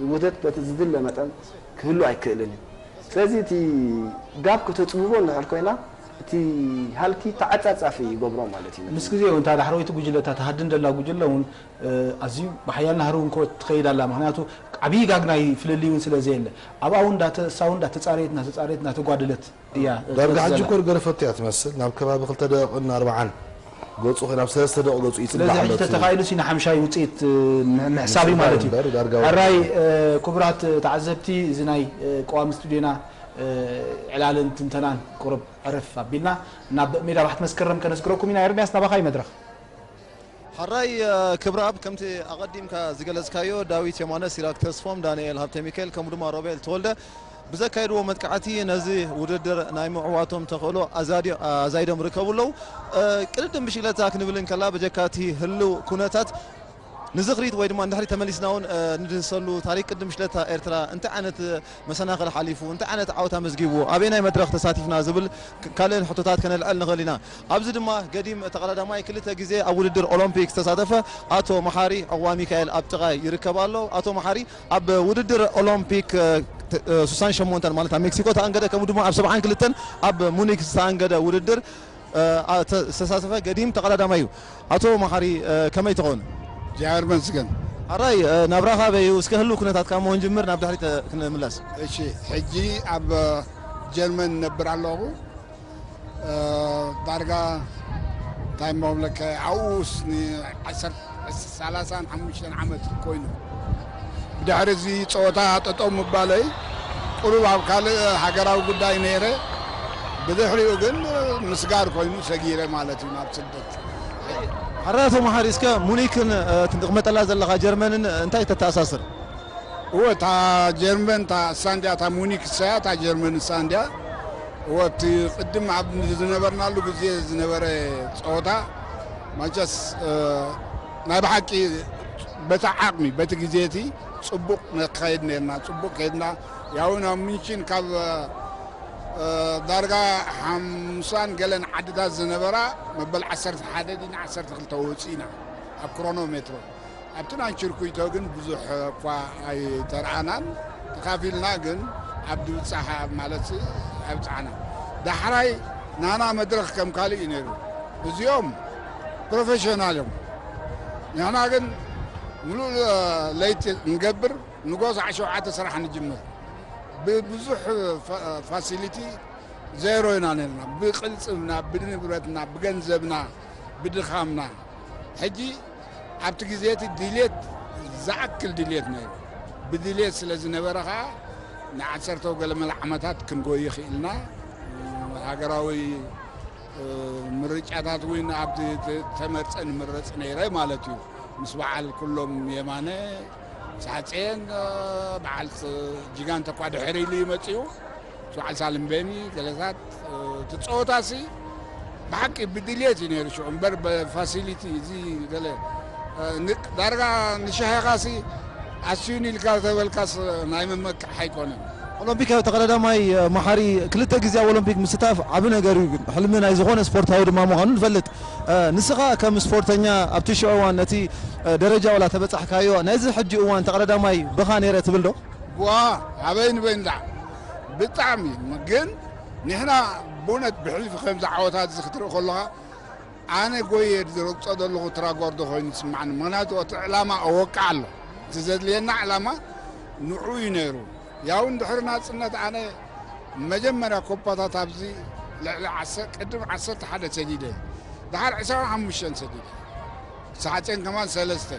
ውህደት በቲ ዝድለ መጠን ክህሉ ኣይክእልን እዩ። ስለዚ እቲ ጋፕ ከተጽብቦ እንድሕር ኮይና፣ እቲ ሃልኪ ተዓጻጻፊ ይገብሮ ማለት እዩ። ምስ ግዜ እውን እታ ዳሕረወይቲ ጉጅለ፣ እታ ትሃድን ዘላ ጉጅለ እውን፣ እ፣ ኣዝዩ ብሓያል ናህሪ እውን ኮ-፣ ትኸይድ ኣላ። ምኽንያቱ ዓብዪ ጋግ ናይ ፍልልይ እውን ስለ ዘየለ፣ ኣብኣ እውን እንዳተ-፣ እሳ እውን እንዳተጻረየት፣ እንዳተጻረየት፣ እንዳተጓደለት እያ ዳርጋ ትመጽእ ሕጂ ዘላ። እኮ ገረፈቶ እያ ትመስል። ናብ ከባቢ ክልተ ደቂቕን ኣርባዓን ገጹ፣ ናብ ሰለስተ ደቂቕ ገጹ ይጽባሕ ስለዚ ሕጂ ኣሎ እቲ ተተኻኢሉ ሲ ንሓምሻይ ውጽኢት፣ እ፣ ም-፣ ምሕሳብ እዩ ምጽባይ ማለት እዩ። እምበር ዳርጋ ሕራይ፣ ወዲኡ። እ፣ ክቡራት ተዓዘብቲ፣ እዚ ናይ፣ እ፣ ቀዋሚ ስቱድዮና፣ እ፣ ዕላልን ትንተናን ቁሩብ ዕርፍ ኣቢልና ናብ ሜዳ ባሕቲ መስከረም ከነስግረኩም ኢና። ኤርምያስ፣ ናባኻ እዩ መድረኽ። ሕራይ፣ እ፣ ክብረኣብ፣ ከምቲ ኣቐዲምካ ዝገለጽካዮ፣ ዳዊት የማነ፣ ሲራክ ተስፎም፣ ዳንኤል ሃብተሚካኤል፣ ከምኡ ድማ ሮቤል ተወልደ ብዘካየድዎ መጥቃዕቲ ነዚ ውድድር ናይ ምዕዋቶም ተኽእሎ ኣዛዲ-፣ ኣዛይዶም ይርከቡ ኣለዉ። እ፣ ቅድድም ብሽክለታ ክንብል እንከላ፣ በጀካ እቲ ህልው ኩነታት ንዝኽሪት ወይ ድማ ንድሕሪት ተመሊስና እውን፣ እ፣ ንድህሰሉ። ታሪክ ቅድድም ብሽክለታ ኤርትራ እንታይ ዓይነት መሰናኽል ሓሊፉ፣ እንታይ ዓይነት ዓወት ኣመዝጊቡ፣ ኣበየናይ መድረኽ ተሳቲፍና ዝብል ክ-፣ ካልእን ሕቶታት ከነልዕል ንኽእል ኢና። ኣብዚ ድማ ገዲም ተቐዳዳማይ፣ ክልተ ግዜ ኣብ ውድድር ኦሎምፒክ ዝተሳተፈ ኣቶ መሓሪ ዕቑባ ሚካኤል ኣብ ጥቓይ ይርከብ ኣሎ። ኣቶ መሓሪ፣ ኣብ ውድድር ኦሎምፒክ፣ እ፣ ተ-፣ እ፣ ስሳን ሸሞንተን ማለት ኣብ ሜክሲኮ ተኣንገደ፣ ከምኡ ድማ ኣብ ሰብዓን ክልተን ኣብ ሙኒክ ዝተኣንገደ ውድድር፣ እ፣ ኣ-፣ ተ-፣ ዝተሳተፈ ገዲም ተቐዳዳማይ እዩ። ኣቶ መሓሪ፣ እ፣ ከመይ ትኸውን? እግዚኣብሔር ይመስገን። ሕራይ፣ እ፣ ናብራኻ ኣበይ እዩ? እስከ ህሉው ኩነታትካ እሞ ንጅምር፣ ናብ ድሕሪት፣ እ፣ ክንምለስ። እሺ፣ ሕጂ ኣብ ጀርመን እነብር ኣለኹ። እ፣ ዳርጋ እንታይ እሞ ክብለካ፣ ኣብኡስ ንዓሰርተ፣ ሰላሳን ሓሙሽተን ዓመት ኮይኑ፣ ብድሕሪ እዚ ጸወታ ጠጠው ምባለይ ቁሩብ ኣብ ካልእ ሃገራዊ ጉዳይ ነይረ። ብድሕሪኡ ግን ምስጋር ኮይኑ ሰጊረ ማለት እዩ ናብ ስደት። ሕራይ ኣቶ መሓሪ፣ እስከ ሙኒክን፣ እ፣ ትቕመጠላ ዘለኻ ጀርመንን እንታይ ተተኣሳስር? እወ፣ እታ ጀርመን እታ እሳ እንድያ፣ እታ ሙኒክ እሳ እያ፣ እታ ጀርመን እሳ እንድያ። እወ፣ እቲ ቅድም ኣብ ዝነበርናሉ ግዜ ዝነበረ ጸወታ፣ ማቸስ፣ እ፣ ናይ ብሓቂ በቲ ዓቕሚ፣ በቲ ግዜ እቲ ጽቡቕ ነካይድ ነርና፣ ጽቡቕ ከይድና። ያው ናብ ሚንችን ካብ፣ እ፣ ዳርጋ ሓምሳን ገለን ዓድታት ዝነበራ መበል ዓሰርተ ሓደ ድን ዓሰርተ ክልተ ወጺእና ኣብ ክሮኖሜትሮ። ኣብቲ ናን ችርኩይቶ ግን ብዙሕ እኳ ኣይተርኣናን፣ ተኻፊልና ግን ኣብ ድብጻሕ ማለት ኣብጻሕና። ዳሕራይ ናና መድረኽ ከም ካልእ እዩ ነይሩ። እዚኦም ፕሮፌሽናል እዮም። ንሕና ግን ምሉእ ለይቲ ንገብር፣ ንጎ ሰዓት ሸውዓተ ስራሕ ንጅምር። ብብዙሕ ፋ-፣ ፋሲሊቲ ዜሮ ኢና ነርና። ብቕልጽምና፣ ብንብረትና፣ ብገንዘብና፣ ብድኻምና። ሕጂ ኣብቲ ግዜ እቲ ድልየት ዝኣክል ድልየት ነይሩ። ብድልየት ስለ ዝነበረ ኸኣ ንዓሰርተ ገለመለ ዓመታት ክንጎይ ኽኢልና። ሃገራዊ፣ እ፣ ምርጫታት እውን ኣብቲ ተ-፣ ተመርጸ ንምረጽ ነይረ ማለት እዩ። ምስ በዓል ኩሎም የማነ፣ ሳሕጼን፣ እ፣ በዓል ስ-፣ ጅጋን ተኳ ድሕር ኢሉ ይመጽኡ። በዓል ሳልምቤኒ ገለታት፣ እ፣ እቲ ጸወታሲ ብሓቂ ብድልየት እዩ ነይሩ ሽዑ እምበር ብፋሲሊቲ እዚ ገለ፣ እ፣ ን-፣ ዳርጋ ንሻሂኻሲ ኣስዩን ኢልካ ተበልካስ ናይ ምምክሕ ኣይኮነን። ኦሎምፒካዊ ተቐዳዳማይ፣ እ፣ መሓሪ ክልተ ግዜ ኣብ ኦሎምፒክ ምስታፍ ዓቢ ነገር እዩ። ግን ሕልሚ ናይ ዝኾነ ስፖርታዊ ድማ ምዃኑ ንፈልጥ። እ፣ ንስኻ ከም ስፖርተኛ ኣብቲ ሽዑ እዋን ነቲ፣ እ፣ ደረጃ ዋላ ተበጻሕካዮ፣ ናይዚ ሕጂ እዋን ተቐዳዳማይ ብኻ ነይረ ትብል ዶ? ዋ፣ ኣበይ ንበይን ደኣ። ብጣዕሚ ግን ንሕና ብእውነት ብሕልፊ ከምዚ ዓወታት እዚ ክትርኢ ከለኻ ኣነ ጎየ ዝረግጾ ዘለኹ ትራጎር ዶ ኮይኑ ዝስምዓኒ። ምኽንያቱ እቲ ዕላማ እወቅዕ ኣሎ። እቲ ዘድልየና ዕላማ ንዑ እዩ ነይሩ። ያው እንድሕሪ ናጽነት ኣነ መጀመርያ ኮፓታት ኣብዚ ልዕሊ ዓሰርተ፣ ቅድም ዓሰርተ ሓደ ሰዲደ፣ ደሓር ዕስራን ሓሙሽተን ሰዲደ። ሳሕጼን ከማን ሰለስተ።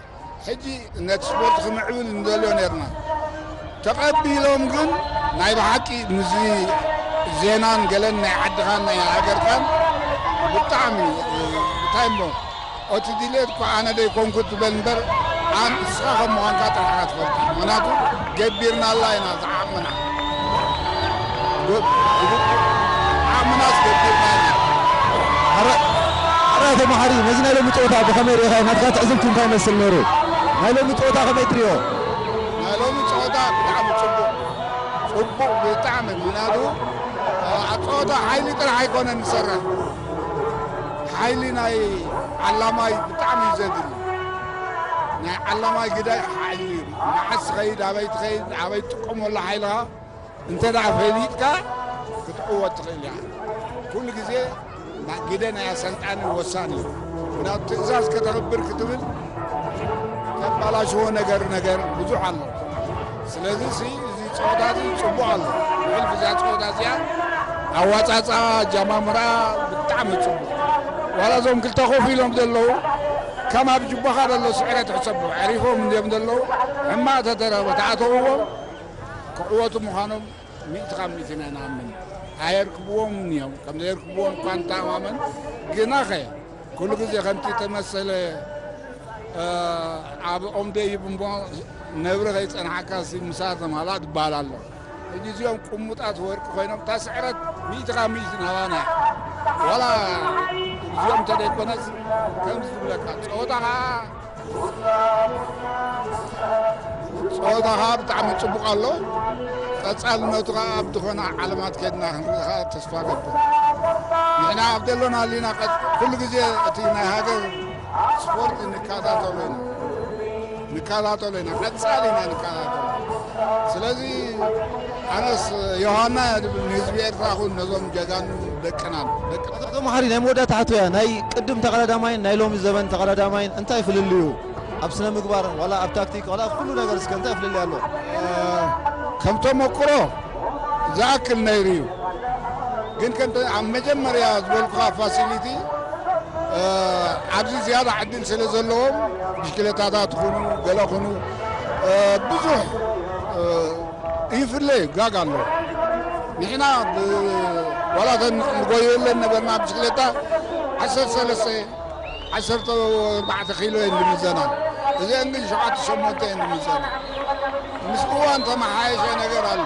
ሕጂ ነቲ ስፖርት ክምዕብል ንደልዮ ነርና። ተቐቢሎም ግን ናይ ብሓቂ ምስዚ ዜናን ገለን ናይ ዓድኻን ናይ ሃገርካን ብጣዕሚ፣ እንታይ እሞ፣ እቲ ድሌት እኮ ኣነ ደይኮንኩ ትበል እምበር፣ ኣን-፣ ንስኻ ከም ምዃንካ ጥራሕ ኢኻ ትፈልጥ። ምኽንያቱ ገቢርናላ ኢና ዝዓቕምና። ዓቕምናስ ገቢርና ኢና። ኣረ-፣ ኣረ ኣቶ መሓሪ፣ ነዚ ናይ ሎሚ ጸወታ ብኸመይ ርኢኻዮ? ናትካ ትዕዝብቲ እንታይ ይመስል ነይሩ? ናይ ሎሚ ጸወታ ከመይ ትርእዮ? ናይ ሎሚ ጸወታ ብጣዕሚ ጽቡቕ። ጽቡቕ ብጣዕሚ። ምኽንያቱ ኣብ ጸወታ ሓይሊ ጥራሕ ኣይኮነን ዝሰርሕ። ሓይሊ ናይ ዓላማይ ብጣዕሚ እዩ ዘድሊ። ናይ ዓላማይ ግዳይ ሓይሊ እዩ። መዓስ ትኸይድ፣ ኣበይ ትኸይድ፣ ኣበይ ትጥቀመሉ ሓይልኻ እንተ ደኣ ፈሊጥካ ክትዕወት ትኽእል ኢኻ። ኩሉ ግዜ ና-፣ ግደ ናይ ኣሰልጣኒ ወሳኒ እዩ። ምኽንያቱ ትእዛዝ ከተኽብር ክትብል ተባላሽዎ ነገር፣ ነገር ብዙሕ ኣሎ። ስለዚ ሲ፣ እዚ ጸወታ እዚ ጽቡቕ ኣሎ። ብሕልፊ እዛ ጸወታ እዚኣ ኣዋጻጽኣ፣ ኣጀማምራ ብጣዕሚ ጽቡቕ። ዋላ እዞም ክልተ ኮፍ ኢሎም ዘለዉ፣ ከም ኣብ ጁባኻ ዘሎ ስዕረት ሕሰቦ፣ ኣዕሪፎም እንድዮም ዘለዉ፣ ሕማቕ ተተረፈ፣ ተኣተውዎም፣ ክዕወቱ ምዃኖም ሚእቲ ካብ ሚእቲ ኢና ንኣምን። ኣየርክብዎምን እዮም። ከም ዘየርክብዎም እኳ ንተኣማመን፣ ግናኸ ኩሉ ግዜ ከምቲ ተመሰለ፣ እ፣ ኣብ ኦም ደይብ እሞ ነብሪ ከይጸንሓካሲ ምሳር ተማህላ ትበሃል ኣሎ። ሕጂ እዚኦም ቅሙጣት ወርቂ ኮይኖም፣ እታ ስዕረት ሚእቲ ካብ ሚእቲ ናባና እያ። ዋላ እዚኦም እንተደይኮነስ ከምዚ ዝብለካ ጸወታ ኸዓ ጸወታ ኸዓ ብጣዕሚ ጽቡቕ ኣሎ። ቀጻልነቱ ኸዓ ኣብ ዝኾነ ዓለማት ከድና ክንርኢ ኸዓ ተስፋ ገብር። ንሕና ኣብ ደሎና ኣሊና ቀጽ-፣ ኩሉ ግዜ እቲ ናይ ሃገር ስፖርት ንከታተሎ ኢና። ንከታተሎ ኢና። ቀጻሊ ኢና ንከታተሎ። ስለዚ ኣነስ ዮሃና እያ ዝብል ንህዝቢ ኤርትራ ኹን ነዞም ጀጋኑ ደቅናን፣ ደቅና። ኣቶ መሓሪ፣ ናይ መወዳእታ ሕቶያ፣ ናይ ቅድም ተቐዳዳማይን ናይ ሎሚ ዘበን ተቐዳዳማይን እንታይ ፍልልዩ? ኣብ ስነ ምግባር፣ ዋላ ኣብ ታክቲክ፣ ዋላ ኣብ ኩሉ ነገር እስከ እንታይ ፍልልይ ኣሎ? እ፣ ከም ተመክሮ ዝኣክል ነይሩ እዩ። ግን ከምቲ ኣብ መጀመርያ ዝበልኩኻ ፋሲሊቲ፣ እ፣ ኣብዚ ዝያዳ ዕድል ስለ ዘለዎም፣ ብሽክለታታት ኩኑ፣ ገለ ኩኑ፣ እ፣ ብዙሕ፣ እ፣ ይፍለ ጋግ ኣሎ። ንሕና ብ-፣ ዋላ እተን ንጎየለን ነበርና ብሽክለታ ዓሰርተ ሰለስተ፣ ዓሰርተ ኣርባዕተ ኪሎ እየን ዝምዘና። እዚአን ግን ሸውዓተ ሸሞንተ እየን ዝምዘና። ምስ እዋን ተመሓየሸ ነገር ኣሎ።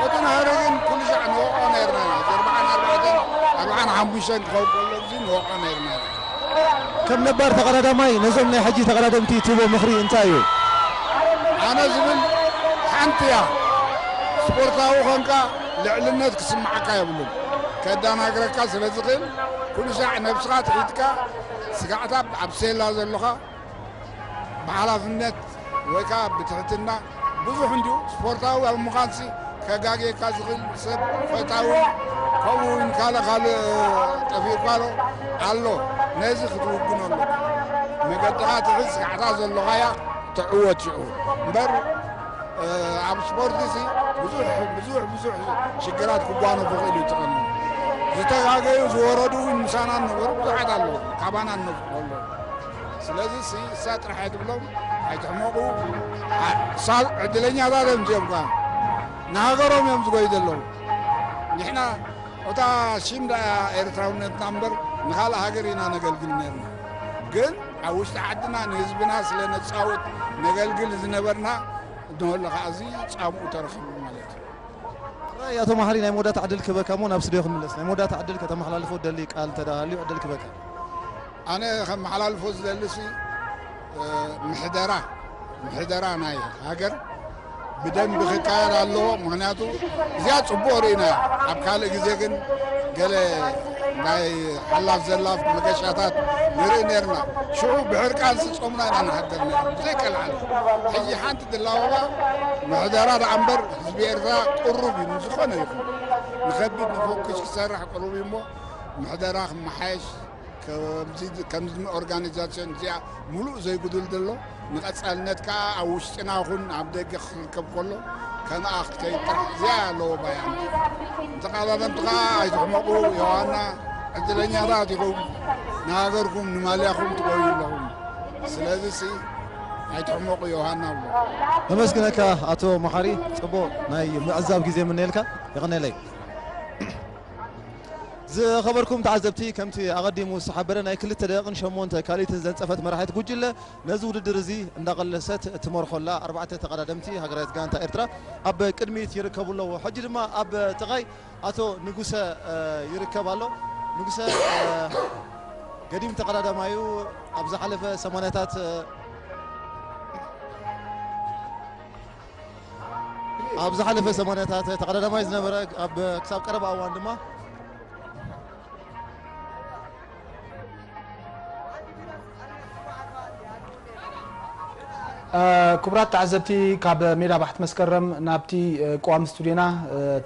እቲ ንህሪ ግን ኩሉ ሻዕ ንወቕዖ ነርና ኢና። እዚ ኣርብዓን ኣርባዕተን፣ ኣርብዓን ሓሙሽተን ክኸውን ከሎ እዚ ንወቕዖ ነርና ኢና። ከም ነባር ተቐዳዳማይ ነዞም ናይ ሕጂ ተቐዳደምቲ ትህቦ ምኽሪ እንታይ እዩ? ኣነ ዝብል ሓንቲ እያ። ስፖርታዊ ኾንካ ልዕልነት ክስምዓካ የብሉን። ከዳናግረካ ስለ ዝኽእል ኩሉ ሳዕ ነብስኻ ትሒትካ ስጋዕታ ኣብ ሴላ ዘለኻ ብሓላፍነት ወይ ከዓ ብትሕትና ብዙሕ እንዲዩ። ስፖርታዊ ኣብ ምዃንሲ ከጋግየካ ዝኽእል ሰብ ፈታዊ ከምኡ እውን ካልእ ካልእ ጠፊእኳ ኣሎ ኣሎ። ነዚ ክትውግኖ ኣሎ። መገድኻ ትሕዝ ስጋዕታ ዘለኻያ ትዕወት ሽዑ እምበር ኣብ ስፖርት ሲ ብዙሕ ብዙሕ ብዙሕ ሽግራት ክጓነፉ ይኽእሉ እዩ። ተቐኑ ዝተጋገዩ ዝወረዱ እውን ምሳና ነበሩ ብዙሓት ኣለዉ። ካባና ነፍቑ ኣለዉ። ስለዚ ሲ እሳ ጥራሕ ኣይትብሎም፣ ኣይትሕመቑ። ሳ ዕድለኛታት እዮም እዚኦም ከ ንሃገሮም እዮም ዝጎዩ ዘለዉ። ንሕና እታ ሽም ደኣ ኤርትራውነትና እምበር ንኻልእ ሃገር ኢና ነገልግል ነርና። ግን ኣብ ውሽጢ ዓድና ንህዝብና ስለ ነጻውት ነገልግል ዝነበርና እንሆ ከኣ እዚ ጻምኡ ተረኺቡ ማለት እዩ። ራይ ኣቶ መሓሪ ናይ መወዳእታ ዕድል ክበካ እሞ ናብ ስቱድዮ ክምለስ። ናይ መወዳእታ ዕድል ከተመሓላልፎ ደሊ ቃል እንተ ደኣ ሃልዩ ዕድል ክበካ። ኣነ ከመሓላልፎ ዝደልሲ ምሕደራ ምሕደራ ናይ ሃገር ብደንቢ ክካየድ ኣለዎ። ምኽንያቱ እዚኣ ጽቡቕ ርኢና ኣብ ካልእ ግዜ ግን ገለ ናይ ሓላፍ ዘላፍ መገሻታት ንርኢ ነርና። ሽዑ ብሕርቃን ስጾምና ኢና ንሃገር ነርና ብዘይቀልዓል። ሕጂ ሓንቲ ድላወባ ምሕደራ ደኣ እምበር ህዝቢ ኤርትራ ቅሩብ እዩ ንዝኾነ ይኹን ንኸቢድ ንፈኩስ ክሰርሕ ቅሩብ እዩ እሞ ምሕደራ ክመሓየሽ ከምዚ ኦርጋኒዛሽን እዚኣ ሙሉእ ዘይጉድል ዘሎ ንቐጻልነት ከኣ ኣብ ውሽጥና ኹን ኣብ ደገ ክርከብ ከሎ ከነኣ ክትከይድ ጥራሕ እዚኣ ኣለዎ ባያና። ንተቓዳደምቲ ከኣ ኣይትሕመቑ ዮሃና ዕድለኛታት ኢኹም ንሃገርኩም ንማልያኹም ትጎዩ ኣለኹም። ስለዚ ሲ ኣይትሕመቑ ዮሃና እብሎ። ነመስግነካ ኣቶ መሓሪ ጽቡቕ ናይ ምዕዛብ ግዜ ምነየልካ። የቐነለይ። ዝኸበርኩም ተዓዘብቲ ከምቲ ኣቐዲሙ ዝተሓበረ ናይ ክልተ ደቂቕን ሸሞንተ ካልኢትን ዘንጸፈት መራሒት ጉጅለ ነዚ ውድድር እዚ እንዳቐለሰት እትመርሖላ ኣርባዕተ ተቐዳደምቲ ሃገራዊት ጋንታ ኤርትራ ኣብ ቅድሚት ይርከቡ ኣለዉ። ሕጂ ድማ ኣብ ጥቓይ ኣቶ ንጉሰ ይርከብ ኣሎ። ንጉሰ ገዲም ተቐዳዳማዩ ኣብ ዝሓለፈ ሰማንያታት ኣብ ዝሓለፈ ሰማንያታት ተቐዳዳማይ ዝነበረ ኣብ ክሳብ ቀረባ እዋን ድማ ክቡራት ተዓዘብቲ ካብ ሜዳ ባሕቲ መስከረም ናብቲ ቀዋሚ ስቱድዮና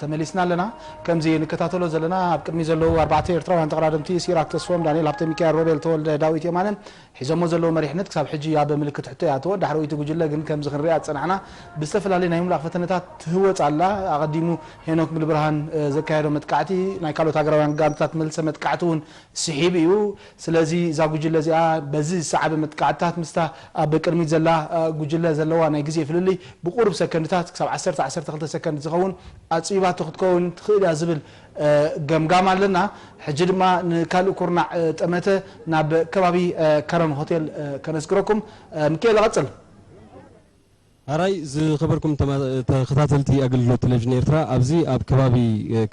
ተመሊስና ኣለና። ከምዚ ንከታተሎ ዘለና ኣብ ቅድሚ ዘለዉ ኣርባዕተ ኤርትራውያን ተቐዳደምቲ ሲራክ ተስፎም፣ ዳንኤል ሃብተሚካኤል፣ ሮቤል ተወልደ፣ ዳዊት የማነ ሒዞሞ ዘለዉ መሪሕነት ክሳብ ሕጂ ኣብ ምልክት ሕቶ ይኣተዎ። ዳሕረዊቲ ጉጅለ ግን ከምዚ ክንሪኣ ዝጸናሕና ብዝተፈላለየ ናይ ምምላቕ ፈተነታት ትህወጽ ኣላ። ኣቐዲሙ ሄኖክ ሙሉብርሃን ዘካየዶ መጥቃዕቲ ናይ ካልኦት ሃገራውያን ጋንታታት መልሰ መጥቃዕቲ እውን ስሒቡ እዩ። ስለዚ እዛ ጉጅለ እዚኣ በዚ ዝሰዓበ መጥቃዕትታት ምስታ ኣብ ቅድሚት ዘላ ጉጅለ ዘለዋ ናይ ግዜ ፍልልይ ብቁሩብ ሰከንድታት ክሳብ ዓሰርተ ዓሰርተ ክልተ ሰከንድ ዝኸውን ኣጽቢባቶ ክትከውን ትኽእል እያ ዝብል ገምጋም ኣለና። ሕጂ ድማ ንካልእ ኩርናዕ ጠመተ ናብ ከባቢ ከረን ሆቴል ከነስግረኩም። ሚካኤል ቀጽል። ኣራይ ዝኸበርኩም ተኸታተልቲ ኣገልግሎት ቴሌቪዥን ኤርትራ፣ ኣብዚ ኣብ ከባቢ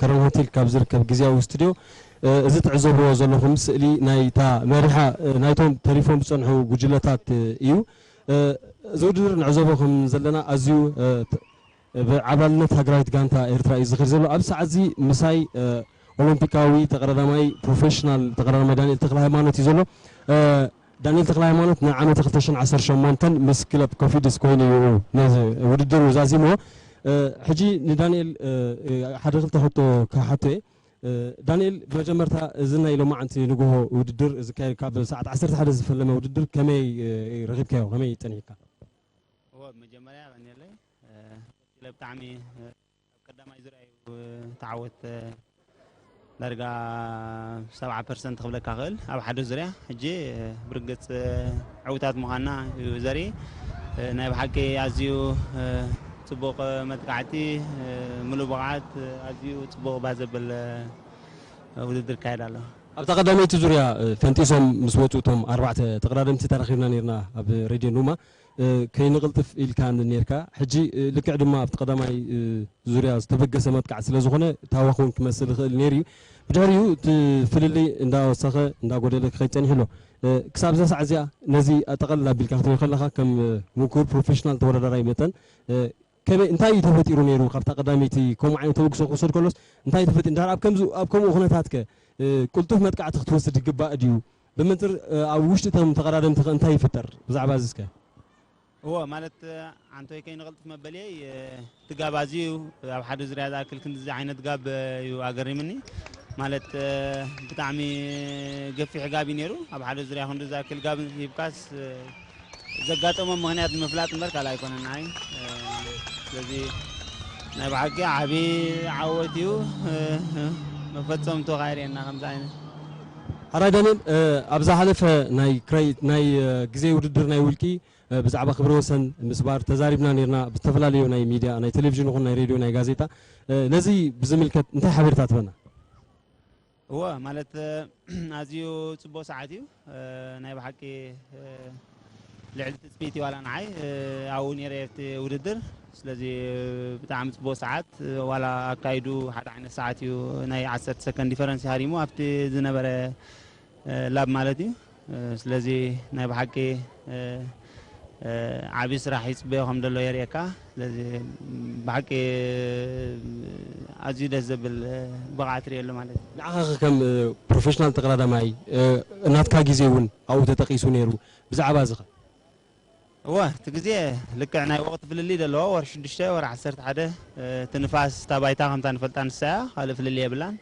ከረን ሆቴል ካብ ዝርከብ ግዝያዊ ስቱድዮ እዚ ትዕዘብዎ ዘለኹም ስእሊ ናይታ መሪሓ ናይቶም ተሪፎም ዝጸንሑ ጉጅለታት እዩ። እዚ ውድድር ንዕዘቦ ከም ዘለና ኣዝዩ ብዓብላልነት ሃገራዊት ጋንታ ኤርትራ እዩ ዝኸድ ዘሎ። ኣብዚ ሰዓት እዚ ምሳይ ኦሎምፒካዊ ተቐዳዳማይ ፕሮፌሽናል ተቐዳዳማይ ዳንኤል ተኽለሃይማኖት እዩ ዘሎ። ዳንኤል ተኽለሃይማኖት ንዓመተ ክልተ ሽሕን ዓሰርተ ሸሞንተን ምስ ክለብ ኮፊድስ ኮይኑ እዩ ነዚ ውድድር ዛዚምዎ። ሕጂ ንዳንኤል ሓደ ክልተ ሕቶ ክሓቶ እየ። ዳንኤል ብመጀመርታ እዚ ናይ ሎማዓንቲ ንግሆ ውድድር ዝካየድ ካብ ሰዓት ዓሰርተ ሓደ ዝፈለመ ውድድር ከመይ ረኺብካዮ? ከመይ ጸኒሕካ? እወ ብመጀመርያ የቐንየለይ። ቀጺለ ብጣዕሚ ኣብ ቀዳማይ ዙርያ እዩ ተዓወት ዳርጋ ሰብዓ ፐርሰንት ክብለካ ክእል ኣብ ሓደ ዙርያ። ሕጂ ብርግጽ ዕውታት ምዃንና እዩ ዘርኢ። ናይ ብሓቂ ኣዝዩ ጽቡቕ መጥቃዕቲ፣ ምሉእ ብቕዓት፣ ኣዝዩ ጽቡቕ ባህ ዘብል ውድድር ይካየድ ኣሎ። ኣብታ ቀዳመይቲ ዙርያ ፈንጢሶም ምስ ወጹ እቶም ኣርባዕተ ተቐዳደምቲ ተራኺብና ነርና ኣብ ሬድዮ ኑማ። ከይንቕልጥፍ ኢልካ ኔርካ። ሕጂ ልክዕ ድማ ኣብቲ ቀዳማይ ዙርያ ዝተበገሰ መጥቃዕቲ ስለ ዝኾነ ታዋኽ እውን ክመስል ይኽእል ነይሩ እዩ። ብድሕሪኡ እቲ ፍልልይ እንዳወሰኸ እንዳጎደለ ክኸይድ ጸኒሑ ኣሎ። ክሳብ እዛ ሰዓት እዚኣ ነዚ ጠቐልል ኣቢልካ ክትሪኦ ከለኻ ከም ምኩር ፕሮፌሽናል ተወዳዳራይ መጠን ከመይ እንታይ እዩ ተፈጢሩ ነይሩ ካብታ ቀዳመይቲ ከምኡ ዓይነት ተበግሶ ክውሰድ ከሎስ እንታይ እዩ ተፈጢሩ? እንድሕር ኣብ ከምዚ ኣብ ከምኡ ኩነታትከ ቅልጡፍ መጥቃዕቲ ክትወስድ ይግባእ ድዩ? ብመንጽር ኣብ ውሽጢ እቶም ተቐዳደምቲ ከ እንታይ ይፍጠር? ብዛዕባ እዚ እስከ። እወ፣ ማለት ኣንቶይ ከይንቕልጥፍ መበልየይ እቲ ጋብ ኣዝዩ ኣብ ሓደ ዙርያ ዝኣክል ክንድዚ ዓይነት ጋብ እዩ ኣገሪምኒ። ማለት ብጣዕሚ ገፊሕ ጋብ እዩ ነይሩ። ኣብ ሓደ ዙርያ ክንዱ ዝኣክል ጋብ ሂብካስ ዘጋጠሞም ምኽንያት ንምፍላጥ እምበር ካልእ ኣይኮነን ንዓይ። ስለዚ ናይ ብሓቂ ዓቢ ዓወት እዩ። መፈጸምቱ ካይርየና ከምዚ ዓይነት። ሓራይ ዳንኤል፣ ኣብ ዝሓለፈ ናይ ክረይ ናይ ግዜ ውድድር ናይ ውልቂ ብዛዕባ ክብረ ወሰን ምስባር ተዛሪብና ነርና ብዝተፈላለዩ ናይ ሚድያ ናይ ቴሌቪዥን ይኹን ናይ ሬድዮ ናይ ጋዜጣ። ነዚ ብዝምልከት እንታይ ሓበሬታ ትበና? እወ፣ ማለት ኣዝዩ ጽቡቕ ሰዓት እዩ። ናይ ብሓቂ ልዕሊ ትጽቢት እዩ ዋላ ንዓይ ኣብኡ ነይረ ኣብቲ ውድድር። ስለዚ ብጣዕሚ ጽቡቕ ሰዓት ዋላ ኣካይዱ ሓደ ዓይነት ሰዓት እዩ። ናይ ዓሰርተ ሰከንድ ዲፈረንስ ሃሪሙ ኣብቲ ዝነበረ ላብ ማለት እዩ። ስለዚ ናይ ብሓቂ ዓብዪ ስራሕ ይጽበዮ ከም ዘሎ የርእየካ። ስለዚ ብሓቂ ኣዝዩ ደስ ዘብል ብቕዓት ርእየሉ ማለት እዩ። ንዓኻ ከም ፕሮፌሽናል ተቐዳዳማይ ናትካ ግዜ እውን ኣብኡ ተጠቒሱ ነይሩ። ብዛዕባ እዚ ኸ? እወ፣ እቲ ግዜ ልክዕ ናይ ወቕቲ ፍልልይ ዘለዎ ወርሒ ሽዱሽተ ወርሒ ዓሰርተ ሓደ እቲ ንፋስ እታ ባይታ ከምታ ንፈልጣ ንሳ እያ፣ ካልእ ፍልልይ የብላን።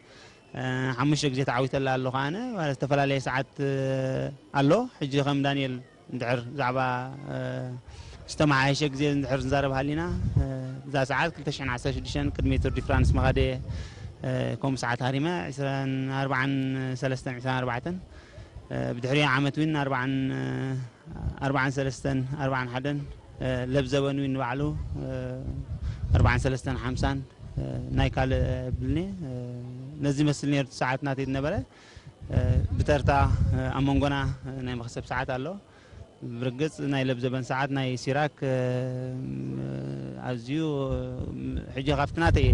ሓሙሽተ ግዜ ተዓዊተላ ኣሎ ከኣነ ዝተፈላለየ ሰዓት ኣሎ። ሕጂ ከም ዳንኤል እንድሕር ብዛዕባ ዝተመሓየሸ ግዜ እንድሕር ንዛረብ ሃሊና እዛ ሰዓት ክልተ ሽሕን ዓሰርተ ሽዱሽተን ቅድሚ ቱር ዲ ፍራንስ መኻደ ከምኡ ሰዓት ሃሪመ ዕስራን ኣርባዓን ሰለስተን ዕስራን ኣርባዕተን ብድሕሪ ዓመት ዊን ኣርባዓን ኣርባዓን ሰለስተን ኣርባዓን ሓደን ለብዘበን ዊን ንባዕሉ ኣርባዓን ሰለስተን ሓምሳን ናይ ካልእ ብልኒ ነዚ መስል ነርቱ ሰዓት ናተይ ዝነበረ ብተርታ ኣብ መንጎና ናይ መኽሰብ ሰዓት ኣሎ። ብርግጽ ናይ ለብዘበን ሰዓት ናይ ሲራክ ኣዝዩ ሕጂ ካብቲ ናተይ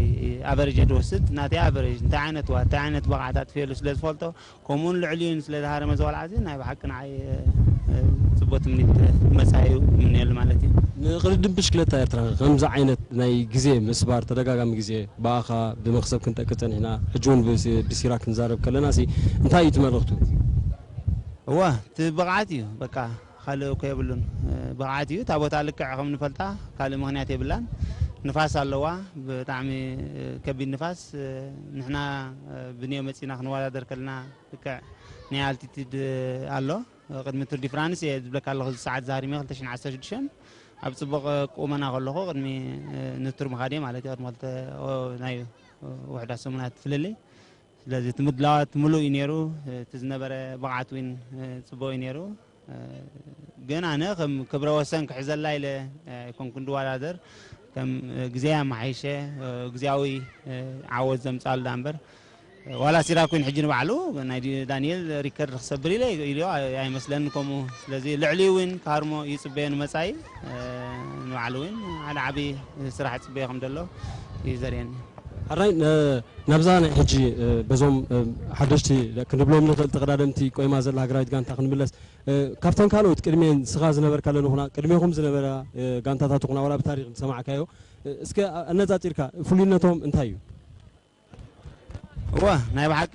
ኣቨሬጅ ድወስድ ናተይ ኣቨሬጅ እንታይ ዓይነት ዋ እንታይ ዓይነት ብቕዓት ኣጥፍየሉ ስለ ዝፈልጦ ከምኡውን ልዕሊኡን ስለ ዝሃረመ እዚ ቆልዓ እዚ ናይ ብሓቂ ንዓይ ጽቡቅ ትምኒት መጻኢኡ እምነየሉ ማለት እዩ። ንቅድድም ብሽክለታ ኤርትራ ከምዚ ዓይነት ናይ ግዜ ምስባር ተደጋጋሚ ግዜ ብኣኻ ብመኽሰብ ክንጠቅስ ጸኒሕና ሕጂ እውን ብሲራክ ክንዛረብ ከለና ሲ እንታይ እዩ እቲ መልእኽቱ? እወ እቲ ብቕዓት እዩ በቃ ካልእ እኮ የብሉን። ብቕዓት እዩ እታ ቦታ ልክዕ ከም ንፈልጣ ካልእ ምኽንያት የብላን። ንፋስ ኣለዋ ብጣዕሚ ከቢድ ንፋስ። ንሕና ብንዮ መጺና ክንወዳደር ከለና ልክዕ ናይ ኣልቲቲድ ኣሎ ቅድሚ ቱር ዲ ፍራንስ እየ ዝብለካ ኣለኹ እዚ ሰዓት ዛሪመ ክልተ ሽሕን ዓሰርተ ሽዱሽተን ኣብ ፅቡቕ ቁመና ከለኹ ቅድሚ ንቱር ምኻድ ማለት እዩ ቅድሚ ክልተ ናይ ውሕዳት ሰሙናት ፍልልይ ስለዚ እቲ ምድላዋት ምሉእ እዩ ነይሩ እቲ ዝነበረ ብቕዓት እውን ፅቡቕ እዩ ነይሩ ግን ኣነ ከም ክብረ ወሰን ክሕዘላ ኢለ ኣይኮንኩን ድወዳደር ከም ግዜ ኣመሓይሸ ግዜያዊ ዓወት ዘምፃሉ ዳ እምበር ዋላ ሲራኩን ሕጂ ንባዕሉ ናይ ዳንኤል ሪከርድ ክሰብር ኢለ ኢሉ ኣይመስለኒ ከምኡ ስለዚ ልዕሊ እውን ካርሞ ይፅበዮ ንመፃኢ ንባዕሉ እውን ሓደ ዓብዪ ስራሕ ፅበዮ ከም ዘሎ እዩ ዘርእየኒ ሓራይ ናብዛ ናይ ሕጂ በዞም ሓደሽቲ ክንብሎም ንኽእል ተቐዳደምቲ ቆይማ ዘላ ሃገራዊት ጋንታ ክንምለስ ካብተን ካልኦት ቅድሜን ስኻ ዝነበርካለን ይኹና ቅድሜኹም ዝነበራ ጋንታታት ይኹና ዋላ ብታሪክ ዝሰማዕካዮ እስከ ኣነፃፂርካ ፍሉይነቶም እንታይ እዩ? እወ ናይ ብሓቂ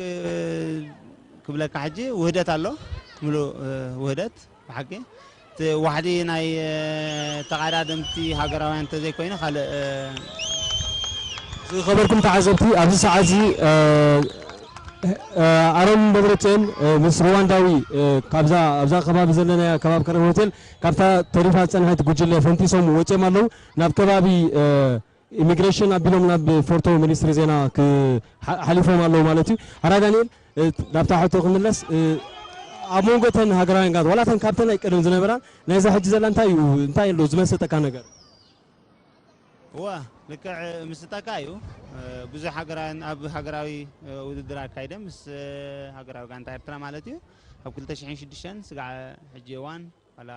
ክብለካ ሕጂ ውህደት ኣሎ ምሉእ ውህደት ብሓቂ እቲ ዋሕዲ ናይ ተቐዳደምቲ ሃገራውያን እንተዘይኮይኑ ካልእ ዝኸበርኩም ተዓዘብቲ ኣብዚ ሰዓት እዚ ኣሮን ደብረፅዮን ምስ ሩዋንዳዊ ካብዛ ኣብዛ ከባቢ ዘለናያ ከባቢ ከረን ሆቴል ካብታ ተሪፋ ዝፀንሐት ጉጅለ ፈንጢሶም ወፅዮም ኣለዉ ናብ ከባቢ ኢሚግሬሽን ኣቢሎም ናብ ፎርቶ ሚኒስትሪ ዜና ሓሊፎም ኣለዉ ማለት እዩ። ሓራ ዳንኤል ናብታ ሕቶ ክምለስ ኣብ መንጎ ተን ሃገራውያን ጋንታ ዋላ ተን ካብተን ናይ ቀደም ዝነበራ ናይዛ ሕጂ ዘላ እንታይ እዩ እንታይ ኣሎ ዝመሰጠካ ነገር? እወ ልክዕ ምስጠካ እዩ ብዙሕ ሃገራውያን ኣብ ሃገራዊ ውድድር ኣካይደ ምስ ሃገራዊ ጋንታ ኤርትራ ማለት እዩ ኣብ ክልተ ሽሕን ሽዱሽተን ስጋዕ ሕጂ እዋን ዋላ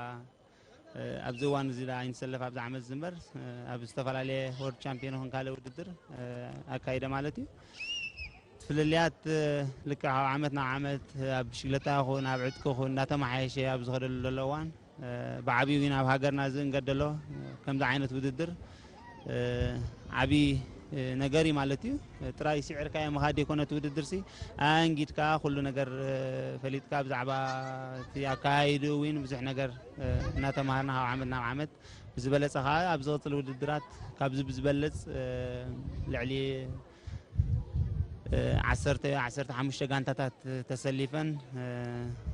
ኣብዚ እዋን እዚ ኣይንሰለፍ ኣብዚ ዓመት እዚ እምበር ኣብ ዝተፈላለየ ወርልድ ቻምፒዮን ይኹን ካልእ ውድድር ኣካይደ ማለት እዩ። ፍልልያት ልክዕ ካብ ዓመት ናብ ዓመት ኣብ ብሽግለታ ይኹን ኣብ ዕጥቂ ይኹን እናተመሓየሸ ኣብ ዝኸደሉ ዘሎ እዋን ብዓብዩ እውን ኣብ ሃገርና ዝእንገድ ዘሎ ከምዚ ዓይነት ውድድር ዓቢ ነገር እዩ ማለት እዩ። ጥራይ ስዒርካዮ ምኻድ ዘይኮነ እቲ ውድድርሲ ኣንጊድካ ኩሉ ነገር ፈሊጥካ ብዛዕባ እቲ ኣካያይድኡ እውን ብዙሕ ነገር እናተማሃርና ካብ ዓመት ናብ ዓመት ብዝበለጸ ከዓ ኣብ ዝቕጽል ውድድራት ካብዚ ብዝበልጽ ልዕሊ ዓሰርተ ዓሰርተ ሓሙሽተ ጋንታታት ተሰሊፈን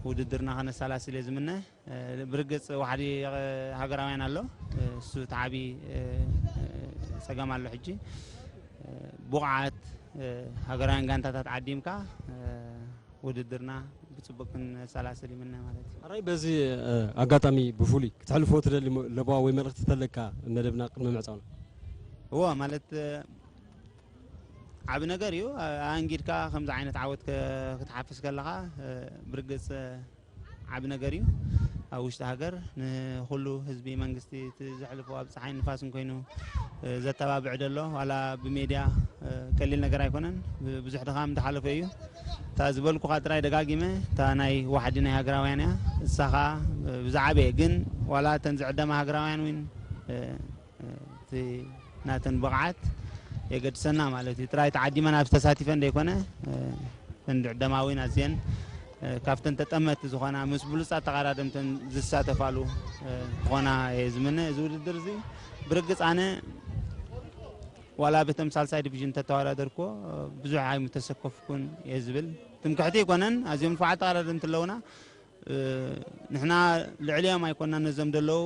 ውድድርና ከነሰላስል እየ ዝምነ። ብርግጽ ዋሕዲ ሃገራውያን ኣሎ። እሱ እቲ ዓቢ ጸገም ኣሎ። ሕጂ ብቑዓት ሃገራውያን ጋንታታት ዓዲምካ ውድድርና ብጽቡቅ ክንሰላስል ይምነ ማለት እዩ። ሕራይ በዚ ኣጋጣሚ ብፍሉይ ክትሕልፎ ትደሊ ለበዋ ወይ መልእኽቲ ተለካ መደብና ቅድሚ ምዕጻውና? እዎ ማለት ዓቢ ነገር እዩ። ኣንጊድካ ከምዚ ዓይነት ዓወት ክትሓፍስ ከለኻ ብርግጽ ዓቢ ነገር እዩ። ኣብ ውሽጢ ሃገር ንኹሉ ህዝቢ መንግስቲ እቲ ዘሕልፎ ኣብ ፀሓይ ንፋስን ኮይኑ ዘተባብዕ ዘሎ ዋላ ብሜድያ ቀሊል ነገር ኣይኮነን። ብዙሕ ድኻም ዝሓለፈ እዩ። እታ ዝበልኩኻ ጥራይ ደጋጊመ እታ ናይ ዋሕዲ ናይ ሃገራውያን እያ። እሳ ኸዓ ብዝዓበየ ግን ዋላ እተን ዝዕደማ ሃገራውያን እውን እቲ ናተን ብቕዓት የገድሰና ማለት እዩ። ጥራይ ተዓዲመን ኣብ ተሳቲፈን ዘይኮነ እተን ዝዕደማ እውን ኣዝየን ካብተን ተጠመቲ ዝኾና ምስ ብሉፃት ተቐዳደምተን ዝሳተፋሉ ክኾና እየ ዝምነ። እዚ ውድድር እዚ ብርግፅ ኣነ ዋላ በቶም ሳልሳይ ዲቪዥን ተተወዳደርኩዎ ብዙሕ ኣይምተሰከፍኩን እየ ዝብል ትምክሕቲ ኣይኮነን። ኣዝዮም ንፉዓት ተቐዳደምቲ ኣለውና። ንሕና ልዕሊኦም ኣይኮናን ነዞም ዘለዉ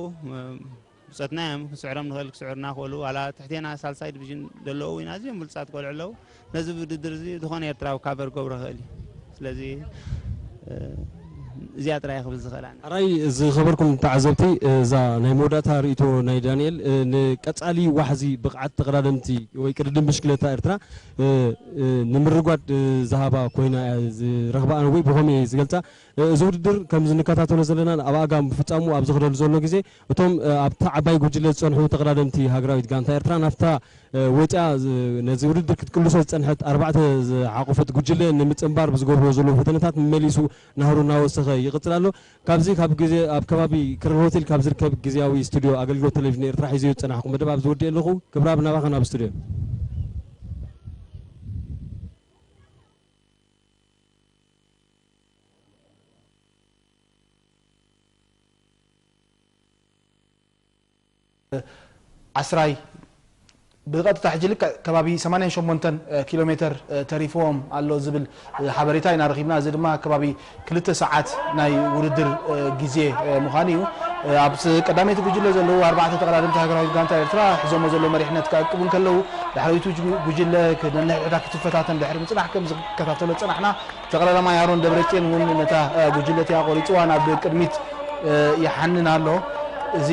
ብፀትና እዮም። ክስዕሮም ንኽእል ክስዕሩና ክኽእሉ ዋላ ትሕቴና ሳልሳይ ዲቪዥን ዘለዉ እውን ኣዝዮም ብሉፃት ቆልዑ ኣለዉ። ነዚ ውድድር እዚ ዝኾነ ኤርትራዊ ካቨር ክገብሮ ይኽእል እዩ። ስለዚ እዚኣ ጥራይ ክብል ዝኽእል ኣነ። ሕራይ ዝኸበርኩም ተዓዘብቲ፣ እዛ ናይ መወዳእታ ርእይቶ ናይ ዳንኤል ንቀጻሊ ዋሕዚ ብቕዓት ተቐዳደምቲ ወይ ቅድድም ብሽክለታ ኤርትራ ንምርጓድ ዝሃባ ኮይና እያ ዝረኽባ፣ ኣነ ወይ ብኸመይ እየ ዝገልጻ? እዚ ውድድር ከም እንከታተሎ ዘለና ኣብ ኣጋ ምፍጻሙ ኣብ ዝኸደሉ ዘሎ ግዜ እቶም ኣብታ ዓባይ ጉጅለ ዝጸንሑ ተቐዳደምቲ ሃገራዊት ጋንታ ኤርትራ ናብታ ወጺኣ ነዚ ውድድር ክትቅልሶ ዝጸንሐት ኣርባዕተ ዝሓቆፈት ጉጅለ ንምጽንባር ብዝገብርዎ ዘለዉ ፈተነታት መመሊሱ ናህሩ እናወሰኸ ይቕጽል ኣሎ። ካብዚ ካብ ግዜ ኣብ ከባቢ ክረን ሆቴል ካብ ዝርከብ ግዜያዊ ስቱድዮ ኣገልግሎት ቴሌቪዥን ኤርትራ ሒዘዮ ዝጸናሕኩ መደብ ኣብዚ ወዲኤ ኣለኹ። ክብራብ ናባኻ ናብ ስቱድዮ። ዓስራይ ብቐጥታ ሕጂ ልክዕ ከባቢ ሰማንያን ሸሞንተን ኪሎ ሜተር ተሪፍዎም ኣሎ ዝብል ሓበሬታ ኢና ረኺብና። እዚ ድማ ከባቢ ክልተ ሰዓት ናይ ውድድር ግዜ ምዃኑ እዩ። ኣብ ቀዳመይቲ ጉጅለ ዘለዉ ኣርባዕተ ተቐዳደምቲ ሃገራዊት ጋንታ ኤርትራ ሒዞሞ ዘለዉ መሪሕነት ክዕቅቡ እንከለዉ፣ ድሕሪቱ ጉጅለ ነንሕድሕዳ ክትፈታተን ድሕሪ ምጽናሕ ከም ዝከታተሎ ዝጸናሕና ተቐዳዳማይ ኣሮን ደብረጽዮን እውን ነታ ጉጅለ እቲኣ ቆሪጽዋ ናብ ቅድሚት ይሓንን ኣሎ። እዚ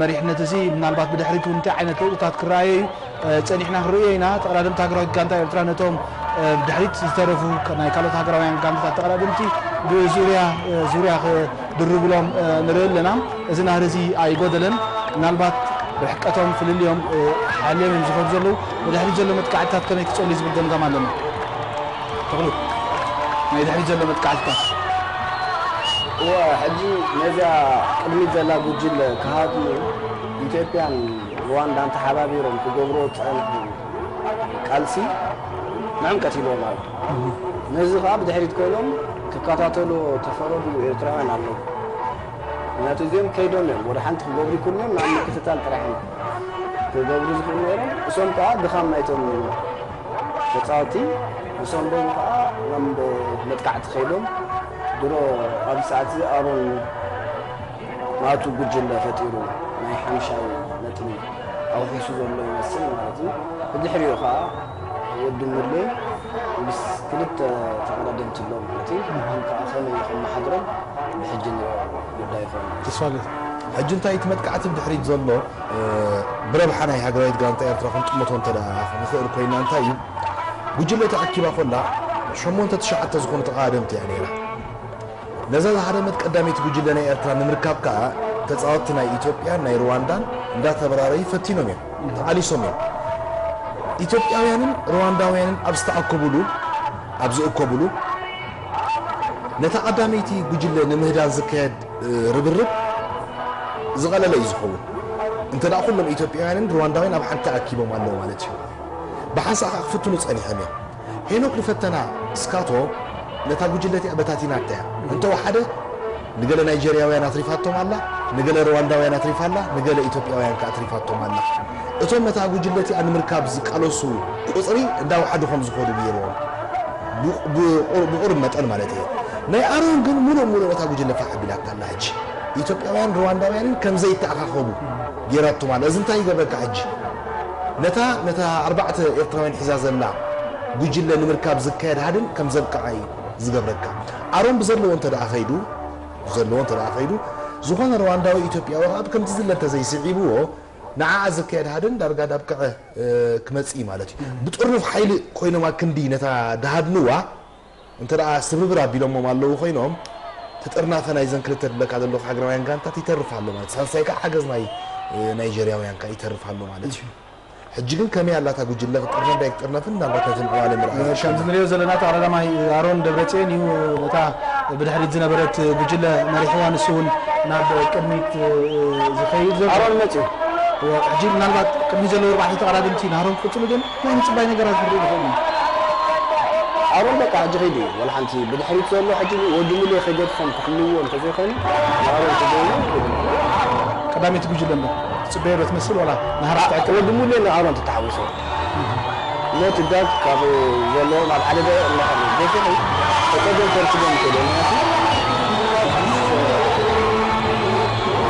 መሪሕነት እዚ ምናልባት ብድሕሪት እውን እንታይ ዓይነት ለውጥታት ክረኣዮ እዩ ጸኒሕና ክንርእዮ ኢና። ተቐዳደምቲ ሃገራዊት ጋንታ ኤርትራ ነቶም ብድሕሪት ዝተረፉ ናይ ካልኦት ሃገራውያን ጋንታታት ተቐዳደምቲ ብዙርያ ዙርያ ክድርብሎም ንርኢ ኣለና። እዚ ናህሪ እዚ ኣይጎደለን። ምናልባት ርሕቀቶም ፍልልዮም ሓልዮም እዮም ዝኸዱ ዘለዉ። ብድሕሪት ዘሎ መጥቃዕትታት ከመይ ክጸሉ ዝብል ገምጋም ኣለና። ተኽሉ፣ ናይ ድሕሪት ዘሎ መጥቃዕትታት። እወ፣ ሕጂ ነዚኣ ቅድሚት ዘላ ጉጅለ ክሃድሙ ኢትዮጵያን ሩዋንዳን ተሓባቢሮም ክገብርዎ ዝጸንሑ ቃልሲ ንዕም ቀቲልዎም ኣሎ። ነዚ ከኣ ብድሕሪት ኮይኖም ክከታተልዎ ተፈረዱ ኤርትራውያን ኣለዉ። ምክንያቱ እዚኦም ከይዶም እዮም፣ ወደ ሓንቲ ክገብሩ ይክእሉ እዮም፣ ናብ ምክትታል ጥራሕ እዮም ክገብሩ ዝኽእሉ ነይሮም። እሶም ከኣ ድኻም ናይቶም ተጻወቲ፣ እሶም ደሞ ከኣ ናብ መጥቃዕቲ ከይዶም፣ ድሮ ኣብዚ ሰዓት እዚ ኣሮን ናቱ ጉጅለ ፈጢሩ ናይ ሓምሻይ ነጥቢ ኣውሒሱ ዘሎ ይመስል ማለት እዩ። ብድሕሪኡ ከኣ ወዲ ሙሌ ምስ ክልተ ተቐዳደምቲ ኣለዉ ማለት እዩ። ንዓም ከኣ ከመይ ከመሓድሮም ብሕጂ ንሪኦ ጉዳይ ይኸውን። ተስፋልደት፣ ሕጂ እንታይ እቲ መጥቃዕቲ ብድሕሪት ዘሎ፣ እ፣ ብረብሓ ናይ ሃገራዊት ጋንታ ኤርትራ ክንጥምቶ እንተ ደኣ ንኽእል ኮይና እንታይ እዩ? ጉጅለ ተኣኪባ ኮላ ሸሞንተ ትሽዓተ ዝኾኑ ተቐዳደምቲ እያ ነይራ። ነዛ ዝሃደመት ቀዳመይቲ ጉጅለ ናይ ኤርትራ ንምርካብ ከኣ ተጻወትቲ ናይ ኢትዮጵያን ናይ ሩዋንዳን እንዳተበራረዩ ፈቲኖም እዮም፣ ተቓሊሶም እዮም። ኢትዮጵያውያንን ሩዋንዳውያንን ኣብ ዝተኣከቡሉ፣ ኣብ ዝእከቡሉ፣ ነታ ቀዳመይቲ ጉጅለ ንምህዳን ዝካየድ፣ እ፣ ርብርብ ዝቐለለ እዩ ዝኸውን። እንተ ደኣ ኩሎም ኢትዮጵያውያንን ሩዋንዳውያን ኣብ ሓንቲ ተኣኪቦም ኣለዉ ማለት እዩ። ብሓንሳእ ከኣ ክፍትኑ ጸኒሖም እዮም። ሄኖክ ንፈተና ስካቶ ነታ ጉጅለ እቲኣ በታቲናታ እያ። እንተወሓደ ንገለ ናይጀርያውያን ኣትሪፋቶም ኣላ፣ ንገለ ሩዋንዳውያን ኣትሪፋ ኣላ፣ ንገለ ኢትዮጵያውያን ከኣ ኣትሪፋቶም ኣላ። እቶም ነታ ጉጅለ እቲኣ ንምርካብ ዝቃለሱ ቁጽሪ እንዳወሓዱ ከም ዝኸዱ ገይርዎም። ብ-፣ ብቑ-፣ ብቑሩብ መጠን ማለት እየ። ናይ ኣሮን ግን ምሉእ ምሉእ ነታ ጉጅለ ፋሕ ኣቢላታ ኣላ። ሕጂ ኢትዮጵያውያን ሩዋንዳውያንን ከም ዘይተኣኻኸቡ ገይራቶም ኣላ። እዚ እንታይ ይገብረካ ሕጂ? ነታ፣ ነታ ኣርባዕተ ኤርትራውያን ሒዛ ዘላ ጉጅለ ንምርካብ ዝካየድ ሃድን ከም ዘብቅዓ እዩ ዝገብረካ። ኣሮን ብዘለዎ እንተ ደኣ ኸይዱ፣ ብዘለዎ እንተ ደኣ ኸይዱ፣ ዝኾነ ሩዋንዳዊ ኢትዮጵያዊ ኸኣ ብከምቲ ዝለ እንተ ዘይስዒብዎ፣ ንዓኣ ዝካየድ ሃድን ዳርጋ ዳብቅዐ፣ እ፣ ክመጽእ እዩ ማለት እዩ። ብጥርኑፍ ሓይሊ ኮይኖም ኣክንዲ ነታ ድሃድንዋ፣ እንተ ደኣ ስብብር ኣቢሎሞም ኣለዉ ኮይኖም፣ እቲ ጥርናፈ ናይዘን ክልተ ድብለካ ዘለኹ ሃገራውያን ጋንታት ይተርፍ ኣሎ ማለት እዩ። ሳልሳይ ከኣ ሓገዝ ናይ፣ እ፣ ናይጀርያውያን ከኣ ይተርፍ ኣሎ ማለት እዩ። ሕጂ ግን ከመይ ኣላ እታ ጉጅለ ክትጥርነፍ ዳይ ክትጥርነፍን ምናልባት ነቲ ምዕባለ ምርኣይ ከምዚ ንሪኦ ዘለና ጠቕላላ ማይ ኣሮን ደብረጽዮን እዩ ነታ ብድሕሪት ዝነበረት ጉጅለ መሪሕዋ፣ ንሱ እውን ናብ ቅድሚት፣ እ፣ ዝኸይድ ዘሎ። ኣሮን መጽዩ። እወ፣ ሕጂ ምናልባት ቅድሚ ዘለዉ ኣርባዕተ ተቐዳደምቲ ንኣሮን ክቕጽሉ ግን ናይ ምጽባይ ነገራት ክንርኢ ንኽእል ኢና። ኣሮን በቃ ሕጂ ከይዱ እዩ። ዋላ ሓንቲ ብድሕሪት ዘሎ ሕጂ ወዲ ሙሌ ከይገድፎም ክሕልውዎ እንተዘይኮይኑ፣ ኣሮን ክደውሉ ቀዳመይቲ ጉጅለ እምበር ትጽበዮ ዶ ትመስል ዋላ ንሃራ ኣ-፣ ትዕቅብ? ወዲ ሙሌ ንኣሮን ተተሓዊሱ። ሞት ዳግ ካብ ዘለዎ ናብ ሓደ ደቂቕ እናኸደ ገፊሑ ተጸገም ተርክቦም ይከደ ምክንያቱ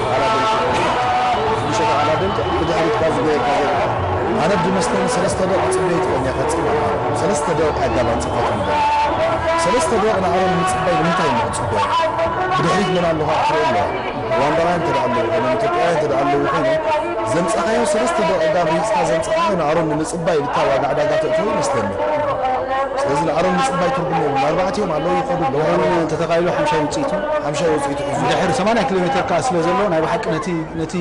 ተቓላደምቲ፣ ብሸ ተቓላደምቲ ብድሕሪት ካብ ዝገየርካ ዘርካ። ኣነ ብመስለኒ ሰለስተ ደቂቕ ጽበይ ትኾን እያ ፈጺማ። ሰለስተ ደቂቕ ኣጋባን ጽፈት እምበር። ሰለስተ ደቂቕ ንኣሮን ምጽባይ ንምንታይ እሞ ክጽበዮ? ብድሕሪት መን ኣለኻ ክትርኢ ኣለዋ። ሩዋንዳውያን እንተ ደኣ ኣለዉ ኮይኖም፣ ኢትዮጵያውያን እንተ ደኣ ኣለዉ ኮይኖም፣ ዘምጻኻዮ ሰለስተ ደቂቕ ኣጋብ ሪጽካ ዘምጻኻዮ ንኣሮን ንምጽባይ ኢልካ ዋጋ ዕዳጋ ተእትዎ ይመስለኒ። ስለዚ ንኣሮን ምጽባይ ትርጉም የብሉን። ኣርባዕቲኦም ኣለዉ ይኸዱ ኣለዉ። ኣሮን እንተተኻኢሉ ሓምሻይ ውጽኢቱ። ሓምሻይ ውጽኢቱ ሒዙ። ድሕሪ ሰማንያ ኪሎ ሜተር ከኣ ስለ ዘሎ፣ ናይ ብሓቂ ነቲ፣ ነቲ፣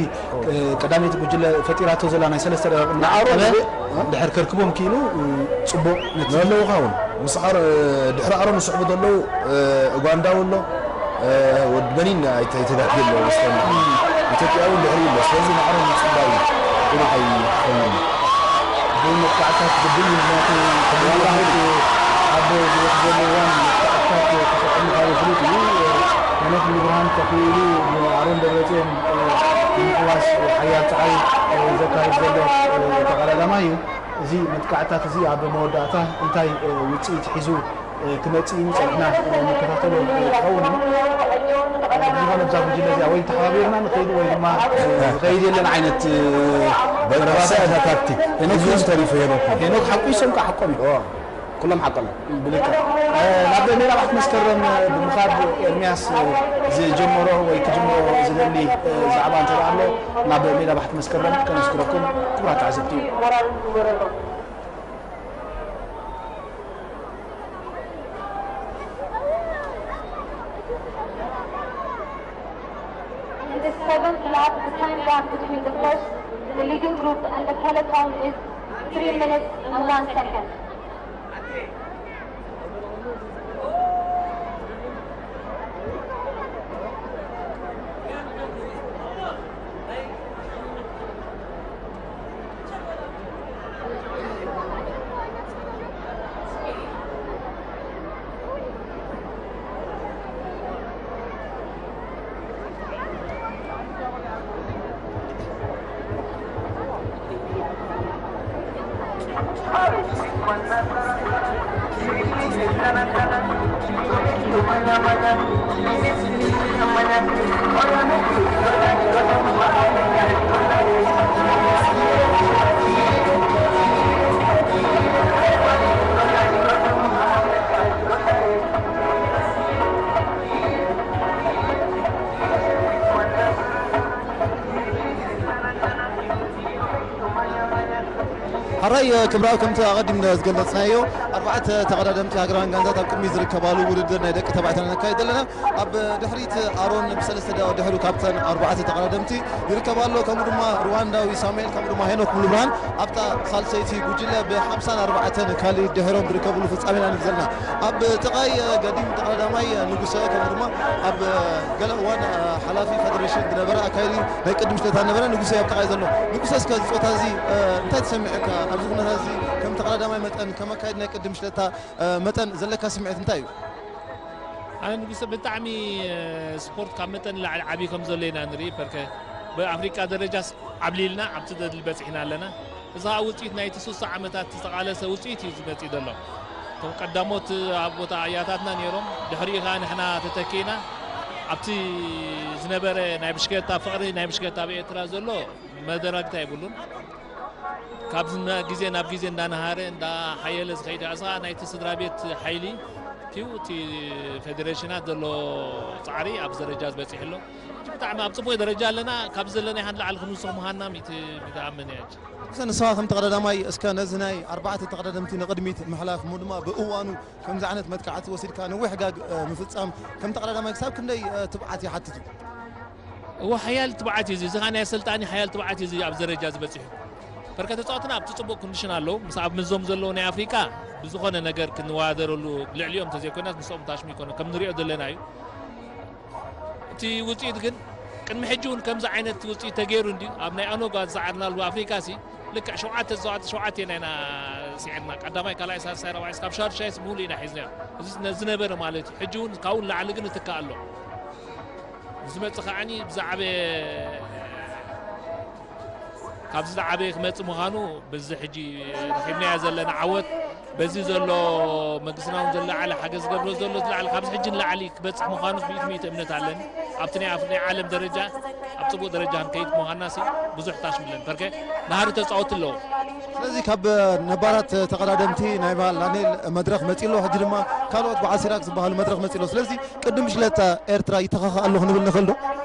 እ፣ ቀዳመይቲ ጉጅለ ፈጢራቶ ዘላ ናይ ሰለስተ ደቂቕ ንኣሮን እናዓቀበ ብ-፣ እ? ድሕር ከርክቦም ክኢሉ፣ እ፣ ጽቡቕ ነቲ ዘለዉ ኻውን። ምስ ኣሮ-፣ ድሕሪ ኣሮን ዝስዕቡ ዘለዉ፣ እ፣ ኡጋንዳዊ ኣሎ፣ እ፣ ወዲ በኒን ኣይተ-፣ ኣይተጋግየ ኣለዎ መስለኒ። ኢትዮጵያ እውን ድሕሪ ኣሎ። ስለዚ ንኣሮን ምጽባይ ብንዓይ ይኸውን። ብመጥቃዕታት ግድን እዩ፣ ምኽንያቱ ተመራሒት ኣብ ዝወስደሉ እዋን መጥቃዕታት ክፍጽም ምዃኑ ፍሉጥ እዩ። ሄኖክ ንብርሃን ተኽኢሉ ንኣሮን ደብረጽዮን፣ እ፣ ንምሕዋስ ሓያል ጻዕሪ፣ እ፣ ዘካይድ ዘሎ፣ እ፣ ተቓዳዳማይ እዩ። እዚ መጥቃዕታት እዚ ኣብ መወዳእታ እንታይ፣ እ፣ ውጽኢት ሒዙ፣ እ፣ ክመጽእ እዩ ጸኒሕና፣ እ፣ ንከታተሎ፣ እ፣ ክኸውን እዩ። እ፣ ብዝኾነ ብዛ ጉጅለ እዚኣ ወይ ተሓባቢርና ንኸይድ ወይ ድማ፣ እ፣ ዝኸይድ የለን ዓይነት፣ እ፣ በቃ መረዳእታ። ሰኣታ ታክቲክ። ሄኖክ ህዝቢ ተሪፉ ሄኖክ። ሄኖክ ሓቁ ይሰምካ ሓቆም እዩ። ኦ፣ ኩሎም ሓቆም እዮም። ብልክዕ። እ፣ ናብ ሜዳ ባሕቲ መስከረም፣ እ፣ ብምኻድ ኤርምያስ፣ እ፣ ዝጀመሮ ወይ ክጅምሮ ዝደሊ፣ እ፣ ዛዕባ እንተ ደኣ ኣሎ ናብ ሜዳ ባሕቲ መስከረም ከነስግረኩም ክቡራት ተዓዘብቲ። In the seventh lap, the time gap between the first, the leading group and the peloton is three minutes and one second. ሀራ ኣይ ክብራብ፣ ከምቲ ኣቐዲምና ዝገለጽናዮ፣ ኣርባዕተ ተቐዳደምቲ ሃገራውያን ጋንታት ኣብ ቅድሚት ዝርከባሉ ውድድር ናይ ደቂ ተባዕትዮ ነካይድ ዘለና። ኣብ ድሕሪት ኣሮን ብሰለስተ ደቂቕ ድሕሩ ካብተን ኣርባዕተ ተቐዳደምቲ ይርከባ ኣሎ። ከምኡ ድማ ሩዋንዳዊ ሳሙኤል፣ ከምኡ ድማ ሄኖክ ሙሉብርሃን ኣብታ ሳልሰይቲ ጉጅለ ብ54ን ካልእ ድሕሮም ዝርከብሉ ፍጻሜ ኢና ንርኢ ዘለና። ኣብ ጥቓይ ገዲም ተቐዳዳማይ ንጉሰ፣ ከምኡ ድማ ኣብ ገለ እዋን ሓላፊ ፌደሬሽን ዝነበረ ኣካያዲ ናይ ቅድም ሽተታ ነበረ። ንጉሰ ኣብ ጥቓይ ዘሎ። ንጉሰ፣ እስከ እዚ ጾታ እዚ እንታይ ተሰሚዑካ? ኣብዚ ኩነታት እዚ ከም ተቐዳዳማይ መጠን፣ ከም ኣካያዲ ናይ ቅድም ሽተታ መጠን ዘለካ ስምዒት እንታይ እዩ? ኣነ ንጉሰ ብጣዕሚ ስፖርት ካብ መጠን ንላዕሊ ዓብዩ ከም ዘሎ ኢና ንርኢ። ፐርከ ብኣፍሪቃ ደረጃስ ዓብሊልና ኣብቲ ደድል በጺሕና ኣለና። እዚ ከዓ ውፅኢት ናይቲ ስሳ ዓመታት ዝተቓለሰ ውፅኢት እዩ ዝመፅእ ዘሎ። እቶም ቀዳሞት ኣብ ቦታ ኣያታትና ነይሮም፣ ድሕሪኡ ከዓ ንሕና ተተኪእና። ኣብቲ ዝነበረ ናይ ብሽክለታ ፍቕሪ ናይ ብሽክለታ ኣብ ኤርትራ ዘሎ መደራግታ የብሉን። ካብ ዝና-፣ ግዜ ናብ ግዜ እንዳነሃረ እንዳሓየለ ዝኸይድ፣ እዚ ከዓ ናይቲ ስድራ ቤት ሓይሊ እዩ። እቲ ፌዴሬሽናት ዘሎ ፃዕሪ ኣብዚ ደረጃ ዝበፂሕ ኣሎ። ብጣዕሚ ኣብ ፅቡቅ ደረጃ ኣለና። ካብ ዘለና ይሓን ላዕሊ ክንውስኽ ምዃንና ሚእቲ ሚእቲ ኣምን እየ። ንስኻ ከም ተቐዳዳማይ፣ እስከ ነዚ ናይ ኣርባዕተ ተቐዳደምቲ ንቕድሚት ምሕላፍ፣ እሞ ድማ ብእዋኑ ከምዚ ዓይነት መጥቃዕቲ ወሲድካ ነዊሕ ጋግ፣ እ፣ ምፍጻም ከም ተቐዳዳማይ ክሳብ ክንደይ፣ እ፣ ትብዓት ይሓትት እዩ? እወ፣ ሓያል ትብዓት እዩ እዚ። እዚ ኸኣ ናይ ኣሰልጣኒ ሓያል ትብዓት እዩ እዚ ኣብ ደረጃ ዝበጺሑ። በርከ ተጻወትና ኣብቲ ጽቡቕ ኮንዲሽን ኣለዉ። ምስ ኣብ ምዞም ዘለዉ ናይ ኣፍሪቃ ብዝኾነ ነገር ክንወዳደረሉ ልዕሊኦም እንተዘይኮይናስ ምስኦም ታሽሙ ይኮነ ከም ንሪኦ ዘለና እዩ። እቲ ውጽኢት ግን ቅድሚ ሕጂ እውን ከምዚ ዓይነት ውጽኢት ተገይሩ እንድዩ። ኣብ ናይ ኣኖጋ ዝሰዓርናሉ ኣፍሪካ ሲ ልክዕ ሸውዓተ ዝተዋዕጠ ሸውዓተ ኢና ኢና ስዒርና። ቀዳማይ፣ ካልኣይ፣ ሳልሳይ፣ ራብዓይ፣ እስካብ ሻድሻይስ ብሙሉ ኢና ሒዝናዮ። እዚ ዝነበረ ማለት እዩ። ሕጂ እውን ካብኡ ንላዕሊ ግን ይትካእ ኣሎ። ዝመጽእ ከዓኒ ብዛዕበ ካብዚ ዝዓበየ ክመጽእ ምዃኑ በዚ ሕጂ ረኺብናዮ ዘለና ዓወት፣ በዚ ዘሎ መንግስትና እውን ዝለዓለ ሓገዝ ዝገብሮ ዘሎ ዝለዓለ ካብዚ ሕጂ ንላዕሊ ክበጽሕ ምዃኑ ሚእቲ ሚእቲ እምነት ኣለኒ። ኣብቲ ናይ ኣፍ-፣ ናይ ዓለም ደረጃ ኣብ ጽቡቕ ደረጃ ክንከይድ ምዃንና ሲ ብዙሕ ታሽሙ ኣለኒ። በርከ ናህሪ ተጻወቲ ኣለዎ። ስለዚ ካብ ነባራት ተቐዳደምቲ ናይ በዓል ዳንኤል መድረኽ መጺኡ ኣሎ። ሕጂ ድማ ካልኦት በዓል ሲራክ ዝበሃሉ መድረኽ መጺኡ ኣሎ። ስለዚ ቅድም ሽለታ ኤርትራ ይተኻኸእ ኣሎ ክንብል ንኽእል ዶ?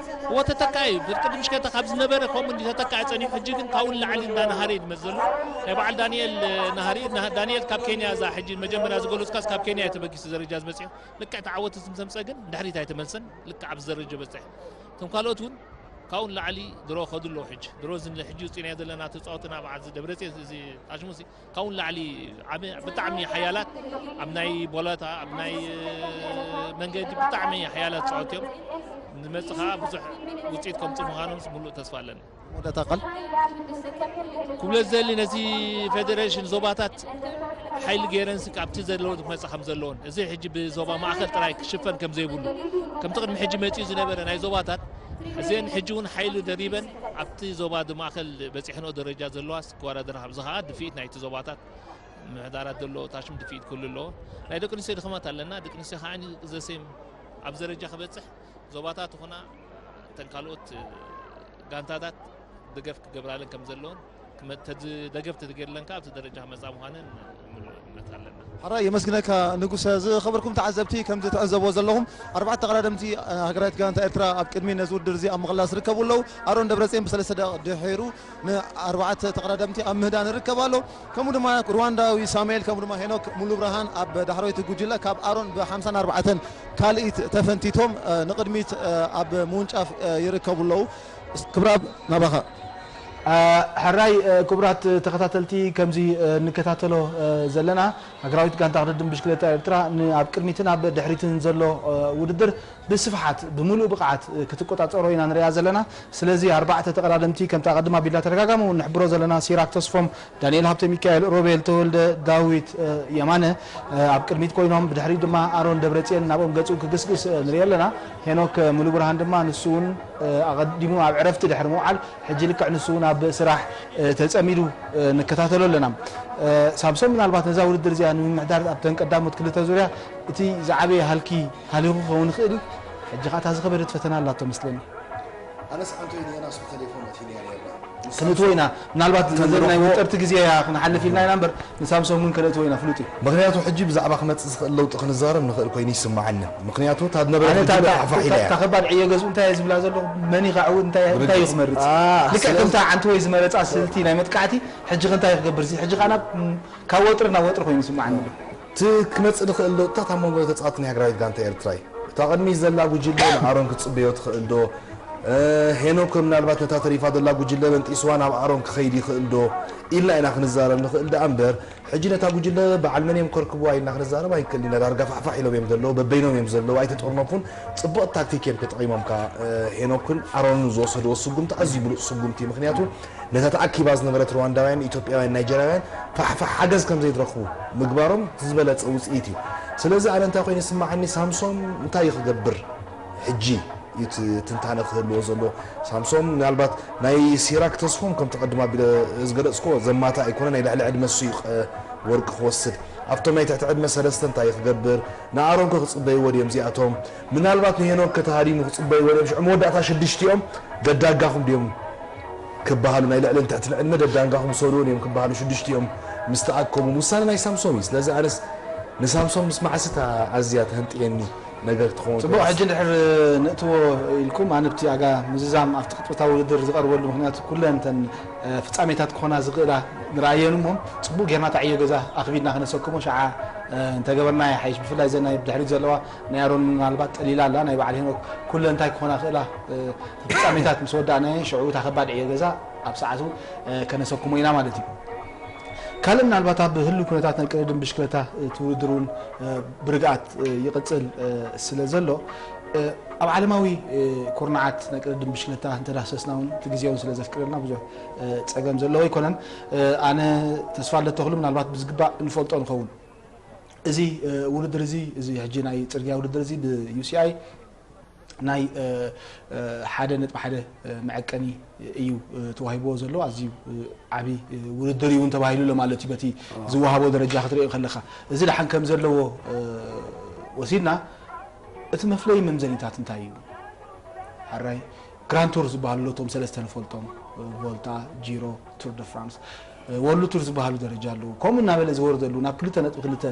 እወ፣ ተተካኢ እዩ። ቅድም ሽለታ ካብ ዝነበረ ከምኡ እንዲ ተተካኢ ጸኒሑ፣ ሕጂ ግን ካብኡ ንላዕሊ እንዳናሃረ እዩ ዝመጽእ ዘሎ። ናይ በዓል ዳንኤል ናህሪ፣ ና-፣ ዳንኤል ካብ ኬንያ እዛ ሕጂ መጀመርያ ዝገለጽካስ ካብ ኬንያ እዩ ተበጊሱ ደረጃ ዝመጽእ። ልክዕ እቲ ዓወት ምስ ኣምጸ ግን ድሕሪት ኣይተመልሰን። ልክዕ ኣብዚ ደረጃ በጽሐ። እቶም ካልኦት እውን ካብኡ ንላዕሊ ድሮ ከዱ ኣለዉ። ሕጂ ድሮ እዚ ሕጂ ውፅኢናዮ ዘለና ተፃወትና በዓል እዚ ደብረፅዮን እዚ ጣሽሙሲ ካብኡ ንላዕሊ ዓብ-፣ ብጣዕሚ ሓያላት ኣብ ናይ ቦላታ ኣብ ናይ መንገዲ ብጣዕሚ ሓያላት ተፃወቲ እዮም። ንመፅእ ከዓ ብዙሕ ውፅኢት ከምፅእ ምዃኖም ሙሉእ ተስፋ ኣለኒ። መወዳእታ ቃል። ክብሎ ዝደሊ ነቲ ፌደሬሽን ዞባታት ሓይሊ ገይረንሲ ካብቲ ዘለዎ ክመፃ ከም ዘለዎን እዚ ሕጂ ብዞባ ማእኸል ጥራይ ክሽፈን ከም ዘይብሉ ከምቲ ቅድሚ ሕጂ መፂኡ ዝነበረ ናይ ዞባታት እዚአን ሕጂ እውን ሓይሊ ደሪበን ኣብቲ ዞባ ማእኸል በፂሐንኦ ደረጃ ዘለዋስ ክወዳደራ፣ ኣብዚ ከዓ ድፍኢት ናይቲ ዞባታት ምሕዳራት ዘለዎ ታሽም ድፍኢት ክህሉ ኣለዎ። ናይ ደቂ ኣንስትዮ ድኽመት ኣለና። ደቂ ኣንስትዮ ከዓ ዘሴም ኣብ ደረጃ ክበፅሕ ዞባታት ይኹና እተን ካልኦት ጋንታታት ደገፍ ክገብራለን ከም ዘለዎን ክመ-፣ ተዝ-፣ ደገፍ ተተገይርለን ከዓ ኣብቲ ደረጃ ክመፃ ምዃነን ምሉእ እምነት ኣለና። ሕራይ የመስግነካ ንጉሰ። ዝኸበርኩም ተዓዘብቲ፣ ከምዚ ትዕዘብዎ ዘለኹም ኣርባዕተ ተቐዳደምቲ፣ እ፣ ሃገራዊት ጋንታ ኤርትራ ኣብ ቅድሚ ነዚ ውድድር እዚ ኣብ ምቕላስ ዝርከቡ ኣለዉ። ኣሮን ደብረጽዮን ብሰለስተ ደቂቕ ድሒሩ ንኣርባዕተ ተቐዳደምቲ ኣብ ምህዳን ይርከብ ኣሎ። ከምኡ ድማ ሩዋንዳዊ ሳሙኤል፣ ከምኡ ድማ ሄኖክ ሙሉብርሃን ኣብ ዳሕረወይቲ ጉጅለ ካብ ኣሮን ብ54ን ካልኢት ተፈንቲቶም፣ እ፣ ንቕድሚት፣ እ፣ ኣብ ምውንጫፍ፣ እ፣ ይርከቡ ኣለዉ። ክብራብ ናባኻ። እ፣ ሕራይ፣ እ፣ ክቡራት ተኸታተልቲ፣ ከምዚ፣ እ፣ እንከታተሎ፣ እ፣ ዘለና ሃገራዊት ጋንታ ቅድድም ብሽክለታ ኤርትራ ን-፣ ኣብ ቅድሚትን ኣብ ድሕሪትን ዘሎ፣ እ፣ ውድድር ብስፍሓት ብምሉእ ብቕዓት፣ እ፣ ክትቆጻጸሮ ኢና ንሪኣ ዘለና። ስለዚ ኣርባዕተ ተቐዳደምቲ ከምቲ ኣቐድም ኣቢልና ተደጋጋሚ እውን ንሕብሮ ዘለና ሲራክ ተስፎም፣ ዳንኤል ሃብተ ሚካኤል፣ ሮቤል ተወልደ፣ ዳዊት፣ እ፣ የማነ፣ እ፣ ኣብ ቅድሚት ኮይኖም ብድሕሪት ድማ ኣሮን ደብረጽዮን ናብኦም ገጹ ክግስግስ፣ እ፣ ንሪኦ ኣለና። ሄኖክ፣ እ፣ ሙሉብርሃን ድማ ንሱ እውን፣ እ፣ ኣቐዲሙ ኣብ ዕረፍቲ ድሕሪ ምውዓል ሕጂ ልክዕ ንሱ እውን ኣብ ስራሕ፣ እ፣ ተጸሚዱ፣ እ፣ ንከታተሎ ኣለና። እ፣ ሳምሶን፣ ምናልባት ነዛ ውድድር እዚኣ ንምምሕዳር ኣብተን ቀዳሞት ክልተ ዙርያ እቲ ዝዓበየ ሃልኪ ሃሊኹ ክኸውን ይኽእል እዩ። ሕጂ ኸኣ እታ ዝኸበደት ፈተና ኣላቶ መስለኒ። ኣነስ ዓንቶይ ኔና ሱብ ተሌፎን ኣቲንያ ኔርና። ክንእትዎ ኢና። ምናልባት ከም ዘዘር ናይ ንረኽቦ- ወጠርቲ ግዜ እያ ክንሓልፍ ኢልና ኢና እምበር ንሳምሶም እውን ከነእትዎ ኢና ፍሉጥ እዩ። ምክንያቱ ሕጂ ብዛዕባ ክመፅእ ዝኽእል ለውጢ ክንዛረብ ንኽእል ኮይኑ ይስምዓኒ። ምክንያቱ እታ ነበረ ኣነ እታ- ፋሕፋሕ ኢላ እታ- እያ። እታ ከባድ ዕዮ ገዝኡ እንታይ እየ ዝብላ ዘለኹ መን እዩ ከዓ እንታይ እንታይ እዩ ክመርፅ ኣ፣ ልክዕ ስለዚ- ከምታ ዓንተወይ ዝመረፃ ስልቲ ናይ መጥቃዕቲ ሕጂ ከ እንታይ እዩ ክገብር እዚ ሕጂ ከዓ ናብ ካብ ወጥሪ ናብ ወጥሪ ኮይኑ ይስምዓኒ ኣሎ። እቲ ክመፅእ ዝኽእል ለውጥታት ኣብ መንጎ ተፃወትቲ ናይ ሃገራዊት ጋንታ ኤርትራ እዩ። እታ ቅድሚት ዘላ ጉጅለ ንኣሮን ክትፅበዮ ትኽእል ዶ? እ፣ ሄኖክ ምናልባት ነታ ተሪፋ ዘላ ጉጅለ በንጢስዋ ናብ ኣሮን ክኸይድ ይኽእል ዶ ኢልና ኢና ክንዛረብ ንኽእል ደኣ እምበር ሕጂ ነታ ጉጅለ በዓል መን እዮም ከርክብዋ ኢልና ክንዛረብ ኣይንክእል ኢና። ዳርጋ ፋሕፋሕ ኢሎም እዮም ዘለዉ፣ በበይኖም እዮም ዘለዉ፣ ኣይተጠርነፉን። ፅቡቕ ታክቲክ እዮም ተጠቒሞም ከኣ እ፣ ሄኖክን ኣሮንን ዝወሰድዎ ስጉምቲ ኣዝዩ ብሉፅ ስጉምቲ እዩ። ምክንያቱ ነታ ተኣኪባ ዝነበረት ሩዋንዳውያን፣ ኢትዮጵያውያን፣ ናይጀርያውያን ፋሕፋሕ ሓገዝ ከም ዘይትረኽቡ ምግባሮም እቲ ዝበለፀ ውፅኢት እዩ። ስለዚ ኣነ እንታይ ኮይኑ ይስምዓኒ ሳምሶም እንታይ እዩ ክገብር ሕጂ እዩ እቲ ትንታነ ክህልዎ ዘሎ። ሳምሶም ምናልባት ናይ ሲራክ ተስፎም ከምቲ ቅድም ኣቢለ ዝገለፅክዎ ዘማታ ኣይኮነ ናይ ልዕሊ ዕድመ እሱ እዩ ቐ- ወርቂ ክወስድ ኣብቶም ናይ ትሕቲ ዕድመ ሰለስተ እንታይ እዩ ክገብር ንኣሮን ከ ክፅበይዎ ድዮም እዚኣቶም ምናልባት ንሄኖክ ከተሃዲሙ ክፅበይዎ ድዮም ሽዑ መወዳእታ ሽዱሽቲኦም ደዳጋኹም ድዮም ክበሃሉ ናይ ልዕልን ትሕትን ዕድመ ደዳንጋኹም ሰልውን እዮም ክበሃሉ ሽዱሽቲኦም ምስ ተኣከቡ ውሳነ ናይ ሳምሶም እዩ። ስለዚ ኣነስ ንሳምሶም ምስ ማዕስታ ኣዝያ ተህንጥየኒ ነገር ክትኸውን ፅቡቕ ሕጂ እንድሕር ንእትዎ ኢልኩም ኣነ ብቲ ኣጋ ምዝዛም ኣብቲ ቅጥብታዊ ውድድር ዝቐርበሉ ምክንያቱ ኩለን እተን እ፣ ፍጻሜታት ክኾና ዝኽእላ ንረኣየን እሞ ፅቡቕ ጌርና ታዕዮ ገዛ ኣኽቢድና ክነሰክሞ ሸዓ እ፣ እንተገበርና ይሓይሽ ብፍላይ ዘ ናይ ብድሕሪት ዘለዋ ናይ ኣሮን ምናልባት ጠሊላ ኣላ ናይ በዓል ሄኖክ ኩለን እንታይ ክኾና ክእላ እ፣ ፍጻሜታት ምስ ወዳእናየን ሽዑ እታ ከባድ ዕዮ ገዛ ኣብ ሰዓቱ እ፣ ከነሰክሞ ኢና ማለት እዩ። ካልእ ምናልባት ኣብ ህሉ ኩነታት ናይ ቅድድም ብሽክለታ እቲ ውድድር እውን ብርግኣት ይቕፅል ስለ ዘሎ ኣብ ዓለማዊ ኩርናዓት ናይ ቅድድም ብሽክለታ እንተዳሰስና እውን እቲ ግዜ እውን ስለ ዘፍቅደልና ብዙሕ ፀገም ዘለዎ ኣይኮነን። ኣነ ተስፋ ኣለተኽሉ ምናልባት ብዝግባእ ንፈልጦ ንኸውን። እዚ ውድድር እዚ እዚ ሕጂ ናይ ፅርግያ ውድድር እዚ ብ ዩ ሲ ኣይ ናይ ሓደ ነጥቢ ሓደ መዐቀኒ እዩ ተዋሂብዎ ዘሎ። ኣዝዩ ዓቢ ውድድር እዩ እውን ተባሂሉ ኣሎ ማለት እዩ። በቲ ዝወሃቦ ደረጃ ክትሪኦ ከለኻ እዚ ደሓን ከም ዘለዎ ወሲድና እቲ መፍለዪ መምዘኒታት እንታይ እዩ? ሕራይ ግራንድ ቱር ዝበሃሉ ኣሎ እቶም ሰለስተ ንፈልጦም ቮልታ፣ ጂሮ፣ ቱር ደ ፍራንስ፣ ወርልድ ቱር ዝበሃሉ ደረጃ ኣለዉ። ከምኡ እናበለ ዝወርደሉ ናብ ክልተ ነጥቢ ክልተ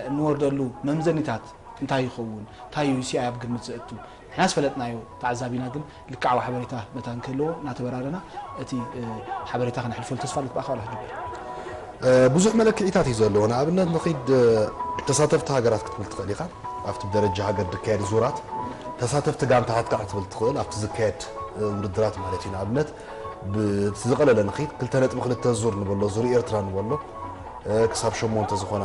እንወርደሉ መምዘኒታት እንታይ ይኸውን? እንታይ እዩ ዩ ሲ ኣይ ኣብ ግምት ዘእቱ? ንሕና ዝፈለጥናዮ ተዓዛቢና ግን ልክዓዊ ሓበሬታ መታን ክህልዎ እናተበራረና እቲ ሓበሬታ ክነሕልፈሉ ተስፋ ኣለት ብኣኻ ዋላ ክትግበር ብዙሕ መለክዒታት እዩ ዘለዎ። ንኣብነት ንኺድ ተሳተፍቲ ሃገራት ክትብል ትኽእል ኢኻ ኣብቲ ብደረጃ ሃገር ዝካየድ ዙራት ተሳተፍቲ ጋንታታት ከዓ ክትብል ትኽእል ኣብቲ ዝካየድ ውድድራት ማለት እዩ። ንኣብነት ብዝቐለለ ንኺድ ክልተ ነጥቢ ክልተ ዙር ንበሎ ዙር ኤርትራ ንበሎ ክሳብ ሸሞንተ ዝኾና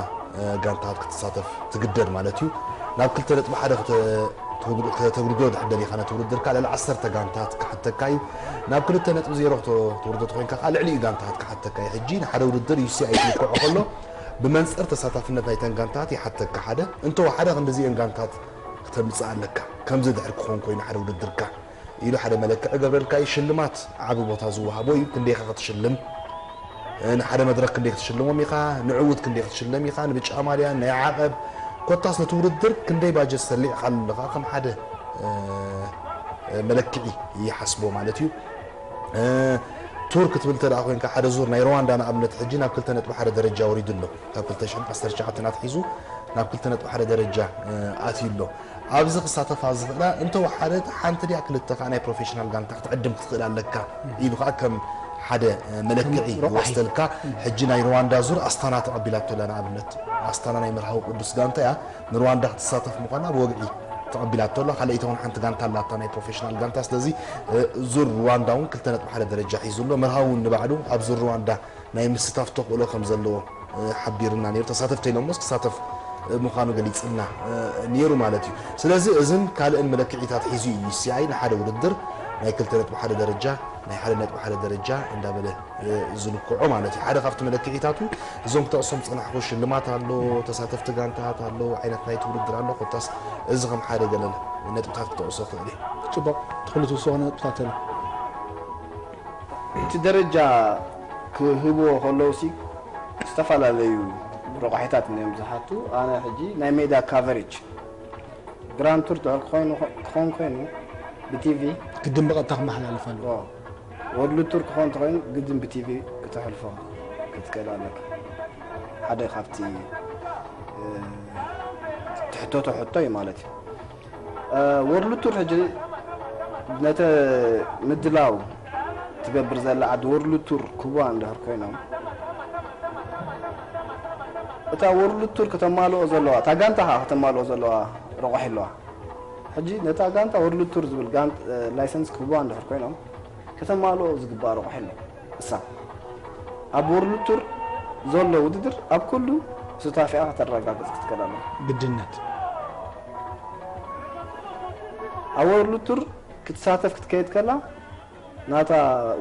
ጋንታት ክትሳተፍ ትግደድ ማለት እዩ። ናብ ክልተ ነጥቢ ሓደ ከተውርዶ ድሕር ደሊኻ ነቲ ውድድርካ ልዕሊ ዓሰርተ ጋንታት ክሓተካ እዩ። ናብ ክልተ ነጥቢ ዜሮ ከተውርዶ ተኮይንካ ከዓ ልዕሊኡ ጋንታት ክሓተካ እዩ። ሕጂ ንሓደ ውድድር ዩ ሲ ኣይ ክልክዖ ከሎ ብመንፅር ተሳታፍነት ናይተን ጋንታት ይሓተካ። ሓደ እንተወሓደ ክንድዚኤን ጋንታት ክተምፅእ ኣለካ። ከምዚ ድሕር ክኾን ኮይኑ ሓደ ውድድርካ ኢሉ ሓደ መለክዒ ገብረልካ እዩ። ሽልማት ዓቢ ቦታ ዝወሃቦ እዩ። ክንደይ ኢኻ ክትሽልም ንሓደ መድረክ ክንደይ ክትሽልሞም ኢኻ፣ ንዕውት ክንደይ ክትሽለም ኢኻ፣ ንብጫ ማልያ ናይ ዓቐብ ኮታስ ነቲ ውድድር ክንደይ ባጀት ሰሊዕካ ኣለኻ ከም ሓደ መለክዒ ይሓስቦ ማለት እዩ። ቱር ክትብል እንተ ኮይንካ ሓደ ዙር ናይ ሩዋንዳ ንኣብነት ሕጂ ናብ ክልተ ነጥቢ ሓደ ደረጃ ወሪዱ ኣሎ። ካብ ክልተ ሽሕን ዓሰርተ ትሽዓተን ኣትሒዙ ናብ ክልተ ነጥቢ ሓደ ደረጃ ኣትዩ ኣሎ። ኣብዚ ክሳተፋ ዝኽእላ እንተወሓደ ሓንቲ ድያ ክልተ ከዓ ናይ ፕሮፌሽናል ጋንታ ክትዕድም ክትኽእል ኣለካ ኢሉ ከዓ ከም ሓደ መለክዒ ይወስደልካ። ሕጂ ናይ ሩዋንዳ ዙር ኣስታና ተቐቢላቶ ኣላ። ንኣብነት ኣስታና ናይ መርሃዊ ቅዱስ ጋንታ እያ። ንሩዋንዳ ክትሳተፍ ምዃና ብወግዒ ተቐቢላቶ ኣላ። ካልኣይቲ እውን ሓንቲ ጋንታ ኣላታ ናይ ፕሮፌሽናል ጋንታ። ስለዚ ዙር ሩዋንዳ እውን ክልተ ነጥቢ ሓደ ደረጃ ሒዙ ኣሎ። መርሃዊ እውን ንባዕሉ ኣብ ዙር ሩዋንዳ ናይ ምስታፍ ተኽእሎ ከም ዘለዎ ሓቢርና ነይሩ። ተሳተፍቲ ኢሎሞስ ክሳተፍ ምዃኑ ገሊፅልና ነይሩ ማለት እዩ። ስለዚ እዝን ካልእን መለክዒታት ሒዙ እዩ ዩ ሲ ኣይ ንሓደ ውድድር ናይ ክልተ ነጥቢ ሓደ ደረጃ ናይ ሓደ ነጥቢ ሓደ ደረጃ እንዳበለ ዝልክዖ ማለት እዩ። ሓደ ካብቲ መለክዒታቱ እዞም ክጠቕሶም ዝፀናሕኩ ሽልማት ኣሎ፣ ተሳተፍቲ ጋንታት ኣሎ፣ ዓይነት ናይቲ ውድድር ኣሎ። ኮታስ እዚ ከም ሓደ ገለ ነጥብታት ክጠቕሶ ክእል እዩ። ፅቡቕ ትኽእሉ ትውስኾ ነጥብታት ኣሎ። እቲ ደረጃ ክህብዎ ከለውሲ ዝተፈላለዩ ረቋሒታት እዮም ዝሓቱ። ኣነ ሕጂ ናይ ሜዳ ካቨሬጅ ግራንድ ቱር ድሕር ክኾን ኮይኑ ብቲቪ ግድን ብቐጥታ ክመሓላለፍ ኣለዎ። ወርልድ ቱር ክኾን እንተኾይኑ ግድን ብቲቪ ክተሕልፎ ክትክእል ኣለካ። ሓደ ካብቲ፣ እ፣ ትሕተቶ ሕቶ እዩ ማለት እዩ። እ፣ ወርልድ ቱር ሕጂ ነተ ምድላው ትገብር ዘላ ዓዲ ወርልድ ቱር ክህቡዋ እንድሕር ኮይኖም፣ እታ ወርልድ ቱር ከተማልኦ ዘለዋ፣ እታ ጋንታ ኸዓ ከተማልኦ ዘለዋ ረቑሒ ኣለዋ። ሕጂ ነታ ጋንታ ወርልድ ቱር ዝብል ጋንት-፣ እ፣ ላይሰንስ ክህቡዋ እንድሕር ኮይኖም፣ ከተማልኦ ዝግባእ ረቑሒ ኣሎ። እሳ ኣብ ወርልድ ቱር ዘሎ ውድድር ኣብ ኩሉ ሱታፌኣ ከተረጋግጽ ክትክእል ኣለዋ። ግድነት። ኣብ ወርልድ ቱር ክትሳተፍ ክትከይድ ከላ፣ ናታ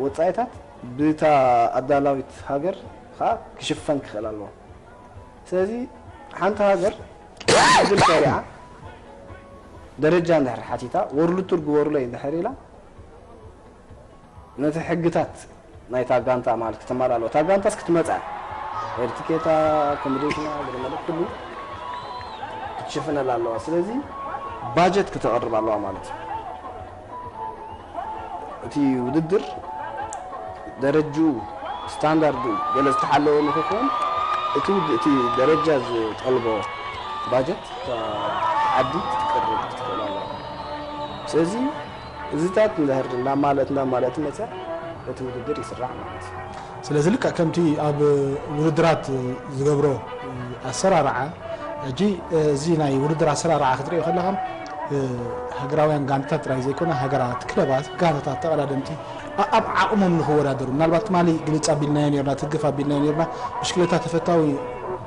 ወጻኢታት ብታ ኣዳላዊት ሃገር ኸኣ ክሽፈን ክኽእል ኣለዎ። ስለዚ ሓንቲ ሃገር ውድድር ሰሪዓ ደረጃ እንድሕር ሓቲታ፣ ወርልድ ቱር ግበሩለይ እንድሕር ኢላ፣ ነቲ ሕግታት ናይታ ጋንታ ማለት ክተማልኣ ኣለዋ። እታ ጋንታስ ክትመጻ፣ ኤር ቲኬታ፣ ኣኮሞዴሽና፣ ገለ መለ ኩሉ ክትሽፍነላ ኣለዋ። ስለዚ ባጀት ክተቕርብ ኣለዋ ማለት እዩ። እቲ ውድድር ደረጅኡ፣ ስታንዳርዱ ገለ ዝተሓለወ ንክኸውን፣ እቲ ውድ-፣ እቲ ደረጃ ዝጠልቦ ባጀት እታ ዓዲ ክትቅርብ ክትክእል ኣለዋ። ስለዚ እዚታት እንድሕር እንዳማልአት እንዳማልአት መፅያ፣ እቲ ውድድር ይስራዕ ማለት እዩ። ስለዚ ልክዕ ከምቲ ኣብ ውድድራት ዝገብሮ ኣሰራርዓ፣ ሕጂ እዚ ናይ ውድድር ኣሰራርዓ ክትሪኦ ከለኻ፣ ሃገራውያን ጋንታታት ጥራይ ዘይኮነ፣ ሃገራት፣ ክለባት፣ ጋንታታት፣ ተቐዳደምቲ ኣ-፣ ኣብ ዓቕሞም ንኽወዳደሩ፣ ምናልባት ትማሊ ግልጽ ኣቢልናዮ ኔርና፣ ትግፍ ኣቢልናዮ ኔርና፣ ብሽክለታ ተፈታዊ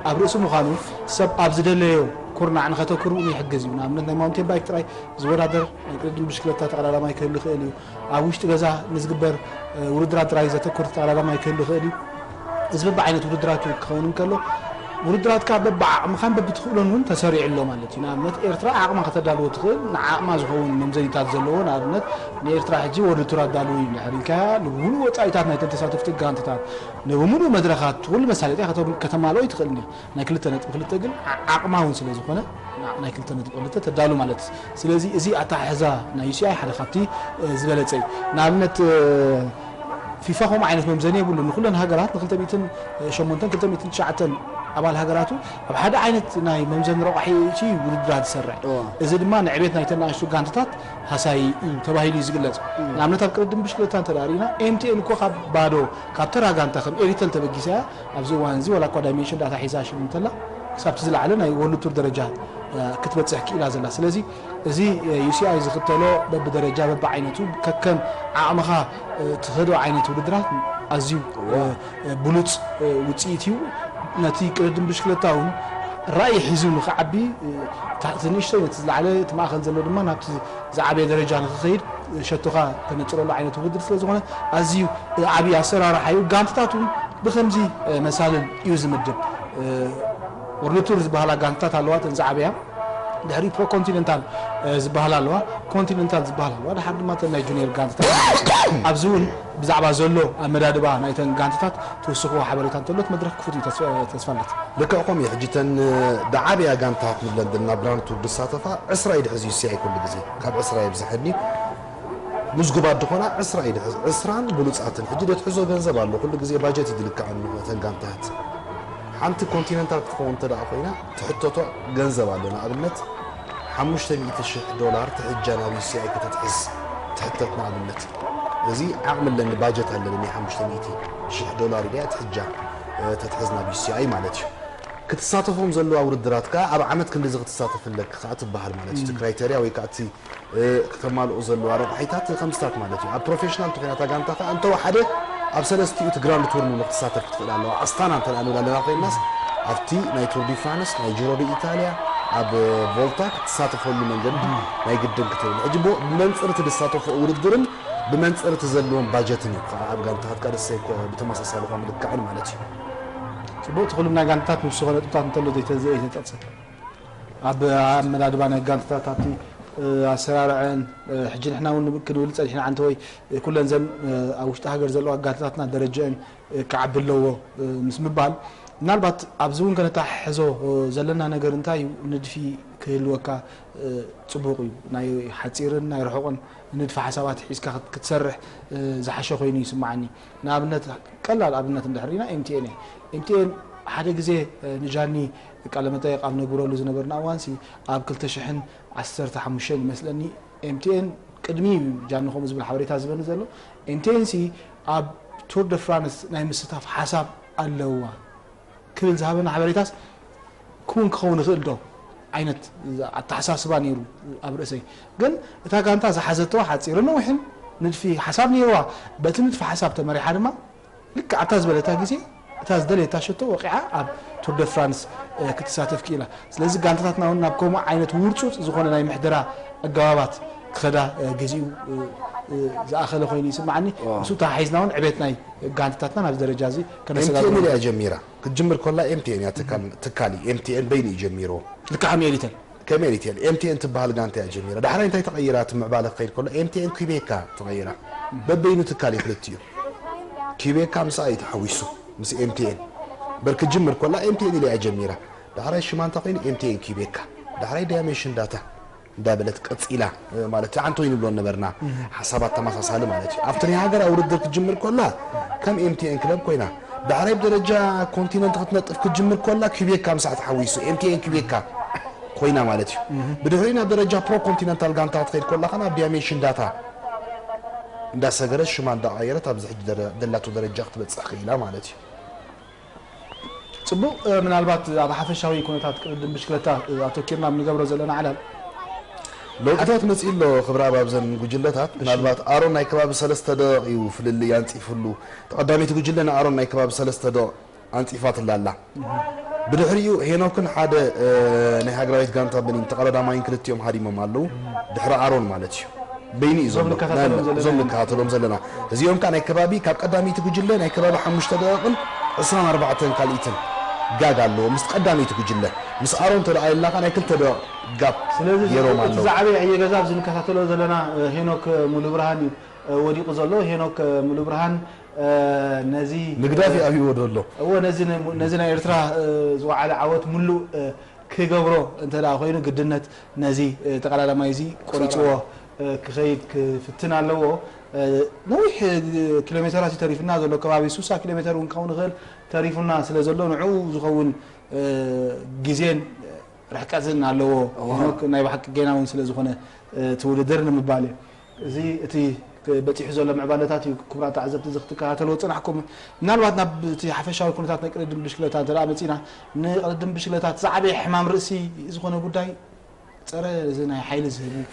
ኣብ ርእሲ ምዃኑ፣ ሰብ ኣብ ዝደለዮ ኩርናዕ ንኸተኩር እውን ይሕግዝ እዩ። ንኣብነት ናይ ማውንቴን ባይክ ጥራይ ዝወዳደር ናይ ቅድድም ብሽክለታ ተቐዳዳማይ ክህሉ ይኽእል እዩ። ኣብ ውሽጢ ገዛ ንዝግበር፣ እ፣ ውድድራት ጥራይ ዘተኩር ተቐዳዳማይ ክህሉ ይኽእል እዩ። እዚ በብዓይነት ውድድራት ክኸውን እንከሎ፣ ውድድራትካ በብዓቕምኻን በብትኽእሎን እውን ተሰሪዑ ኣሎ ማለት እዩ። ንኣብነት ኤርትራ ዓቕማ ከተዳልዎ ትኽእል፣ ንዓቕማ ዝኸውን መምዘኒታት ዘለዎ፣ ንኣብነት ንኤርትራ ሕጂ ወርልድ ቱር ኣዳልዉ እዩ እንድሕር ኢልካያ፣ ንብምሉእ ወጻኢታት ናይተን ተሳተፍቲ ጋንታታት፣ ንብምሉእ መድረኻት፣ ኩሉ መሳለጥያ ከተም-፣ ከተማልኦ ኣይትኽእልን እያ። ናይ ክልተ ነጥቢ ክልተ ግን ዓ-፣ ዓቕማ እውን ስለ ዝኾነ፣ ና-፣ ናይ ክልተ ነጥቢ ክልተ ተዳሉ ማለት እዩ። ስለዚ እዚ ኣተሓሕዛ ናይ ዩ ሲ ኣይ ሓደ ካብቲ፣ እ፣ ዝበለጸ እዩ። ንኣብነት፣ እ፣ ፊፋ ከምኡ ዓይነት መምዘኒ የብሉን። ንኩለን ሃገራት፣ ንክልተ ሚእትን ሸሞንተን ክልተ ሚእትን ትሽዓተን ኣባል ሃገራቱ ኣብ ሓደ ዓይነት ናይ መምዘኒ ረቋሒ እዩ ውድድራት ዝሰርዕ። እዎ። እዚ ድማ ንዕቤት ናይተን ንኣሽቱ ጋንታታት ሃሳዪ እዩ ተባሂሉ እዩ ዝግለጽ። እዎ። ንኣብነት ኣብ ቅድድም ብሽክለታ እንተ ደኣ ርኢና፣ ኤም ቲ ኤን እኮ ካብ ባዶ፣ ካብ ተራ ጋንታ ከም ኤሪተል ተበጊሳ እያ ኣብዚ እዋን እዚ፣ ዋላ እኳ ዳይሜንሽን ዳታ ሒዛ ሽም እንተላ፣ ክሳብ እቲ ዝለዓለ ናይ ወርልድ ቱር ደረጃ፣ እ፣ ክትበጽሕ ክኢላ ዘላ። ስለዚ እዚ፣ እ፣ ዩ ሲ ኣይ ዝኽተሎ በብደረጃ በብዓይነቱ ከከም ዓቕምኻ፣ እ፣ ትኸዶ ዓይነት ውድድራት ኣዝዩ፣ እዋ። እ፣ እ፣ ብሉጽ፣ እ፣ ውጽኢት እዩ። ነቲ ቅድድም ብሽክለታ እውን ራእይ ሒዙ ንኽዓቢ፣ እ፣ ታሕቲ ንእሽተይ ነቲ ዝለዓለ፣ እቲ ማእከል ዘሎ ድማ ናብቲ ዝዓበየ ደረጃ ንኽኸይድ ሸቶኻ ተነጽረሉ ዓይነት ውድድር ስለ ዝኾነ ኣዝዩ ዓብዪ ኣሰራርሓ እዩ። ጋንታታት እውን ብኸምዚ መሳልል እዩ ዝምድብ። ወርልድ ቱር ዝበሃላ ጋንታታት ኣለዋ፣ እተን ዝዓበያ። ድሕሪ ፕሮ ኮንቲኔንታል ዝበሃላ ኣለዋ፣ ኮንቲኔንታል ዝበሃላ ኣለዋ። ድሓር ድማ እተን ናይ ጁኒየር ጋንታታት። ኣብዚ እውን ብዛዕባ ዘሎ ኣመዳድባ ናይተን ጋንታታት ትውስኽዎ ሓበሬታ እንተሎ እቲ መድረኽ ክፉት እዩ። ተስፋ-፣ ተስፋለት። ልክዕኩም እዩ። ሕጂ እተን ዝዓበያ ጋንታታት ንብለን ዘለና ብራንድ ቱር ዝሳተፋ ዕስራ እዩ ድሕዚ ዩ ሲ ኣይ ኩሉ ግዜ። ካብ ዕስራ የብዝሐኒ። ምዝጉባት ዝኾና ዕስራ እዩ ድሕዝ። ዕስራን ብሉጻትን። ሕጂ ደትሕዞ ገንዘብ ኣሎ። ኩሉ ግዜ ባጀት እዩ ድልክዐን እተን ጋንታታት። ሓንቲ ኮንቲነንታል ክትኸውን እንተ ደኣ ኮይና ትሕተቶ ገንዘብ ኣሎ። ንኣብነት ሓሙሽተ ሚእቲ ሽሕ ዶላር ትሕጃ ናብ ዩ ሲ ኣይ ከተትሕዝ ትሕተት ንኣብነት። እዚ ዓቕሚ ኣለኒ፣ ባጀት ኣለኒ ናይ ሓሙሽተ ሚእቲ ሽሕ ዶላር ኢለያ ትሕጃ፣ እ፣ ተትሕዝ ናብ ዩ ሲ ኣይ ማለት እዩ። ክትሳተፎም ዘለዋ ውድድራት ከኣ ኣብ ዓመት ክንድዚ ክትሳተፍ ኣለኪ ከኣ ትበሃል ማለት እዩ። እቲ ክራይተርያ ወይ ከኣ እቲ፣ እ፣ ክተማልኦ ዘለዋ ረቑሒታት ከምስታት ማለት እዩ። ኣብ ፕሮፌሽናል እንተኾይና እታ ጋንታ ከኣ እንተወሓደ ኣብ ሰለስቲኡ እቲ ግራንድ ቱር ንክትሳተፍ ክትኽእል ኣለዋ። ኣስታና እንተ ደኣ ንብል ኣለና ኮይናስ ኣብቲ ናይ ቱር ዲ ፍራንስ፣ ናይ ጂሮ ዲ ኢታልያ፣ ኣብ ቮልታ ክትሳተፈሉ መንገዲ ናይ ግድን ክትብል። ሕጂ ብ-፣ ብመንጽር እቲ ዝሳተፎ ውድድርን ብመንጽር እቲ ዘለዎም ባጀትን እዩ። ከኣ ኣብ ጋንታታትካ ደሰይ ኮ-፣ ብተመሳሳሊ ኮ ምልክዕን ማለት እዩ። ጽቡቕ፣ እቲ ኩሉም ናይ ጋንታታት ምስ ዝኾነ ነጥብታት እንተሎ ዘይተ-፣ ዘይተጠቕሰ። ኣብ ኣመዳድባ ናይ ጋንታታት ኣብቲ፣ እ፣ ኣሰራርዐን፣ እ፣ ሕጂ ንሕና እውን ንብ-፣ ክንብል ጸኒሕና ዓንተ ወይ፣ እ፣ ኩለን ዘን፣ እ፣ ኣብ ውሽጢ ሃገር ዘለዋ ጋንታታትና ደረጃአን፣ እ፣ ክዓቢ ኣለዎ፣ እ፣ ምስ ምባል፣ ምናልባት ኣብዚ እውን ከነተሓሕዞ፣ እ፣ ዘለና ነገር እንታይ እዩ? ንድፊ ክህልወካ፣ እ፣ ጽቡቕ እዩ። ናይ ሓጺርን ናይ ርሑቕን ንድፊ ሓሳባት ሒዝካ ክትሰርሕ ዝሓሸ ኮይኑ ይስምዓኒ። ንኣብነት ቀላል ኣብነት እንድሕር ኢና ኤምቲኤን እየ። ኤምቲኤን ሓደ ግዜ ንጃኒ ቃለ መጠይቕ ኣብ ነግብረሉ ዝነበርና እዋንሲ ኣብ ክልተ ሽሕን ዓሰርተ ሓሙሽተን ይመስለኒ ኤምቲኤን ቅድሚ ጃኒ ከምኡ ዝብል ሓበሬታ ዝበኒ ዘሎ ኤምቲኤን ሲ ኣብ ቱር ደ ፍራንስ ናይ ምስታፍ ሓሳብ ኣለዋ ክብል ዝሃበና ሓበሬታስ ክውን ክኸውን ይኽእል ዶ ዓይነት ኣተሓሳስባ ነይሩ ኣብ ርእሰይ። ግን እታ ጋንታ ዝሓዘቶ ሓፂርን ነዊሕን ንድፊ ሓሳብ ነይርዋ። በቲ ንድፊ ሓሳብ ተመሪሓ ድማ ልክዕ ኣብታ ዝበለታ ግዜ እታ ዝደለየታ ሸቶ ወቂዓ ኣብ ቱር ደ ፍራንስ ክትሳተፍ ክኢላ። ስለዚ ጋንታታትና እውን ናብ ከምኡ ዓይነት ውርፁፅ ዝኾነ ናይ ምሕደራ ኣገባባት ክኸዳ ግዜኡ ዝኣኸለ ኮይኑ ይስምዓኒ። ምስኡ ተሓሒዝና እውን ዕቤት ናይ ጋንታታትና ናብ ደረጃ እዚ ከነሰጋግሮ። ኤምቲኤን እያ ጀሚራ ክትጅምር ከላ ኤምቲኤን እያ ትካል እዩ። ኤምቲኤን በይኑ እዩ ጀሚርዎ። ልክዕ ከም ኤሪተል። ከም ኤሪቴል ኤምቲኤን ትበሃል ጋንታ እያ ጀሚራ። ዳሕራይ እንታይ ተቐይራ እቲ ምዕባለ ክኸይድ ከሎ ኤምቲኤን ኩቤካ ተቐይራ። በበይኑ ትካል እዩ ክልቲኡ። ኩቤካ ምስኣ እዩ ተሓዊሱ ምስ ኤምቲኤን። በር ክትጅምር ከላ ኤምቲኤን ኢላ እያ ጀሚራ። ዳሕራይ ሽማ እንታይ ኮይኑ ኤምቲኤን ኩቤካ። ዳሕራይ ዳይሜንሽን ዳታ እንዳበለት ቀፂላ ማለት እዩ። ኣንቶይ ንብሎ ነበርና ሓሳባት ተመሳሳሊ ማለት እዩ። ኣብቲ ናይ ሃገራዊ ውድድር ክትጅምር ከላ ከም ኤምቲኤን ክለብ ኮይና ዳሕራይ ብደረጃ ኮንቲነንት ክትነጥፍ ክትጅምር ከላ ኩቤካ ምሳዕ ተሓዊሱ ኤምቲኤን ኩቤካ ኮይና ማለት እዩ። ብድሕሪኡ ናብ ደረጃ ፕሮ ኮንቲነንታል ጋንታ ክትኸይድ ከላ ከ ናብ ዳይሜንሽን ዳታ እንዳሰገረት ሽማ እንዳቐየረት ኣብዚ ሕጂ ደረ- ደላቶ ደረጃ ክትበፅሕ ክኢላ ማለት እዩ። ፅቡቕ ምናልባት ኣብ ሓፈሻዊ ኩነታት ቅድድም ብሽክለታ ኣተኪርና ንገብሮ ዘለና ዓላል ለውጥታት መፂኡ ኣሎ ክብረ ኣብ ኣብዘን ጉጅለታት ምናልባት ኣሮን ናይ ከባቢ ሰለስተ ደቂቕ እዩ ፍልልይ ኣንፂፉሉ። ተቐዳመይቲ ጉጅለ ንኣሮን ናይ ከባቢ ሰለስተ ደቂቕ ኣንፂፋትላ ኣላ። ብድሕሪኡ ሄኖክን ሓደ ናይ ሃገራዊት ጋንታ በኒን ተቐዳዳማይን ክልቲኦም ሃዲሞም ኣለዉ። ድሕሪ ኣሮን ማለት እዩ። በይኑ እዩ ዘሎ እዞም ንከታተሎም ዘለና እዚኦም ከዓ ናይ ከባቢ ካብ ቀዳመይቲ ጉጅለ ናይ ከባቢ ሓሙሽተ ደቂቕን ዕስራን ኣርባዕተን ካልኢትን ጋግ ኣለዎ ምስ ቀዳመይቲ ጉጅለ። ምስ ኣሮን ተደኣ ኢልና ከዓ ናይ ክልተ ደቂቕ ጋፕ ስለዚ ገይሮም እቲ ኣለዉ። ዝዓበየ ዕዮ ገዛ ኣብዚ ንከታተሎ ዘለና ሄኖክ ሙሉብርሃን እዩ ወዲቑ ዘሎ። ሄኖክ ሙሉብርሃን ነዚ ምግዳፍ እዩ ኣብይዎ ዘሎ። እዎ ነዚ ነዚ ናይ ኤርትራ ዝወዓለ ዓወት ሙሉእ ክገብሮ እንተ ደኣ ኮይኑ ግድነት ነዚ ተቐዳዳማይ እዚ ቆሪፅዎ ክኸይድ ክፍትን ኣለዎ። ነዊሕ ኪሎ ሜተራት እዩ ተሪፍና ዘሎ፣ ከባቢ ሱሳ ኪሎ ሜተር እውን ክኸውን ይኽእል ተሪፉና ስለ ዘሎ ንዕኡ ዝኸውን ግዜን ርሕቀትን ኣለዎ። ሄኖክ ናይ ብሓቂ ጌና እውን ስለ ዝኾነ እቲ ውድድር ንምባል እዩ። እዚ እቲ በፂሑ ዘሎ ምዕባለታት እዩ። ክቡራት ተዓዘብቲ እዚ ክትከታተልዎ ዝፀናሕኩም ምናልባት ናብ እቲ ሓፈሻዊ ኩነታት ናይ ቅድድም ብሽክለታ እንተ ደኣ መፂና ንቅድድም ብሽክለታ እቲ ዝዓበየ ሕማም ርእሲ ዝኾነ ጉዳይ ፀረ እዚ ናይ ሓይሊ ዝህብ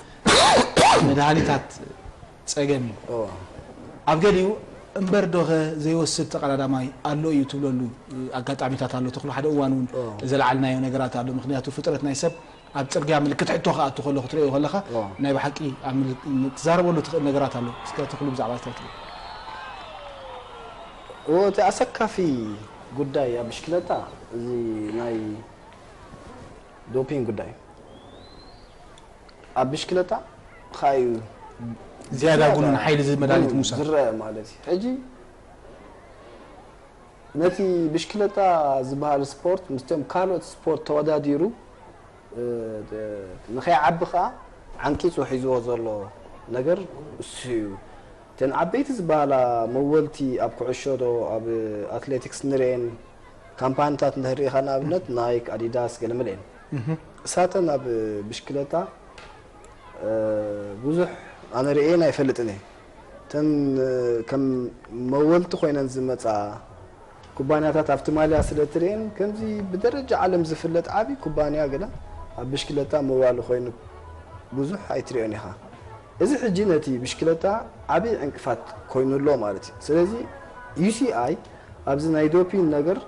መድሃኒታት ፀገም እዩ። ኣብ ገሊኡ እምበር ዶኸ ዘይወስድ ተቐዳዳማይ ኣሎ እዩ ትብለሉ ኣጋጣሚታት ኣሎ። ተኽሉ ሓደ እዋን እውን ዘልዓልናዮ ነገራት ኣሎ። ምክንያቱ ፍጥረት ናይ ሰብ ኣብ ፅርግያ ምልክት ሕቶ ክኣቱ ከሎ ክትርእዮ ከለኻ ናይ ብሓቂ ኣብ ምል- ትዛረበሉ ትኽእል ነገራት ኣሎ። እስከ ተኽሉ ብዛዕባ እዚ እንታይ ትብል? እዎ እቲ ኣሰካፊ ጉዳይ ኣብ ብሽክለታ እዚ ናይ ዶፒንግ ጉዳይ ኣብ ብሽክለታ ኻዩ ዝያዳ ጉኑን ሓይሊ ዝህብ መድሃኒት ምውሳድ። ዝረአ ማለት እዩ። ሕጂ ነቲ ብሽክለታ ዝበሃል ስፖርት ምስቶም ካልኦት ስፖርት ተወዳዲሩ ንኸይዓቢ ከዓ ዓንቂፁ ሒዝዎ ዘሎ ነገር እሱ እዩ። እተን ዓበይቲ ዝበሃላ መወልቲ ኣብ ኩዕሾ ዶ ኣብ ኣትሌቲክስ ንርኤን ካምፓኒታት እንድሕር ርኢኻ ንኣብነት ናይክ፣ ኣዲዳስ፣ ገለመለ እየን። እሳተን ኣብ ብሽክለታ ብዙሕ ኣነ ርእየን ኣይፈልጥን እየ። እተን ከም መወልቲ ኮይነን ዝመፃ ኩባንያታት ኣብቲ ማልያ ስለ እትርእየን ከምዚ ብደረጃ ዓለም ዝፍለጥ ዓብዪ ኩባንያ ገለ ኣብ ብሽክለታ መዋሊ ኮይኑ ብዙሕ ኣይትርእዮን ኢኻ። እዚ ሕጂ ነቲ ብሽክለታ ዓብዪ ዕንቅፋት ኮይኑ ኣሎ ማለት እዩ። ስለዚ ዩ ሲ ኣይ ኣብዚ ናይ ዶፒን ነገር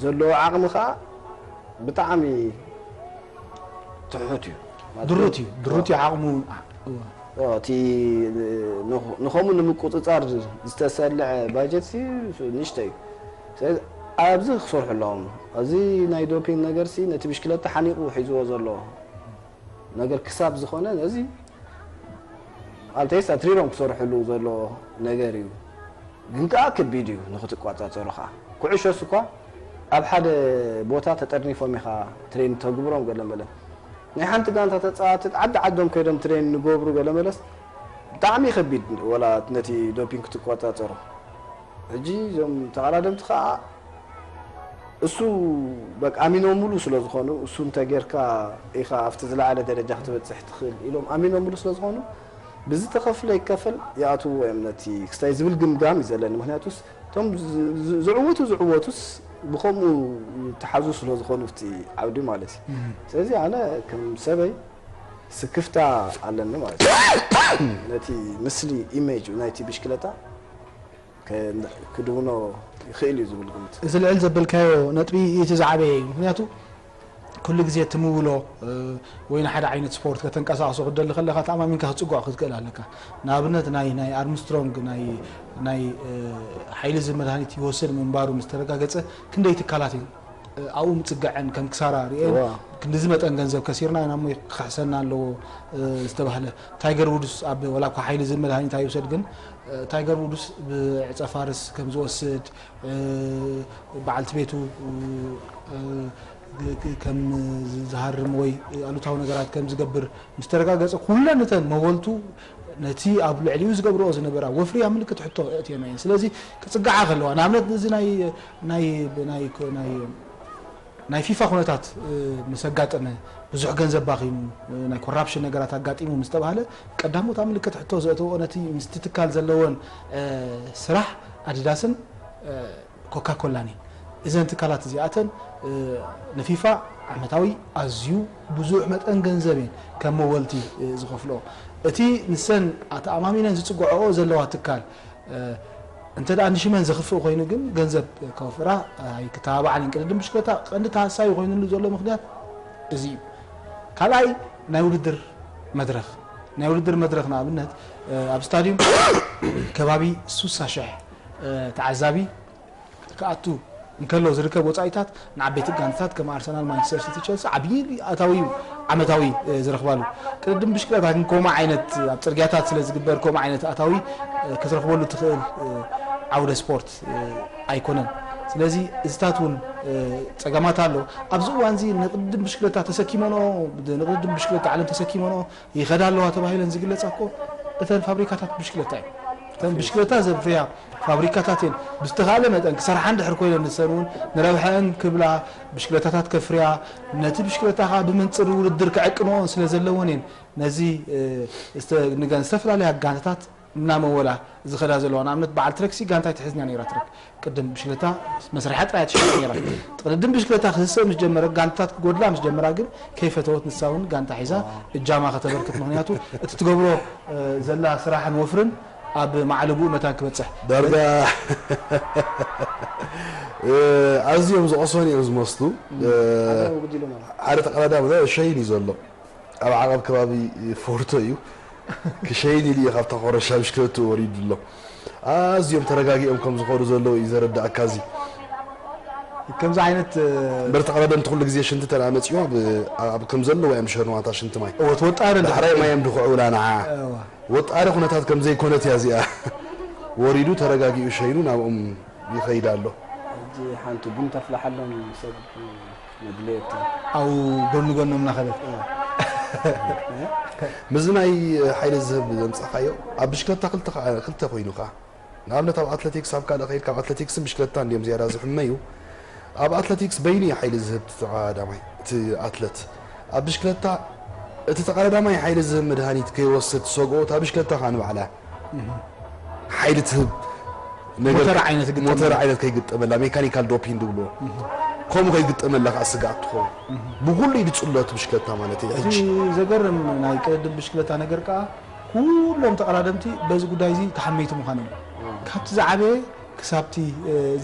ዘለዎ ዓቕሚ ከዓ ብጣዕሚ ትሑት እዩ። ድሩት እዩ ድሩት እዩ ዓቕሙ። እቲ ንኸምኡ ንምቁፅፃር ዝተሰልዐ ባጀት ንእሽተይ እዩ። ስለዚ ኣብዚ ክሰርሑ ኣለዎም። እዚ ናይ ዶፒን ነገር ነቲ ብሽክለታ ሓኒቑ ሒዝዎ ዘሎ ነገር ክሳብ ዝኾነ ነዚ ኣልተይስ ኣትሪሮም ክሰርሕሉ ዘሎ ነገር እዩ። ግን ከዓ ከቢድ እዩ ንክትቋፃፀሩ ከዓ። ኩዕሾስ እኳ ኣብ ሓደ ቦታ ተጠርኒፎም ኢኻ ትሬን ተግብሮም ገለ መለ። ናይ ሓንቲ ጋንታ ተፃዋቲ ዓዲ ዓዶም ከይዶም ትሬን ንገብሩ ገለ መለስ ብጣዕሚ ከቢድ፣ ወላ ነቲ ዶፒንግ ክትቆጻጸሮ። ሕጂ እዞም ተቐዳደምቲ ከዓ እሱ በቃ ኣሚኖምሉ ስለ ዝኾኑ፣ እሱ እንተጌርካ ኢኻ ኣብቲ ዝለዓለ ደረጃ ክትበጽሕ ትኽእል ኢሎም ኣሚኖምሉ ስለ ዝኾኑ፣ ብዝተኸፍለ ይከፈል ይኣትዎ እዮም ነቲ ክስታይ ዝብል ግምጋም እዩ ዘለኒ። ምኽንያቱስ እቶም ዝ- ዝ- ዝዕወቱ ዝዕወቱስ ብኸምኡ ይተሓዙ ስለ ዝኾኑ፣ ኣብቲ ዓውዲ ማለት እዩ። ስለዚ ኣነ ከም ሰበይ ስክፍታ ኣለኒ ማለት እዩ። ነቲ ምስሊ፣ ኢሜጅ ናይቲ ብሽክለታ ከ- ክድውኖ ይኽእል እዩ ዝብል ግምት። እዚ ልዕል ዘበልካዮ ነጥቢ እቲ ዝዓበየ እዩ። ምክንያቱ ኩሉ ግዜ ትምውሎ ወይ ንሓደ ዓይነት ስፖርት ከተንቀሳቕሶ ክትደሊ ከለካ ተኣማሚንካ ክትፅጓዕ ክትክእል ኣለካ። ንኣብነት ናይ ናይ ኣርምስትሮንግ ናይ ናይ ሓይሊ ዝህብ መድሃኒት ይወስድ ምንባሩ ምስ ተረጋገፀ ክንደይ ትካላት እየን ኣብኡ ምፅግዐን ከም ክሳራ ርእየን ክንድዚ መጠን ገንዘብ ከሲርና ኢና እሞ ክኽሕሰና ኣለዎ ዝተባህለ። ታይገር ውድስ ኣብ ወላ እኳ ሓይሊ ዝህብ መድሃኒት ኣይውሰድ ግን ታይገር ውድስ ብዕፀ ፋርስ ከም ዝወስድ በዓልቲ ቤቱ ከም ዝሃርም ወይ ኣሉታዊ ነገራት ከም ዝገብር ምስ ተረጋገፀ ኩለን እተን መወልቱ ነቲ ኣብ ልዕሊኡ ዝገብርኦ ዝነበራ ወፍሪ ኣብ ምልክት ሕቶ እእትየን እየን። ስለዚ ክፅግዓ ከለዋ ንኣብነት እዚ ናይ ናይ ናይ ናይ ፊፋ ኩነታት ምስ ኣጋጠመ ብዙሕ ገንዘብ ባኺኑ ናይ ኮራፕሽን ነገራት ኣጋጢሙ ምስ ተባህለ ቀዳሞት ኣብ ምልክት ሕቶ ዘእተወኦ ነቲ ምስቲ ትካል ዘለወን ስራሕ ኣዲዳስን ኮካ ኮላን እየን። እዘን ትካላት እዚኣተን ንፊፋ ዓመታዊ ኣዝዩ ብዙሕ መጠን ገንዘብ እየን ከም መወልቲ ዝኸፍልኦ። እቲ ንሰን ተኣማሚነን ዝፅግዕኦ ዘለዋ ትካል እንተ ደኣ ንሽመን ዘኽፍእ ኮይኑ ግን ገንዘብ ከወፍራ ኣይክተባባዕን እየን። ቅድድም ብሽክለታ ቀንዲ ተሃሳዩ ኮይኑሉ ዘሎ ምኽንያት እዚ እዩ። ካልኣይ ናይ ውድድር መድረኽ ናይ ውድድር መድረኽ ንኣብነት ኣብ ስታድዩም ከባቢ ሱሳ ሽሕ ተዓዛቢ ክኣቱ እንከሎ ዝርከብ ወጻኢታት ንዓበይቲ ጋንታታት ከም ኣርሰናል፣ ማንቸስተር ሲቲ፣ ቸልሲ ዓብዪ ኣታዊ እዩ ዓመታዊ ዝረኽባሉ። ቅድድም ብሽክለታ ግን ከምኡ ዓይነት ኣብ ጽርግያታት ስለ ዝግበር ከምኡ ዓይነት ኣታዊ ክትረኽበሉ ትኽእል ዓውደ ስፖርት ኣይኮነን። ስለዚ እዚታት እውን ጸገማት ኣሎ። ኣብዚ እዋን እዚ ንቅድድም ብሽክለታ ተሰኪመንኦ ንቅድድም ብሽክለታ ዓለም ተሰኪመንኦ ይኸዳ ኣለዋ ተባሂለን ዝግለጻ እኮ እተን ፋብሪካታት ብሽክለታ እዩ። እተን ብሽክለታ ዘፍርያ ፋብሪካታት እየን ብዝተኻእለ መጠን ክሰርሓ እንድሕር ኮይነን ንሰን እውን ንረብሐአን ክብላ ብሽክለታታት ከፍርያ ነቲ ብሽክለታ ከዓ ብመንፅር ውድድር ክዕቅንኦን ስለ ዘለወን እየን ነዚ ንገን ዝተፈላለያ ጋንታታት እናመወላ ዝኸዳ ዘለዋ ንኣብነት በዓል ትረክሲ ጋንታ ኣይትሕዝን እያ ነይራ ትረክ ቅድም ብሽክለታ መስርሓ ጥራይ ትሽፍን ነይራ። ቅድድም ብሽክለታ ክህሰብ ምስ ጀመረ ጋንታት ክጎድላ ምስ ጀመራ ግን ከይፈተወት ንሳ እውን ጋንታ ሒዛ እጃማ ከተበርክት ምክንያቱ እቲ ትገብሮ ዘላ ስራሕን ወፍርን ኣብ ማዕለብኡ መታን ክበፅሕ ዳርጋ ኣዝዮም ዝቐሰኑ እዮም ዝመስሉ። ሓደ ተቐዳዳሚ ሸይን እዩ ዘሎ ኣብ ዓቐብ ከባቢ ፎርቶ እዩ ክሸይን ኢሉ እዩ ካብታ ኮረሻ ብሽክለትኡ ወሪዱ ኣሎ። ኣዝዮም ተረጋጊኦም ከም ዝኾኑ ዘለዉ እዩ ዘረድኣካ እዚ። ከምዚ ዓይነት እምበር ተቐዳደምቲ ኩሉ ግዜ ሽንቲ ተደኣ መጺኡ ኣብ ከም ዘለዉ እዮም ዝሸንዋ እታ ሽንቲ ማይ። እወ ትወጣሪ እንዳ ዳሕራይ ማይ እዮም ድኹዑ ውላ ንዓ። እወ ወጣሪ ኩነታት ከም ዘይኮነት እያ እዚኣ። ወሪዱ ተረጋጊኡ ሸይኑ ናብኦም ይኸይድ ኣሎ። ሕጂ ሓንቲ ቡን ተፍልሓሎም ሰብ መድለየቶም። ኣብኡ ጎኒ ጎኖም እናኸደት። ምስዚ ናይ ሓይሊ ዝህብ ዘምጻእካዮ ኣብ ብሽክለታ ክልተ ከኣ- ክልተ ኮይኑ ከኣ ንኣብነት ኣብ ኣትለቲክስ ኣብ ካልእ ከይድካ ኣብ ኣትለቲክስን ብሽክለታን እንድዮም ዝያዳ ዝሕመዩ። ኣብ ኣትለቲክስ በይኑ እዩ ሓይሊ ዝህብ እቲ ተቐዳዳማይ እቲ ኣትለት። ኣብ ብሽክለታ እቲ ተቐዳዳማይ ሓይሊ ዝህብ መድሃኒት ከይወስድ ትሰግኦ እታ ብሽክለታ ከኣ ንባዕላ ሓይሊ ትህብ ነገር ሞተር ዓይነት ግጥም ሞተር ዓይነት ከይግጠመላ ሜካኒካል ዶፒን ዝብልዎ ከምኡ ከይግጠመላ ከዓ ስግኣት ትኸውን ብኩሉ ኢዩ ዝፅሎ እቲ ብሽክለታ ማለት እዩ እቲ ሕጂ ዘገርም ናይ ቅድድም ብሽክለታ ነገር ከዓ ኩሎም ተቐዳደምቲ በዚ ጉዳይ እዚ ተሓመይቲ ምዃኖም ካብቲ ዝዓበየ ክሳብቲ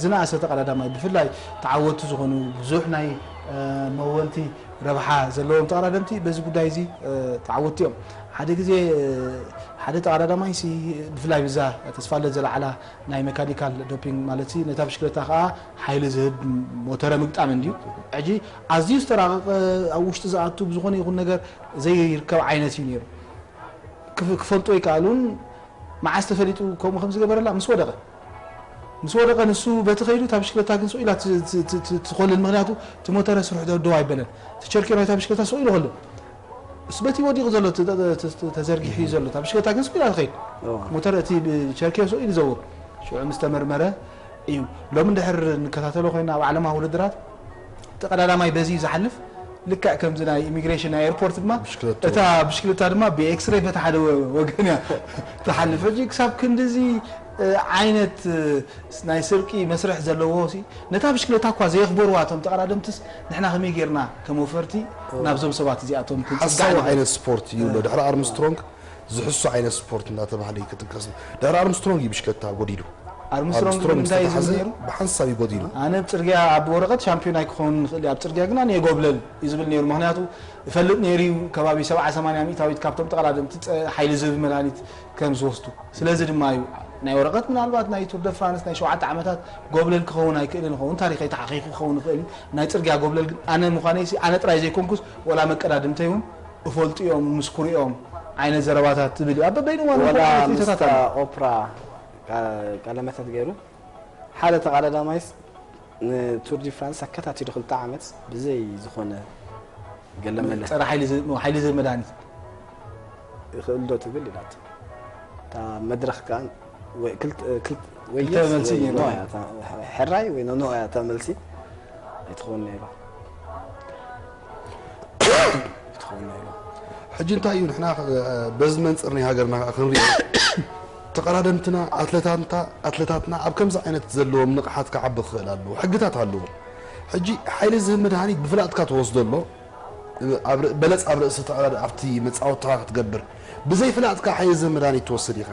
ዝነኣሰ ተቐዳዳማይ ብፍላይ ተዓወትቲ ዝኾኑ ብዙሕ ናይ መወልቲ ረብሓ ዘለዎም ተቐዳደምቲ በዚ ጉዳይ እዚ ተዓወትቲ እዮም ሓደ ግዜ ሓደ ተቐዳዳማይ ሲ ብፍላይ ብዛ ተስፋለት ዘለዓላ ናይ መካኒካል ዶፒንግ ማለት ሲ ነታ ብሽክለታ ከዓ ሓይሊ ዝህብ ሞተረ ምግጣም እንድዩ ሕጂ ኣዝዩ ዝተራቀቀ ኣብ ውሽጢ ዝኣቱ ብዝኾነ ይኹን ነገር ዘይርከብ ዓይነት እዩ ነይሩ ክፈልጦ ይከኣሉን መዓስ ተፈሊጡ ከምኡ ከም ዝገበረላ ምስ ወደቐ ምስ ወደቐ ንሱ በቲ ከይዱ እታ ብሽክለታ ግን ስቕ ኢላ ትኾልል ምክንያቱ እቲ ሞተረ ስርሑ ደው ኣይበለን እቲ ቸርኪ ናይታ ብሽክለታ ስቕ ኢሉ ኾልል ስበቲ ወዲቑ ዘሎ ተ- ተ- ተ- ተዘርጊሑ እዩ ዘሎ። እታ ብሽክለታ ግን ስፒድ ኣትኸይድ። ሞተር እቲ ቸርኬ ስቕ ኢሉ ይዘውር። ሽዑ ምስ ተመርመረ እዩ። ሎሚ እንድሕር እንከታተሎ ኮይና ኣብ ዓለማዊ ውድድራት እቲ ቀዳዳማይ በዚ እዩ ዝሓልፍ። ልክዕ ከምዚ ናይ ኢሚግሬሽን ናይ ኤርፖርት ድማ ብሽክለታ። እታ ብሽክለታ ድማ ብኤክስሬ በቲ ሓደ ወ- ወገን እያ ትሓልፍ። ሕጂ ክሳብ ክንድዚ እ፣ ዓይነት እ፣ ናይ ስርቂ መስርሕ ዘለዎ ሲ ነታ ብሽክለታ እኳ ዘየኽበርዋ እቶም ተቐዳደምትስ ንሕና ከመይ ጌርና ከም ወፈርቲ ናብዞም ሰባት እዚኣቶም ክንጽጋዕ ሓሳዊ ንኽእል? ዓይነት ስፖርት እዩ ኣሎ። ድሕሪ ኣርምስትሮንግ ዝሕሱ ዓይነት ስፖርት እናተባህለ እዩ ክጥቀስ። ድሕሪ ኣርምስትሮንግ እዩ ብሽክለታ ጎዲሉ። ኣርምስትሮንግ ኣርምስትሮንግ ግን እንታይ እዩ ዝተታሕዘ ዝብል ነይሩ? ብሓንሳብ እዩ ጎዲሉ። ኣነ ኣብ ጽርግያ ኣብ ወረቐት ሻምፒዮን ኣይክኸውን ንኽእል እየ፣ ኣብ ጽርግያ ግን ኣነ የጎብለል እዩ ዝብል ነይሩ። ምኽንያቱ እፈልጥ ነይሩ እዩ፣ ከባቢ ሰብዓ ሰማንያ ሚእታዊት ካብቶም ተቐዳደምቲ ጸ- ሓይሊ ዝህብ መድሃኒት ከም ዝወስዱ። ስለዚ ድማ እዩ ናይ ወረቐት ምናልባት ናይ ቱር ደ ፍራንስ ናይ ሸውዓተ ዓመታት ጎብለል ክኸውን ኣይክእልን ይኸውን፣ ታሪኸይ ተሓኺኹ ክኸውን ይኽእል እዩ። ናይ ጽርግያ ጎብለል ግን ኣነ ምዃነይ ሲ ኣነ ጥራይ ዘይኮንኩስ ወላ መቀዳድምተይ እውን እፈልጡ እዮም፣ ምስኩሩ እዮም ዓይነት ዘረባታት ትብል እዩ። ኣብ በበይኑ እዋን ወላ ይኹን ዓይነት ምስታ ሪቶታት ኣሎ። ኦፕራ ቃ- ቃለ መሕተት ገይሩ ሓደ ተቐዳዳማይስ ንቱር ዲ ፍራንስ ኣከታቲሉ ክልተ ዓመት ብዘይ ዝኾነ ገለመለ ጸረ ሓይሊ ዝ- ሓይሊ ዝህብ መድሃኒት ይኽእል ዶ ትብል ኢላቶ። እታ መድረኽ ከኣ ወይ ክልተ ክልተ ወይ ክልተ yes መልሲ ወይ ነይሩ። No እያ እታ፣ ሕራይ ወይ ኖ እያ እታ መልሲ። ኣይትኸውን ነይሩ። ኣይትኸውን ነይሩ። ሕጂ እንታይ እዩ ንሕና ኸ- በዚ መንጽር ናይ ሃገርና ኸኣ ክንሪኦ ተቐዳደምትና ኣትለታንታ ኣትለታትና ኣብ ከምዚ ዓይነት ዘለዎም ንቕሓት ክዓቢ ክኽእል ኣለዎ። ሕግታት ኣለዎ። ሕጂ ሓይሊ ዝህብ መድሃኒት ብፍላጥካ ትወስዶ ኣሎ። ኣብ ር- በለጽ ኣብ ርእሲ ተቐዳደ ኣብቲ መጻወትኻ ክትገብር ብዘይ ፍላጥካ ሓይሊ ዝህብ መድሃኒት ትወስድ ኢኻ።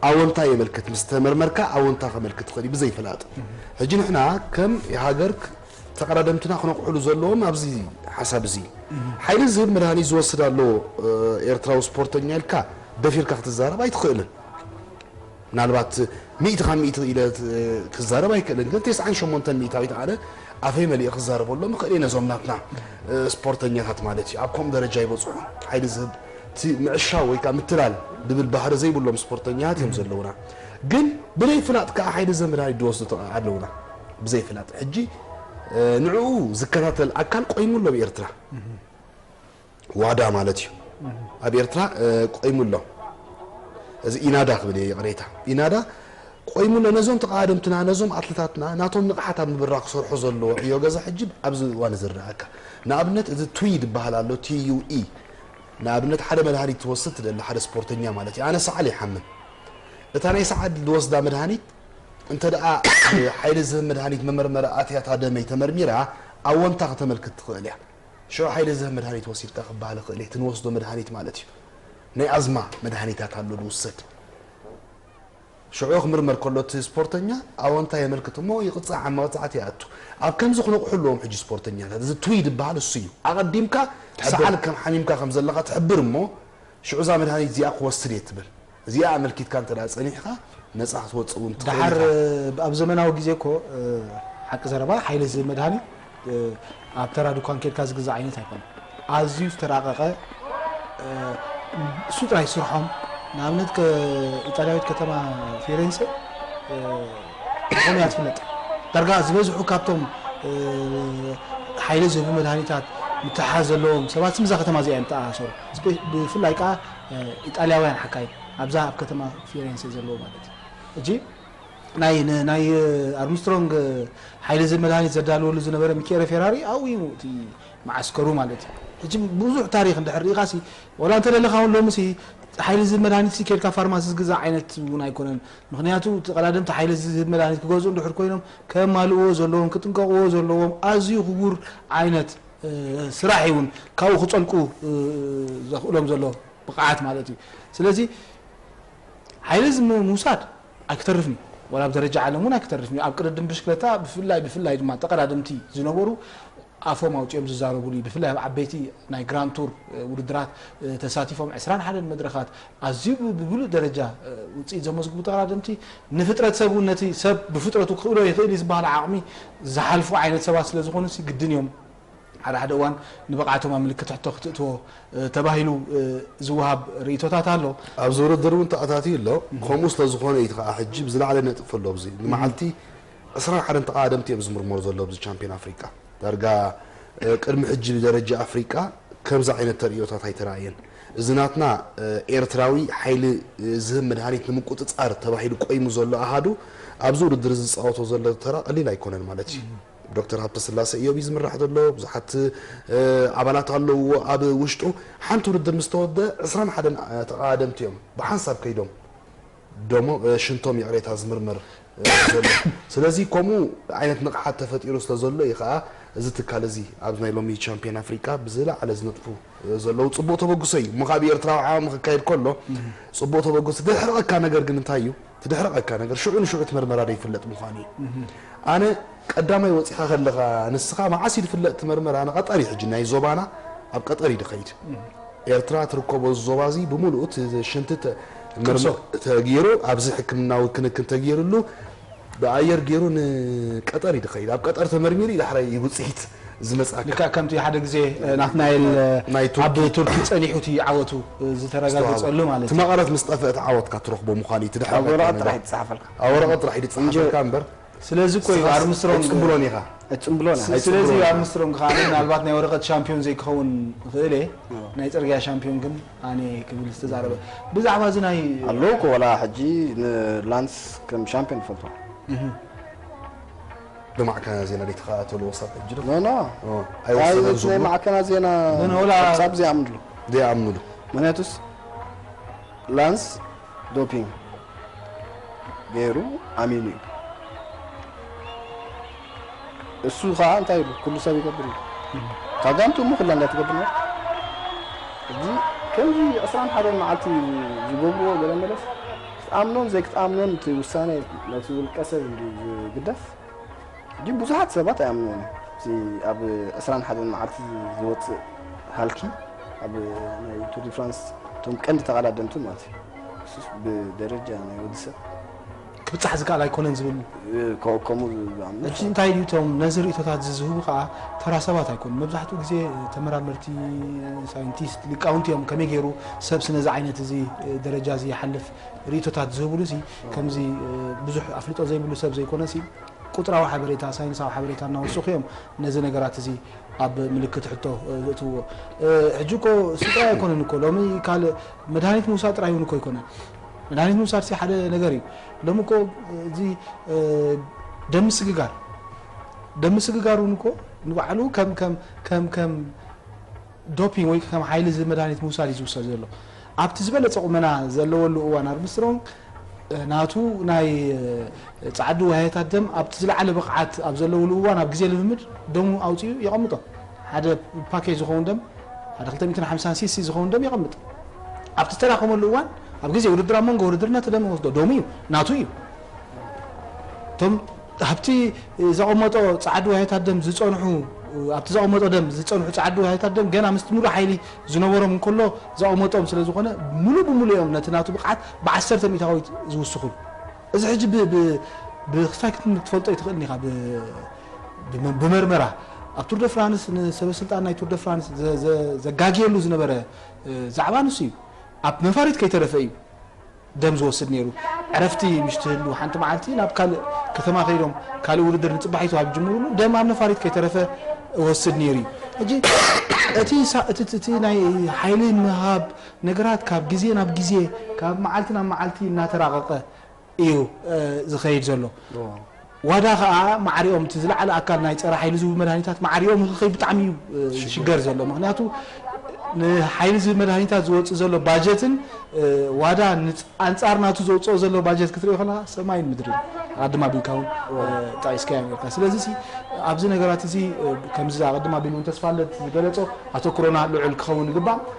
ኣወንታ የመልክት ምስ ተመርመርካ ኣወንታ ከመልክት ትኽእል እዩ ብዘይ ፍላጥ። ሕጂ ንሕና ከም ሃገር ክ- ተቐዳደምትና ክነቕሕሉ ዘለዎም ኣብዚ ሓሳብ እዚ ሓይሊ ዝህብ መድሃኒት ዝወስድ ኣሎ። እ፣ ኤርትራዊ ስፖርተኛ ኢልካ ደፊርካ ክትዛረብ ኣይትኽእልን። ምናልባት ሚእቲ ካብ ሚእቲ ኢለ ት- ክዛረብ ኣይክእልን፣ ግን ተስዓን ሸሞንተን ሚእታዊት ኣነ ኣፈይ መሊኤ ክዛረበሎም እኽእል እየ። ነዞም ናትና እ፣ ስፖርተኛታት ማለት እዩ ኣብ ከምኡ ደረጃ ይበፅሑ። ሓይሊ ዝህብ እቲ ምዕሻው ወይ ከዓ ምትላል ድብል ባህሪ ዘይብሎም ስፖርተኛታት እዮም ዘለውና። ግን ብዘይ ፍላጥ ከዓ ሓይሊ ዝህብ መድሃኒት ዝወስዱ ተቐ ኣለውና። ብዘይ ፍላጥ ሕጂ እ፣ ንዕኡ ዝከታተል ኣካል ቆይሙ ኣሎ ኣብ ኤርትራ። ዋዳ ማለት እዩ። ኣብ ኤርትራ እ፣ ቆይሙ ኣሎ። እዚ ኢናዳ ክብል እየ ይቕሬታ። ኢናዳ ቆይሙ ኣሎ። ነዞም ተቐዳደምትና ነዞም ኣትለታትና ናቶም ንቕሓት ኣብ ምብራኽ ክሰርሑ ዘለዎ ዕዮ ገዛ ሕጂ ኣብዚ እዋን ዝረኣካ። ንኣብነት እዚ ቱይ ዝበሃል ኣሎ ቲዩኢ። ንኣብነት ሓደ መድሃኒት ትወስድ ትደሊ ሓደ ስፖርተኛ ማለት እዩ። ኣነ ሰዓል ይሓምን። እታ ናይ ሰዓል ዝወስዳ መድሃኒት እንተ ደኣ ሓይሊ ዝህብ መድሃኒት መመርመሪ ኣትያታ ደመይ ተመርሚራ ኣወንታ ከተመልክት ትኽእል እያ። ሽዑ ሓይሊ ዝህብ መድሃኒት ወሲድካ ክበሃል ይኽእል እዩ። እቲ ንወስዶ መድሃኒት ማለት እዩ። ናይ ኣዝማ መድሃኒታት ኣሎ ዝውሰድ። ሽዑ ክምርመር ከሎ እቲ ስፖርተኛ ኣወንታ የመልክት እሞ ይቕጻዕ፣ ኣብ መቕጻዕቲ ይኣቱ። ኣብ ከምዚ ክነቕሑ ኣለዎም ሕጂ ስፖርተኛታት። እዚ ትዊድ ዝበሃል እሱ እዩ። ኣቐዲምካ ትሕብር። ሰዓል ከም ሓሚምካ ከም ዘለኻ ትሕብር እሞ ሽዑ እዛ መድሃኒት እዚኣ ክወስድ እየ ትብል። እዚኣ ኣመልኪትካ እንተ ደኣ ጸኒሕካ ነጻ ክትወጽእ እውን ትኽእል ደሓር ኢኻ። ኣብ ዘመናዊ ግዜ እኮ ሓቂ ዘረባ ሓይሊ ዝህብ መድሃኒት ኣብ ተራ ድኳን ኬድካ ዝግዛእ ዓይነት ኣይኮነን። ኣዝዩ ዝተራቐቐ እሱ ጥራይ ስርሖም ንኣብነት ከ- ኢጣልያዊት ከተማ ፊሬንሰ ብኸመይ እያ ትፍለጥ? ዳርጋ ዝበዝሑ ካብቶም ሓይሊ ዝህቡ መድሃኒታት ምትሓዝ ዘለዎም ሰባት ስም እዛ ከተማ እዚኣ እዮም ተኣሳሰሩ። ስፔ- ብፍላይ ከዓ ኢጣልያውያን ሓካይም ኣብዛ ኣብ ከተማ ፊሬንሴ ዘለዎ ማለት እዩ። ሕጂ ናይ ን- ናይ ኣርምስትሮንግ ሓይሊ ዝህብ መድሃኒት ዘዳልወሉ ዝነበረ ሚኬረ ፌራሪ ኣብኡ እዩ እቲ መዓስከሩ ማለት እዩ። ሕጂ ብዙሕ ታሪክ እንድሕር ርኢኻሲ ዋላ እንተደለኻ እውን ሎምሲ ሓይሊ ዝህብ መድሃኒት ሲ ኬድካ ፋርማሲ ዝግዛእ ዓይነት እውን ኣይኮነን። ምክንያቱ ተቐዳደምቲ ሓይሊ ዝህብ መድሃኒት ክገዝኡ እንድሕር ኮይኖም ከማልእዎ ዘለዎም ክጥንቀቕዎ ዘለዎም ኣዝዩ ክቡር ዓይነት ስራሕ እውን ካብኡ ክፀልቁ ዘኽእሎም ዘሎ ብቕዓት ማለት እዩ። ስለዚ ሓይሊ እዚ ምውሳድ ኣይክተርፍን እዩ። ዋላ ኣብ ደረጃ ዓለም እውን ኣይክተርፍን እዩ። ኣብ ቅድድም ብሽክለታ ብፍላይ ብፍላይ ድማ ተቐዳደምቲ ዝነበሩ ኣፎም ኣውፂኦም ዝዛረቡሉ እዩ። ብፍላይ ኣብ ዓበይቲ ናይ ግራንድ ቱር ውድድራት ተሳቲፎም ዕስራን ሓደን መድረኻት ኣዝዩ ብብሉእ ደረጃ ውፅኢት ዘመዝግቡ ተቐዳደምቲ ንፍጥረት ሰብ እውን ነቲ ሰብ ብፍጥረቱ ክኽእሎ ይኽእል እዩ ዝበሃል ዓቕሚ ዝሓልፉ ዓይነት ሰባት ስለ ዝኾኑ ግድን እዮም ሓደ ሓደ እዋን ንብቕዓቶም ኣብ ምልክት ሕቶ ክትእትዎ ተባሂሉ ዝወሃብ ርእይቶታት ኣሎ። ኣብዚ ውድድር እውን ተኣታትዩ ኣሎ። ከምኡ ስለ ዝኾነ እዩ ከዓ ሕጂ ብዝለዓለ ነጥፍ ኣሎ። ኣብዚ ንመዓልቲ ዕስራን ሓደን ተቐዳደምቲ እዮም ዝምርመሩ ዘሎ ኣብዚ ቻምፒዮን ኣፍሪቃ። ዳርጋ ቅድሚ ሕጂ ብደረጃ ኣፍሪቃ ከምዚ ዓይነት ተርእዮታት ኣይተራእየን። እዚ ናትና ኤርትራዊ ሓይሊ ዝህብ መድሃኒት ንምቁጽጻር ተባሂሉ ቆይሙ ዘሎ ኣሃዱ ኣብዚ ውድድር ዝጻወቶ ዘሎ ተራ ቀሊል ኣይኮነን ማለት እዩ። ዶክተር ሃብተስላሴ እዮብ እዩ ዝምራሕ ዘሎ። ብዙሓት ኣባላት ኣለውዎ ኣብ ውሽጡ። ሓንቲ ውድድር ምስ ተወደ ዕስራን ሓደን ተቐዳደምቲ እዮም ብሓንሳብ ከይዶም ደሞ ሽንቶም ይቕሬታ ዝምርመር ዘሎ። ስለዚ ከምኡ ዓይነት ንቕሓት ተፈጢሩ ስለ ዘሎ እዩ ከዓ እዚ ትካል እዚ ኣብዚ ናይ ሎሚ ቻምፒዮን ኣፍሪቃ ብዝለዓለ ዝነጥፉ ዘለዉ ጽቡቕ ተበግሶ እዩ። እሞ ካብ ኤርትራዊ ዓማሚ ክካየድ ከሎ ጽቡቕ ተበግሶ። ድሕረቐካ ነገር ግን እንታይ እዩ? ትድሕረቐካ ነገር ሽዑ ንሽዑ እቲ መርመራ ዘይፍለጥ ምዃኑ እዩ። ኣነ ቀዳማይ ወፂኻ ከለኻ ንስኻ መዓስ እዩ ዝፍለጥ እቲ መርመራ? ኣነ ቀጠር እዩ ሕጂ ናይ ዞባና ኣብ ቀጠር እዩ ድኸይድ። ኤርትራ ትርከቦ ዞባ እዚ ብምሉኡ እቲ ሽንቲ ተ- መርመ- ተገይሩ ኣብዚ ሕክምናዊ ክንክን ተገይሩሉ ብኣየር ገይሩ ንቀጠር እዩ ድኸይድ። ኣብ ቀጠር ተመርሚሩ እዩ ዳሕራይ እዩ ውፅኢት ዝመፅኣካ። ልክዕ ከምቲ ሓደ ግዜ ናትናኤል ናይ ቱርኪ ኣብ ቱርኪ ጸኒሑ እቲ ዓወቱ ዝተረጋገጸሉ ማለት እቲ እዩ። መቐረት ምስ ጠፍአ እቲ ዓወትካ ትረኽቦ ምዃኑ እዩ። እቲ ድሕሪ ኣብ ወረቐት ጥራሕ እዩ ዝጸሓፈልካ። ኣብ ወረቐት ጥራሕ እዩ ዝጸሓፈልካ እምበር ስለዚ እኮ እዩ ንስኻስ ኣርምስትሮንግ ኣይትጽምብሎን ኢኻ። ኣይትጽምብሎን። ስ- ስለዚ እዩ ኣይትጽምብሎን። ኣርምስትሮንግ ከዓ ምናልባት ናይ ወረቐት ሻምፒዮን ዘይክኸውን ይኽእል እየ። ናይ ጽርግያ ሻምፒዮን ግን ኣነ ክብል ዝተዛረበ ብዛዕባ እዚ ናይ ኣለዉ እኮ ወላ ሕጂ ንላንስ ከም ሻምፒዮን ይፈልጦ። ብማዕከና ዜና ዘይተኸታተልዎ ክሳብ ሕጂ ዶ? ኖ ኖ። ኦ፣ ኣይ፣ ኣይወሰደን ናይ ዝብሉ? ማዕከና ዜና ግን ወላ ክሳብ ዘይኣምንሉ። ዘይኣምንሉ። ምክንያቱስ ላንስ ዶፒንግ ገይሩ ኣሚኑ እዩ። እሱ ከዓ እንታይ ኢሉ? ኩሉ ሰብ ይገብር እዩ። ካጋንቱ እሞ ኩላ እንታይ ትገብር ነው? እዚ ከምዚ ዕስራን ሓደን መዓልቲ ዝገብርዎ ገለ መለስ ክትኣምኖን ዘይክትኣምኖን እቲ ውሳነ ነቲ ውልቀ ሰብ እንድዩ ዝግደፍ። ሕጂ ብዙሓት ሰባት ኣይኣምንዎን እዮም። እዚ ኣብ ዕስራን ሓደን መዓልቲ ዝወፅእ ሃልኪ ኣብ ናይ ቱር ዲ ፍራንስ እቶም ቀንዲ ተቐዳደምቲ ማለት እዩ። እሱስ ብደረጃ ናይ ወዲ ሰብ ክብጻሕ ዝከኣል ኣይኮነን ዝብል ከምኡ ዝኣምኑ ሕጂ እንታይ ድዩ እቶም ነዚ ርእቶታት እዚ ዝህቡ ከዓ ተራ ሰባት ኣይኮኑን። መብዛሕትኡ ግዜ ተመራመርቲ፣ ሳይንቲስት፣ ሊቃውንቲ እዮም ከመይ ገይሩ ሰብ ስነዚ ዓይነት እዚ ደረጃ እዚ ይሓልፍ ርእቶታት ዝህብሉ ሲ ከምዚ ብዙሕ ኣፍልጦ ዘይብሉ ሰብ ዘይኮነ ሲ ቁጥራዊ ሓበሬታ፣ ሳይንሳዊ ሓበሬታ እናወሰኹ እዮም ነዚ ነገራት እዚ ኣብ ምልክት ሕቶ ዘእትውዎ። ሕጂ እኮ እሱ ጥራይ ኣይኮነን እኮ ሎሚ ካልእ መድሃኒት ምውሳድ ጥራይ እውን እኮ ኣይኮነን። መድሃኒት ምውሳድ ሲ ሓደ ነገር እዩ። ሎሚ እኮ እዚ ደም ምስግጋር ደም ምስግጋር እውን እኮ ንባዕሉ ከም ከም ከም ከም ዶፒንግ ወይ ከም ሓይሊ ዝህብ መድሃኒት ምውሳድ እዩ ዝውሰድ ዘሎ። ኣብቲ ዝበለጸ ቁመና ዘለወሉ እዋን ኣርምስትሮንግ ናቱ ናይ ጻዕዱ ዋህዮታት ደም ኣብቲ ዝለዓለ ብቕዓት ኣብ ዘለውሉ እዋን ኣብ ግዜ ልምምድ ደሙ ኣውጺኡ የቐምጦ። ሓደ ፓኬጅ ዝኸውን ደም ሓደ ክልተ ሚእትን ሓምሳን ሲሲ ዝኸውን ደም የቐምጥ። ኣብቲ ዝተዳኸመሉ እዋን ኣብ ግዜ ውድድር ኣብ መንጎ ውድድር ነቲ ደም ይወስዶ። ደሙ እዩ ናቱ እዩ። እቶም ኣብቲ ዘቐመጦ ጻዕዱ ዋህዮታት ደም ዝጸንሑ ኣብቲ ዘቐመጦ ደም ዝጸንሑ ጻዕዱ ዋህዮታት ደም ገና ምስቲ ሙሉእ ሓይሊ ዝነበሮም እንከሎ ዘቐመጦም ስለ ዝኾነ ሙሉእ ብሙሉእ እዮም ነቲ ናቱ ብቕዓት ብዓሰርተ ሚእታዊት ዝውስኹሉ። እዚ ሕጂ ብ- ብ- ብክፋይ ክትፈልጦ ኣይትኽእልን ኢኻ ብ- ብመ- ብመርመራ ኣብ ቱር ደ ፍራንስ ንሰበ ስልጣን ናይ ቱር ደ ፍራንስ ዘ- ዘ- ዘጋግየሉ ዝነበረ እ፣ ዛዕባ ንሱ እዩ። ኣብ ነፋሪት ከይተረፈ እዩ ደም ዝወስድ ነይሩ። ዕረፍቲ ምሽ ትህሉ ሓንቲ መዓልቲ ናብ ካልእ ከተማ ከይዶም ካልእ ውድድር ንጽባሕ ይተዋብ ጅምሩሉ ደም ኣብ ነፋሪት ከይተረፈ እወስድ ነይሩ እዩ። ሕጂ እቲ ሳ- እቲ እቲ- እቲ ናይ ሓይሊ ምሃብ ነገራት ካብ ግዜ ናብ ግዜ ካብ መዓልቲ ናብ መዓልቲ እናተራቐቐ እዩ እ፣ ዝኸይድ ዘሎ። ዋዳ ከዓ ማዕሪኦም እቲ ዝለዓለ ኣካል ናይ ፀረ ሓይሊ ዝህቡ መድሃኒታት ማዕሪኦም ንክኸይድ ብጣዕሚ እዩ እ፣ ዝሽገር ዘሎ። ምክንያቱ ንሓይሊ ዝህብ መድሃኒታት ዝወፅእ ዘሎ ባጀትን እ፣ ዋዳ ንፅ- ኣንፃር ናቱ ዘውፅኦ ዘሎ ባጀት ክትሪኦ ከለካ ሰማይን ምድርን ኣድማ ቢልካ እውን እ፣ ጠቂስካዮ ነርካ። ስለዚ ሲ ኣብዚ ነገራት እዚ እ፣ ከምዚ ኣቐድም ኣቢሉ እውን ተስፋለት ዝገለፆ ኣተኩሮና ልዑል ክኸውን ይግባእ።